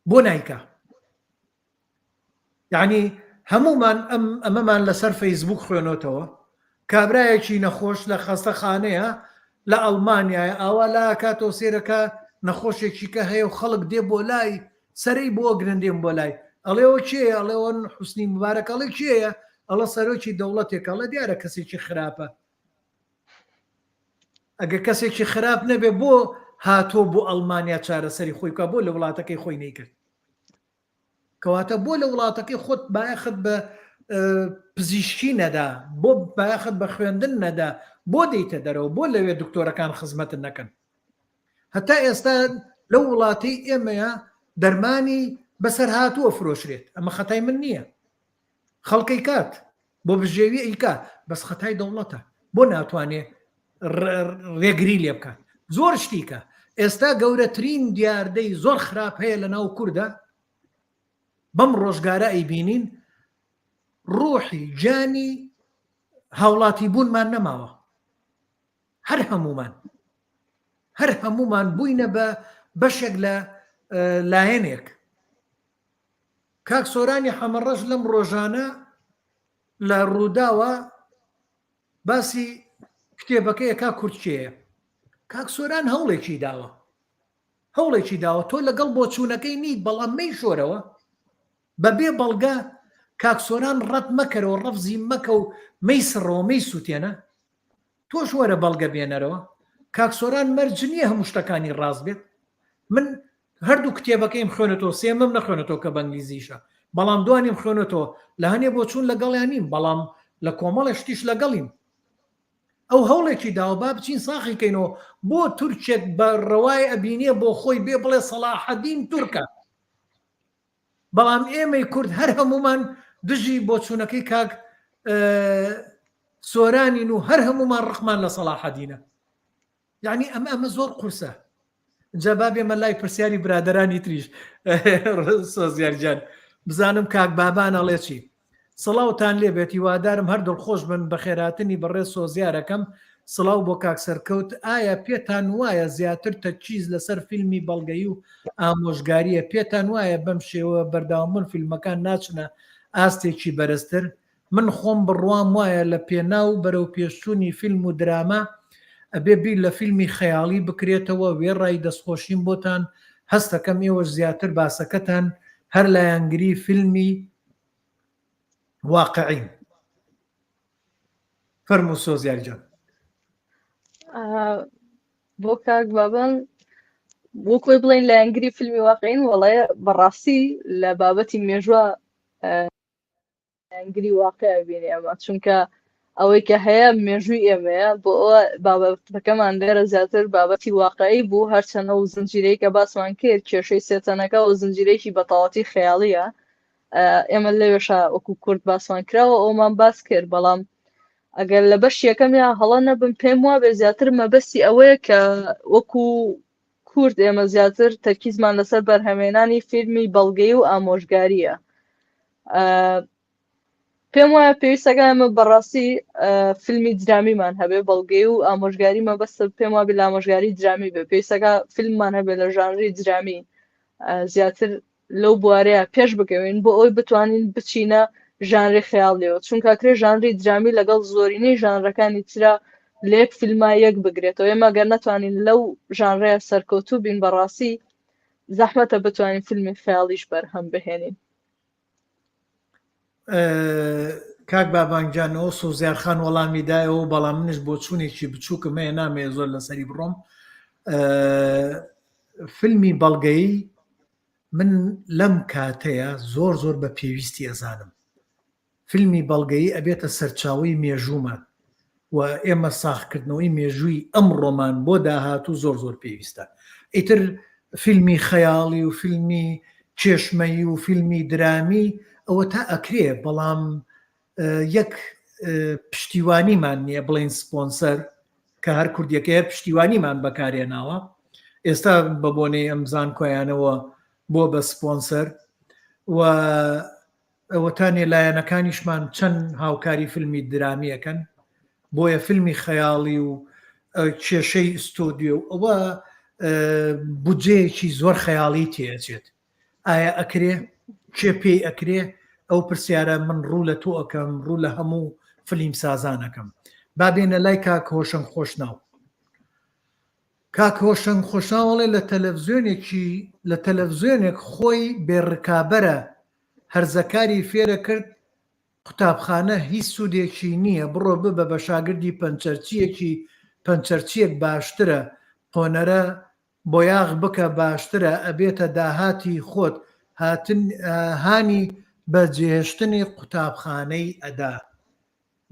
بۆ نایکا یعنی هەمومان ئەم ئەمەمان لەسەر فەیسبوک خوێنۆتەوە کابرایەکی نەخۆش لە خەستەخانەیە لە ئەڵمانیایە ئاوا لاکاتەوە سێرەکە نەخۆشێکی کە هەیە و خەڵک دێ بۆ لای سەرەی بۆ ئەگرن دێن بۆ لای ئەڵێ ئەوە کێیە ئەڵێ ئەوە حوسنی موبارەک ئەڵێ کێیە ئەڵێ سەرۆکی دەوڵەتێکە ئەڵێ دیارە کەسێکی خراپە ئەگە کەسێکی خراپ نەبێ بۆ هاتۆ بۆ ئەڵمانیا چارەسەری خۆی بکە بۆ لە وڵاتەکەی خۆی نەیکرد کەواتە بۆ لە وڵاتەکەی خۆت بایەخت بە پزیشکی نەدا بۆ بایەخت بە خوێندن نەدا بۆ دەیتە دەرەوە بۆ لەوێ دکتۆرەکان خزمەتت نەکەن هەتا ئێستا لەو وڵاتەی ئێمەیە دەرمانی بەسەر هاتووە فرۆشرێت ئەمە خەتای من نییە خەڵکەی کات بۆ بژێوی ئەیکا بەس خەتای دەوڵەتە بۆ ناتوانێ ڕێگری لێ بکات زۆر شتیکە ئێستا گەورەترین دیاردەی زۆر خراپ هەیە لە ناو کووردا بەم ڕۆژگارە ئەیبینین ڕۆحی گیانی هاوڵاتی بوونمان نەماوە هەر هەمومان هەر هەمومان بووینە بە بەشێک لە لایەنێک کاک سۆرانی حەمەڕەش لەم ڕۆژانە لە ڕووداوە باسی کتێبەکەی ئەکا کورد کێیە کاک سۆران هەوڵێکی داوە هەوڵێکی داوە تۆ لەگەڵ بۆچوونەکەی نیت بەڵام مەیشۆرەوە بەبێ بەڵگە کاک سۆران ڕەت مەکەرەوە ڕەفزی مەکە و مەیسڕەوە مەیسووتێنە تۆش وەرە بەڵگە بێنەرەوە کاک سۆران مەرج نییە هەموو شتەکانی ڕاست بێت من هەردوو کتێبەکەیم خوێنەتەوە سێمەم نەخوێنەتەوە کە بەنگلیزیشە بەڵام دوانیم خوێنەتەوە لە هەنێ بۆچوون لەگەڵیان نیم بەڵام لە کۆمەڵە شتیش لەگەڵیم ئەو هەوڵێکی داوە با بچین ساخی کەینەوە بۆ تورکێک بە ڕەوای ئەبینێ بۆ خۆی بێ بڵێ سەڵاحەدین تورکە بەڵام ئێمەی کورد هەر هەمومان دژی بۆچوونەکەی کاک سۆرانین و هەر هەمومان ڕقمان لە سەڵاحەدینە یعنی ئەمە ئەمە زۆر قورسە جا با بێمە لای پرسیاری برادرانی تریش سۆزیار گیان بزانم کاک بابان ئەڵێ چی سڵاوتان لێ بێت هیوادارم هەر دڵخۆش بن بەخێراتنی بەڕێز سۆزیارەکەم سڵاو بۆ کاک سەرکەوت ئایا پێتان وایە زیاتر تەرکیز لەسەر فیلمی بەڵگەیی و ئامۆژگاریە پێتان وایە بەم شێوە بەردەوامبوون فیلمەکان ناچنە ئاستێکی بەرزتر من خۆم بڕوام وایە لە پێناو بەرەوپێشچوونی فیلم و دراما ئەبێ بیر لە فیلمی خەیاڵی بکرێتەوە وێڕای دەستخۆشیم بۆتان هەستەکەم ئێوەش زیاتر باسەکەتان هەر لایەنگری فیلمی واقعین فەرموو سۆزیار گیان. بۆ کاک بابان بۆ کۆی بڵین لایەنگری فیلمی واقعین وەڵێ بەڕاستی لە بابەتی مێژوە لایەنگری واقع بینێ ئەمە چونکە. ئەوەی کە هەیە مێژووی ئێمەیە بۆ ئەوە بابەتەکەمان لێرە زیاتر بابەتی واقعی بوو هەرچەنە و زنجیرەی کە باسمان کرد کێشەی سێتەنەکە و زنجیرەیەکی بەتەواتی خەیاڵیە ئێمە لەوێشا وەکو کورد باسمان کراوە ئەومان باس کرد بەڵام ئەگەر لە بەش یەکەم یا هەڵە نەبم پێم وابێ زیاتر مەبەستی ئەوەیە کە وەکو کورد ئێمە زیاتر تەرکیزمان لەسەر بەرهەمێنانی فیلمی بەڵگەی و ئامۆژگاریە پێم وایە پێویستەکە ئێمە بەڕاستی فیلمی درامیمان هەبێ بەڵگەی و ئامۆژگاری مەبەستە پێم وابێ لە ئامۆژگاری درامی بێ پێویستەکە فیلممان هەبێ لە ژانری درامی زیاتر لەو بوارەیە پێش بکەوین بۆ ئەوەی بتوانین بچینە ژانری خەیاڵیەوە چونکە کرێ ژانری درامی لەگەڵ زۆرینەی ژانرەکانی ترا لە یەک فیلما یەک بگرێتەوە ئێمە گەر نەتوانین لەو ژانرەیە سەرکەوتوو بین بەڕاستی زەحمەتە بتوانین فیلمی خەیاڵیش بەرهەم بهێنین. کاک بابان گیان ئەوە سۆزیار خان وەڵامی دایەوە بەڵام منش بۆچوونێکی بچووکم هەیە نامەوێ زۆر لەسەری بڕۆم فیلمی بەڵگەیی من لەم کاتەیە زۆر زۆر بە پێویستی ئەزانم فیلمی بەڵگەیی ئەبێتە سەرچاوەی مێژوومان و ئێمە ساغکردنەوەی مێژووی ئەمڕۆمان بۆ داهاتوو زۆر زۆر پێویستە. ئیتر فیلمی خەیاڵی و فیلمی کێشمەیی و فیلمی درامی ئەوە تا ئەکرێ بەڵام یەک پشتیوانیمان نییە بڵێین سپۆنسەر کە هەر کوردیەکەی هەر پشتیوانیمان بەکارێناوە ئێستا بە بۆنەی ئەم زانکۆیانەوە بۆ بە سپۆنسەر و ئەوەتانێ لایەنەکانیشمان چەند هاوکاری فیلمی درامی ئەکەن بۆیە فیلمی خەیاڵی و کێشەی ئستۆدیۆ و ئەوە بودجەیەکی زۆر خەیاڵی تێئەچێت ئایا ئەکرێ کێ پێی ئەکرێ ئەو پرسیارە من ڕوو لە تۆ ئەکەم ڕوو لە هەموو فلیم سازان ئەکەم با بێنە لای کاک هۆشەنگ خۆشناو کاک هۆشەنگ خۆشناو ئەڵێ لە تەلەفزیۆنێکی لە تەلەفزیۆنێک خۆی بێ ڕکابەرە هەرزەکاری فێرە کرد قوتابخانە هیچ سودێکی نیە بڕۆ ببە بە شاگردی پەنچەرچیەکی پەنچەرچیەک باشترە قۆنەرە بۆیاغ بکە باشترە ئەبێتە داهاتی خۆت هاتن هانی بە جێهێشتنی قوتابخانەی ئەدا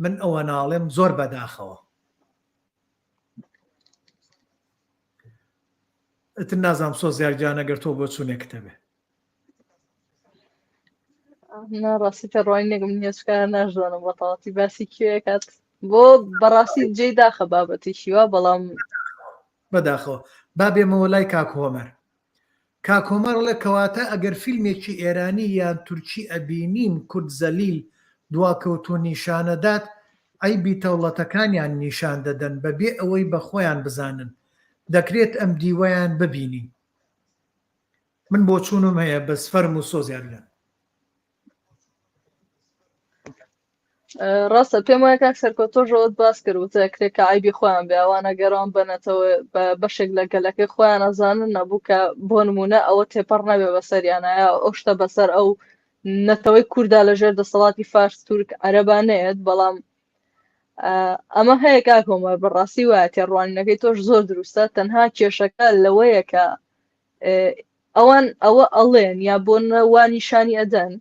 من ئەوە ناڵێم زۆر بەداخەوە. ئیتر نازانم سۆزیار گیان ئەگەر تۆ بۆچوونێکت هەبێ. نا ڕاستی تێڕوانینێکم نییە چکە ناشزانم بە تەواتی باسی کوێ کات بۆ بەڕاستی جێی داخە بابەتێکی وا بەڵام بەداخەوە با بێمەوە لای کاک هۆمەر کاک هۆمەر ئەڵێ کەواتە ئەگەر فیلمێکی ئێرانی یان تورکی ئەبینین کورد زەلیل دواکەوتوو نیشانەدات عەیبی تەوڵەتەکانیان نیشان دەدەن بەبێ ئەوەی بەخۆیان بزانن دەکرێت ئەم دیوەیان ببینین من بۆچوونم هەیە بەس فەرموو سۆزیار گیان. ڕاستە پێم وایە کاک سەرکۆ تۆش ئەوەت باس کرد وتە کرێ کە عیبی خۆیان بێ ئەوانە گەڕان بە نەتەوە بە بەشێک لە گەلەکەی خۆیان ئەزانن نەبوو کە بۆ نمونە ئەوە تێپەڕ نەبێ بەسەریانایە ئەو شتە بەسەر ئەو نەتەوەی کووردا لەژێر دەسەڵاتی فارس تورک عەرەبا نەیەت بەڵام ئەمە هەیە کاک هۆمەر بەڕاستی وایە تێڕوانینەکەی تۆش زۆر دروستە تەنها کێشەکە لەوەیە کە ئەوان ئەوە ئەڵێن یا بۆ وا نیشانی ئەدەن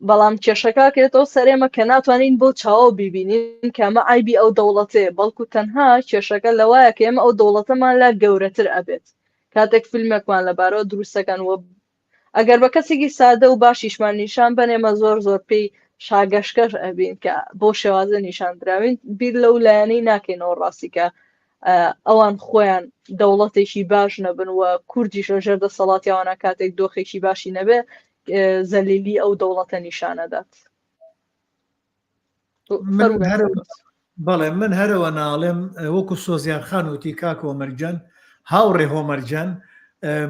بەڵام کێشەکە کرێتەوە سەرێمە کە ناتوانین بۆ چاوە ببینین کە ئەمە عیبی ئەو دەوڵەتەیە بەڵکو تەنها کێشەکە لەوایە کە ئێمە ئەو دەوڵەتەمان لا گەورەتر ئەبێت کاتێک فیلمێکمان لەبارەوە دروستەکەن و ئەگەر بە کەسێکی سادە و باشیشمان نیشان بەن ئێمە زۆر زۆر پێی شاگەشکەش ئەبین کە بۆ شێوازە نیشان دراوین بیر لەو لایەنەی ناکەینەوە ڕاستی کە ئەوان خۆیان دەوڵەتێکی باش نەبن و کوردیش لە ژێر دەسەڵاتی ئەوانە کاتێک دۆخێکی باشی نەبێ زەلیلی ئەو دەوڵەتە نیشانەدات. بەڵێ من هەرەوە ناڵێم وەکو سۆزیار خان وتی کاک هۆمەرجان هاوڕێ هۆمەرجان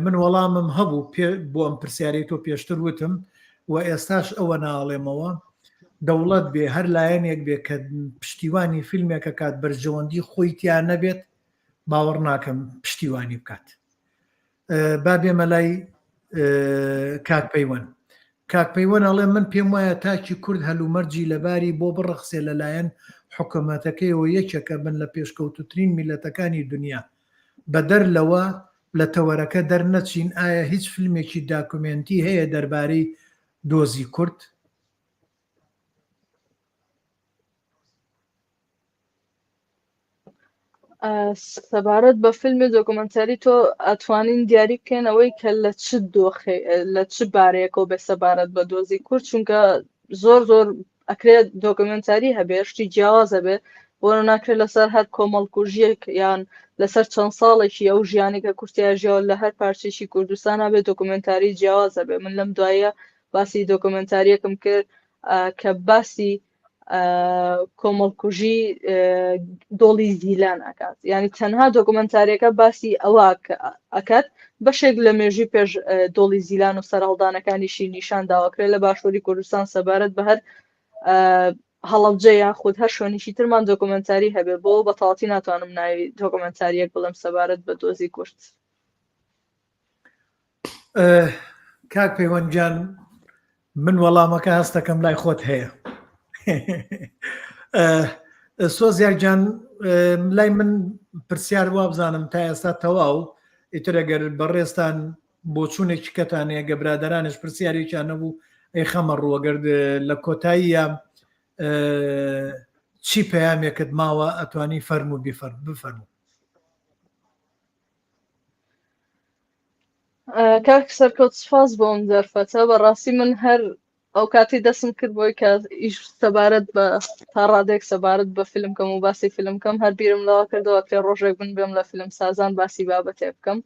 من وەڵامم هەبوو پێ بۆ ئەم پرسیارەی تۆ پێشتر وتم و ئێستاش ئەوە ناڵێمەوە دەوڵەت بێ هەر لایەنێک بێ کە پشتیوانی فیلمێکە کات بەرژەوەندی خۆی تیا نەبێت باوەڕ ناکەم پشتیوانی بکات با بێمە لای کاک پەیوەند. کاک پەیوەند ئەڵێ من پێم وایە تاکی کورد هەلومەرجی لەباری بۆ بڕەخسێ لەلایەن حکومەتەکەیەوە یەکێکە بن لە پێشکەوتوترین میللەتەکانی دونیا بەدەر لەوە لە تەوەرەکە دەرنەچین ئایا هیچ فلمێکی داکومێنتی هەیە دەربارەی دۆزی کورد؟ سەبارەت بە فیلمی دۆکۆمێنتاری تۆ ئەتوانین دیاری بکەین ئەوەی کە لە چ دۆخێ لە چ بارەیەکەوە بێ سەبارەت بە دۆزی کورد چونکە زۆر زۆر ئەکرێت دۆکۆمێنتاری هەبێ شتی جیاواز هەبێ بۆ ناکرێت لەسەر هەر کۆمەڵکوژیەک یان لەسەر چەند ساڵێکی ئەو ژیانی کە کورتیا ژیاوە لە هەر پارچێکی کوردستان هەبێ دۆکۆمێنتاری جیاواز هەبێ من لەم دوایە باسی دۆکۆمێنتاریەکم کرد کە باسی کۆمەڵکوژی دۆڵی زیلان ئەکات یعنی تەنها دۆکومنتاریەکە باسی ئەوە ئەکات بەشێک لە مێژوی پێش دۆڵی زیلان و سەرهەڵدانەکانیشی نیشان داواکرێت لە باشووری کوردستان سەبارەت بە هەر هەڵەبجە یاخود هەر شوێنیشی ترمان دۆکومنتاری هەبێ بۆ بە تەواتی ناتوانم ناوی دۆکومنتاریەک بڵێم سەبارەت بە دۆزی کورد. کاک پەیوەند گیان من وەڵامەکە هەستەکەم لای خۆت هەیە سۆزیار گیان لای من پرسیار وابزانم تا ئێستا تەواو ئیتر ئەگەر بەڕێزتان بۆچوونێکی کەتان هەیە گە برادەرانش پرسیارێکیان نەبوو ئەی خەمە ڕووەگەرد لە کۆتاییە چی پەیامێکت ماوە ئەتوانی فەرموو بیفەر بفەرموو کاک سەرکەوت سپاس بۆ ئەم دەرفەتە بەڕاستی من هەر ئەو کاتی دەستم کرد بۆی کە ئیش سەبارەت بە تا ڕادێک سەبارەت بە فیلم کەم و باسی فیلم کەم هەر بیرم لەوە کردەوە کرێ ڕۆژێک من بێم لە فیلم سازان باسی بابەتێ بکەم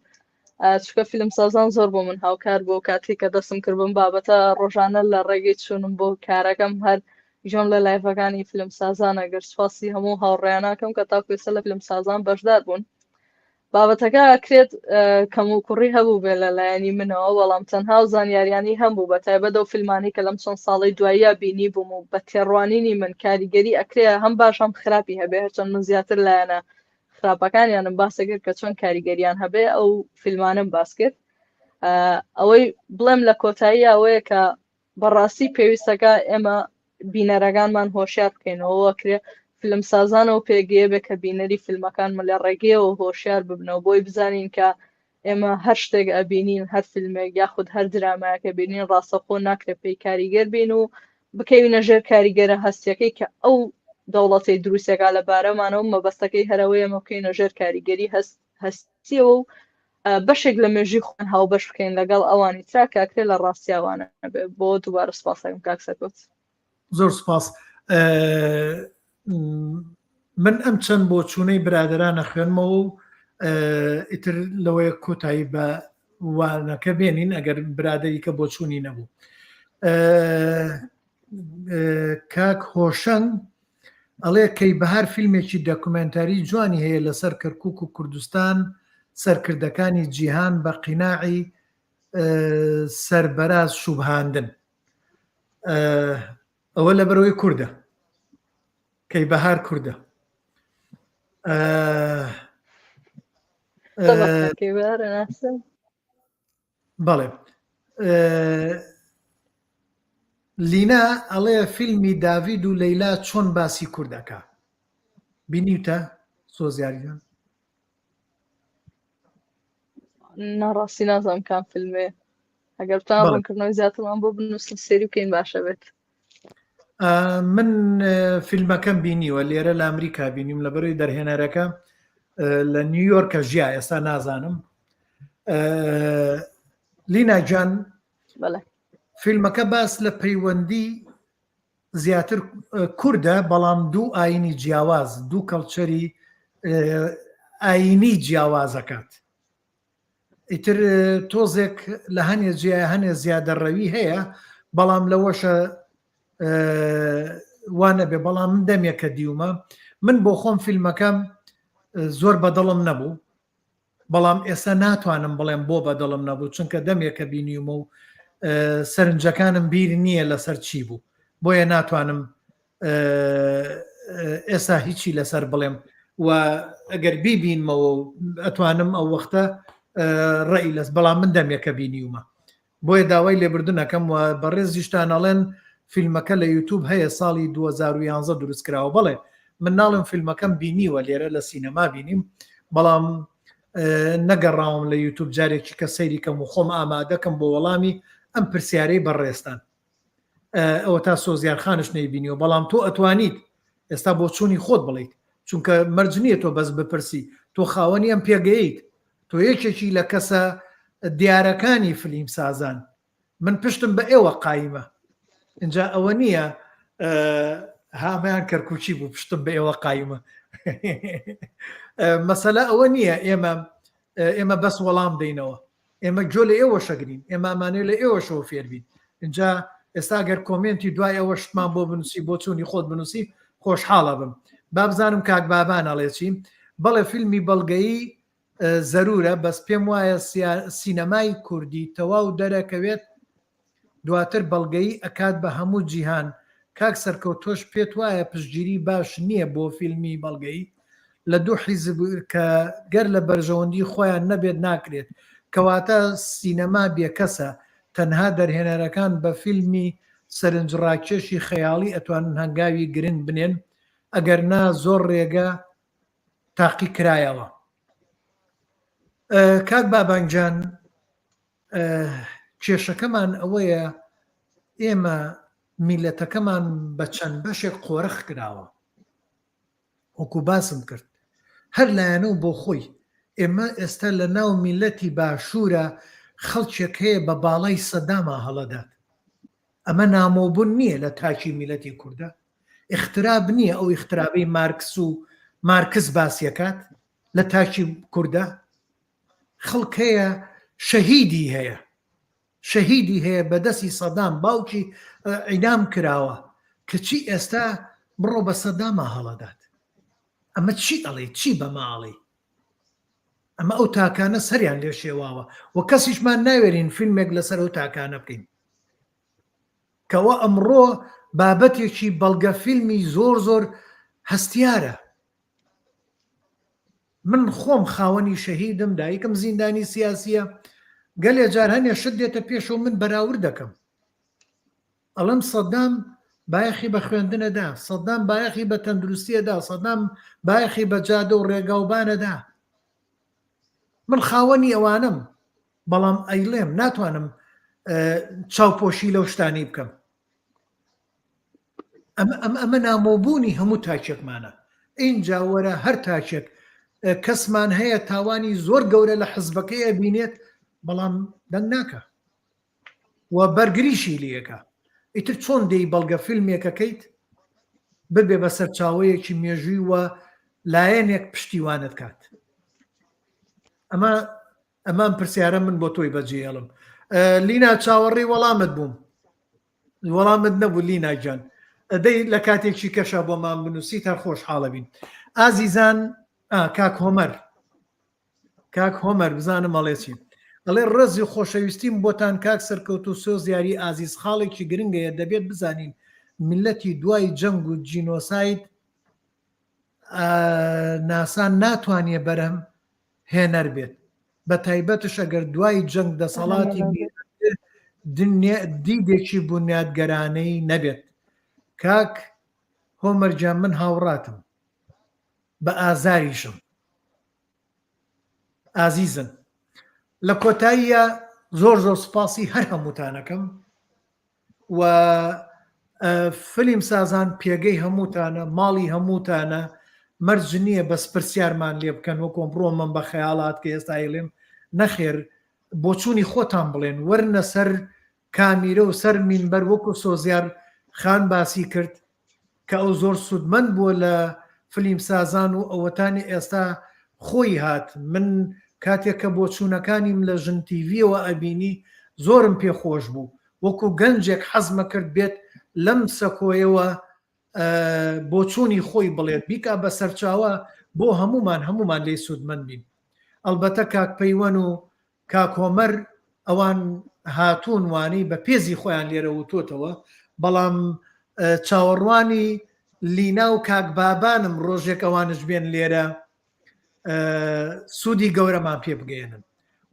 چونکە فیلم سازان زۆر بۆ من هاوکار بۆ کاتی کە دەستم کرد بم بابەتە ڕۆژانە لە ڕێگەی چوونم بۆ کارەکەم هەر گوێم لە لایڤەکانی فیلم سازان ئەگەر سپاسی هەموو هاوڕێیاناکەم کە تاکو ئێستا لە فیلم سازان بەشدار بوون بابەتەکە ئەکرێت کەموکوڕی هەبووبێ لە لایەنی منەوە، بەڵام تەنها ئەو زانیاریانەی هەمبوو بە تایبەت ئەو فیلمانەی کە لەم چەند ساڵەی دواییا بینیبووم و بە تێڕوانینی من کاریگەری ئەکرێ هەم باش هەم خراپی هەبێ هەرچەند من زیاتر لایەنە خراپەکانیانم باس کرد کە چۆن کاریگەریان هەبێ ئەو فیلمانەم باس کرد ئەوەی بڵێم لە کۆتایی ئەوەیە کە بەڕاستی پێویستەکە ئێمە بینەرەکانمان هۆشیار بکەینەوە وەکرێ فیلمسازانەوە پێگەیە بێ کە بینەری فیلمەکانمە لە ڕێگەیەوە هۆشیار ببنەوە بۆی بزانین کە ئێمە هەر شتێک ئەبینین هەر فیلمێک یاخود هەر درامایەکە بینین ڕاستەخۆ ناکرێت پێی کاریگەر بین و بکەوینە ژێر کاریگەرە هەستیەکەی کە ئەو دەوڵەتەی دروستەکە لە بارەمانەوە مەبەستەکەی هەرەوەیە ئێمە بکەینە ژێر کاریگەری هەست هەستیەوە و بەشێک لە مێژووی خۆیان هاوبەش بکەین لەگەڵ ئەوانی ترا کە ئەکرێ لە ڕاستیا وانە بێ بۆ دووبارە سپاس ئەکەم کاک سەرکەوت. زۆر سپاس. من ئەم چەند بۆچوونەی برادەرانە خوێنمەوە و ئیتر لەوەیە کۆتایی بە وانەکە بێنین ئەگەر برادری کە بۆچوونی نەبوو. کاک هۆشەنگ ئەڵێ کەی بەهار فیلمێکی دەکومێنتاری جوانی هەیە لەسەر کەرکوک و کوردستان سەرکردەکانی جیهان بە قیناعی سەربەراز شوبهاندن ئەوە لەبەرەوەی کوردە کەی بەهار کوردە بەڵێ لینا ئەڵێ فیلمی داڤید و لەیلا چۆن باسی کورد ئەکا بینیوتە سۆزیار گیان؟ ناڕاستی نازانم کام فیلمێ ئەگەر بتان ڕوونکردنەوەی زیاترمان بۆ بنووسن سێری بکەین باشە بێت من فیلمەکەم بینیوە لێرە لە ئەمریکا بینیم لە بەرەی دەرهێنەرەکە لە نیویۆرکە ژیا ئێستا نازانم لینا گیان فیلمەکە باس لە پەیوەندی زیاتر کوردە بەڵام دوو ئاینی جیاواز دوو کەڵچەری ئاینی جیاوازەکات ئیتر تۆزێک لە هەنێ جیای هەنێ زیادەڕەوی هەیە بەڵام لەوەشە وانەبێ بەڵام من دەمێکە دیومە من بۆ خۆم فیلمەکەم زۆر بەدڵم نەبوو بەڵام ئێستا ناتوانم بڵێم بۆ بەدڵم نەبوو چونکە دەمێکە بینیومە و سەرنجەکانم بیر نییە لەسەر چی بوو بۆیە ناتوانم ئێستا هیچی لەسەر بڵێم و ئەگەر بیبینمەوە و ئەتوانم ئەو وەختە ڕێی لەس بەڵام من دەمێکە بینیومە بۆیە داوای لێبردنەکەم و بەڕێزیشتان ئەڵێن فیلمەکە لە یوتوب هەیە ساڵی 2011 دروست کراوە بەڵێ من ناڵێم فیلمەکەم بینیوە لێرە لە سینەما بینیم بەڵام نەگەڕاوم لە یوتوب جارێکی کە سەیری کەم و خۆم ئامادەکەم بۆ وەڵامی ئەم پرسیارەی بەڕێزتان ئەوە تا سۆزیار خانش نەیبینیوە بەڵام تۆ ئەتوانیت ئێستا بۆچوونی خۆت بڵیت. چونکە مەرج نییە تۆ بەس بپرسی تۆ خاوەنی ئەم پێگەیت تۆ یەکێکی لە کەسە دیارەکانی فلیم سازان من پشتم بە ئێوە قایمە اینجا ئەوە نییە هامیان کەرکوچی بوو پشتم بە ئێوە قایمە مەسەلە ئەوە نییە ئێمە ئێمە بەس وەڵام دەینەوە ئێمە گوێ لە ئێوە شەگرین ئێمامانێ لە ئێوەشەوە فێربین اینجا ئێستا گەر کۆمێنتی دوای ئەوە شتمان بۆ بنووسی بۆ چوونی خۆت بنووسی خۆشحاڵە بم بابزانم کاک بابان ئەڵێ چی بەڵێ فیلمی بەڵگەیی زەرورە بەس پێم وایە سینەمای کوردی تەواو دەرەکەوێت دواتر بەڵگەیی ئەکات بە هەموو جیهان کاک سەرکەوت تۆش پێت وایە پشتگیری باش نییە بۆ فیلمی بەڵگەیی لە دوو حیزب کە گەر لە بەرژەوەندی خۆیان نەبێت ناکرێت کەواتە سینەما بێکەسە تەنها دەرهێنەرەکان بە فیلمی سەرنجڕاکێشی خەیاڵی ئەتوانن هەنگاوی گرنگ بنێن ئەگەر نا زۆر ڕێگە تاقی کرایەوە کاک بابان گیان کێشەکەمان ئەوەیە ئێمە میلەتەکەمان بە چەند بەشێک قۆرخ کراوە وەکو باسم کرد هەر لایەنە و بۆ خۆی ئێمە ئێستا لە ناو میلەتی باشوورە خەڵکێک هەیە بە باڵای سەداما هەڵەدات ئەمە نامۆبوون نییە لە تاکی میلەتی کوردە اختراب نییە ئەو اخترابەی مارکس و مارکس باسیەکات لە تاکی کوردە خەڵک هەیە شەهیدی هەیە شەهیدی هەیە بە دەستی سەدام باوکی عیدام کراوە کەچی ئێستا بڕۆ بە سەداما هەڵەدات ئەمە چی ئەڵێ چی بەمە ئەڵێ ئەمە ئەو تاکانە سەریان لێ شێواوە و کەسیشمان ناوێرین فیلمێک لەسەر ئەو تاکانە بکەین کەەوە ئەمڕۆ بابەتێکی بەڵگە فیلمی زۆر زۆر هەستیارە من خۆم خاوەنی شەهیدم دایکم زیندانی سیاسیە گەلێ جار هەنێ شت دێتە پێشەوە من بەراورد دەکەم ئەڵم سەدام بایەخی بە خوێندنەدا سەدام بایەخی بە تەندروستیەدا سەدام بایەخی بە جادە و ڕێگاوبانەدا من خاوەنی ئەوانم بەڵام ئەیڵێم ناتوانم چاوپۆشی لەو شتانی بکەم ئەمە ئەمە ئەمە نامۆبوونی هەموو تاکێکمانە ئینجا وەرە هەر تاکێک کەسمان هەیە تاوانی زۆر گەورە لە حزبەکەی ئەبینێت بەڵام دەنگ ناکە و بەرگریشی لەکە ئیتر چۆن دێی بەڵگە فیلمێکەکەیت ببێ بە سەرچاوەیەکی مێژووی و لایەنێک پشتیوانت کات ئەمە ئەمان پرسیارە من بۆ تۆی بەجێڵم لینا چاوەڕێی وەڵامت بووم وەڵامت نەبوو لینا گیان دەی لە کاتێکی کەشا بۆمان بنووسیت هەر خۆشحاڵە بین ئازیزان کاک هۆمەر کاک هۆمەر بزانم ئەڵێ چی ئەڵێ ڕێزی خۆشەویستیم بۆتان کاک سەرکەوت و سۆزیاری ئازیز خاڵێکی گرنگەیە دەبێت بزانین میلەتی دوای جەنگ و جینۆساید ناسان ناتوانێ بەرهەم هێنەر بێت بە تایبەتش ئەگەر دوای جەنگ دەسەڵاتی دیدێکی بونیادگەرانەی نەبێت کاک هۆمەر گیان من هاوڕاتم بە ئازاریشم ئازیزن لە کۆتاییە زۆر زۆر سوپاسی هەر هەمووتانەکەم و فلیم سازان پێگەی هەمووتانە ماڵی هەمووتانە مەرج نییە بەس پرسیارمان لێ بکەن وەکۆم بڕۆمم بە خەیاڵات کە ئێستا ئەیڵێم نەخێر بۆچوونی خۆتان بڵێن وەرنە سەر کامیرە و سەر مینبەر وەکو سۆزیار خان باسی کرد کە ئەو زۆر سوودمەند بووە لە فلیم سازان و ئەوەتانی ئێستا خۆی هات من کاتێک کە بۆچوونەکانیم لە ژن تیڤیەوە ئەبینی زۆرم پێ خۆش بوو وەکو گەنجێک حەزمەکرد بێت لەم سەکۆیەوە بۆچوونی خۆی بڵێت بیکا بە سەرچاوە بۆ هەمومان هەمومان لێی سوودمەند بین ئەڵبەتە کاک پەیوەن و کاک هۆمەر ئەوان هاتوون وانەی بە پێزی خۆیان لێرە وتۆتەوە بەڵام چاوەڕوانی لینا و کاک بابانم ڕۆژێک ئەوانش بێن لێرە سوودی گەورەمان پێ بگەێنن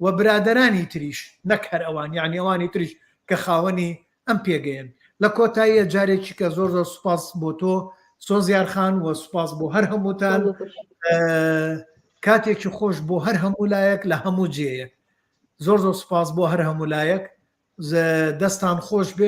و برادرانی تریش نەک هەر ئەوان یعنی ئەوانی تریش کە خاوەنی ئەم پێگەیەن لە کۆتاییە جارێکی کە زۆر زۆر سوپاس بۆ تۆ سۆزیار خان و سوپاس بۆ هەر هەمووتان کاتێکی خۆش بۆ هەر هەموو لایەک لە هەموو جێیەک زۆر زۆر سوپاس بۆ هەر هەموو لایەک دەستان خۆش بێ.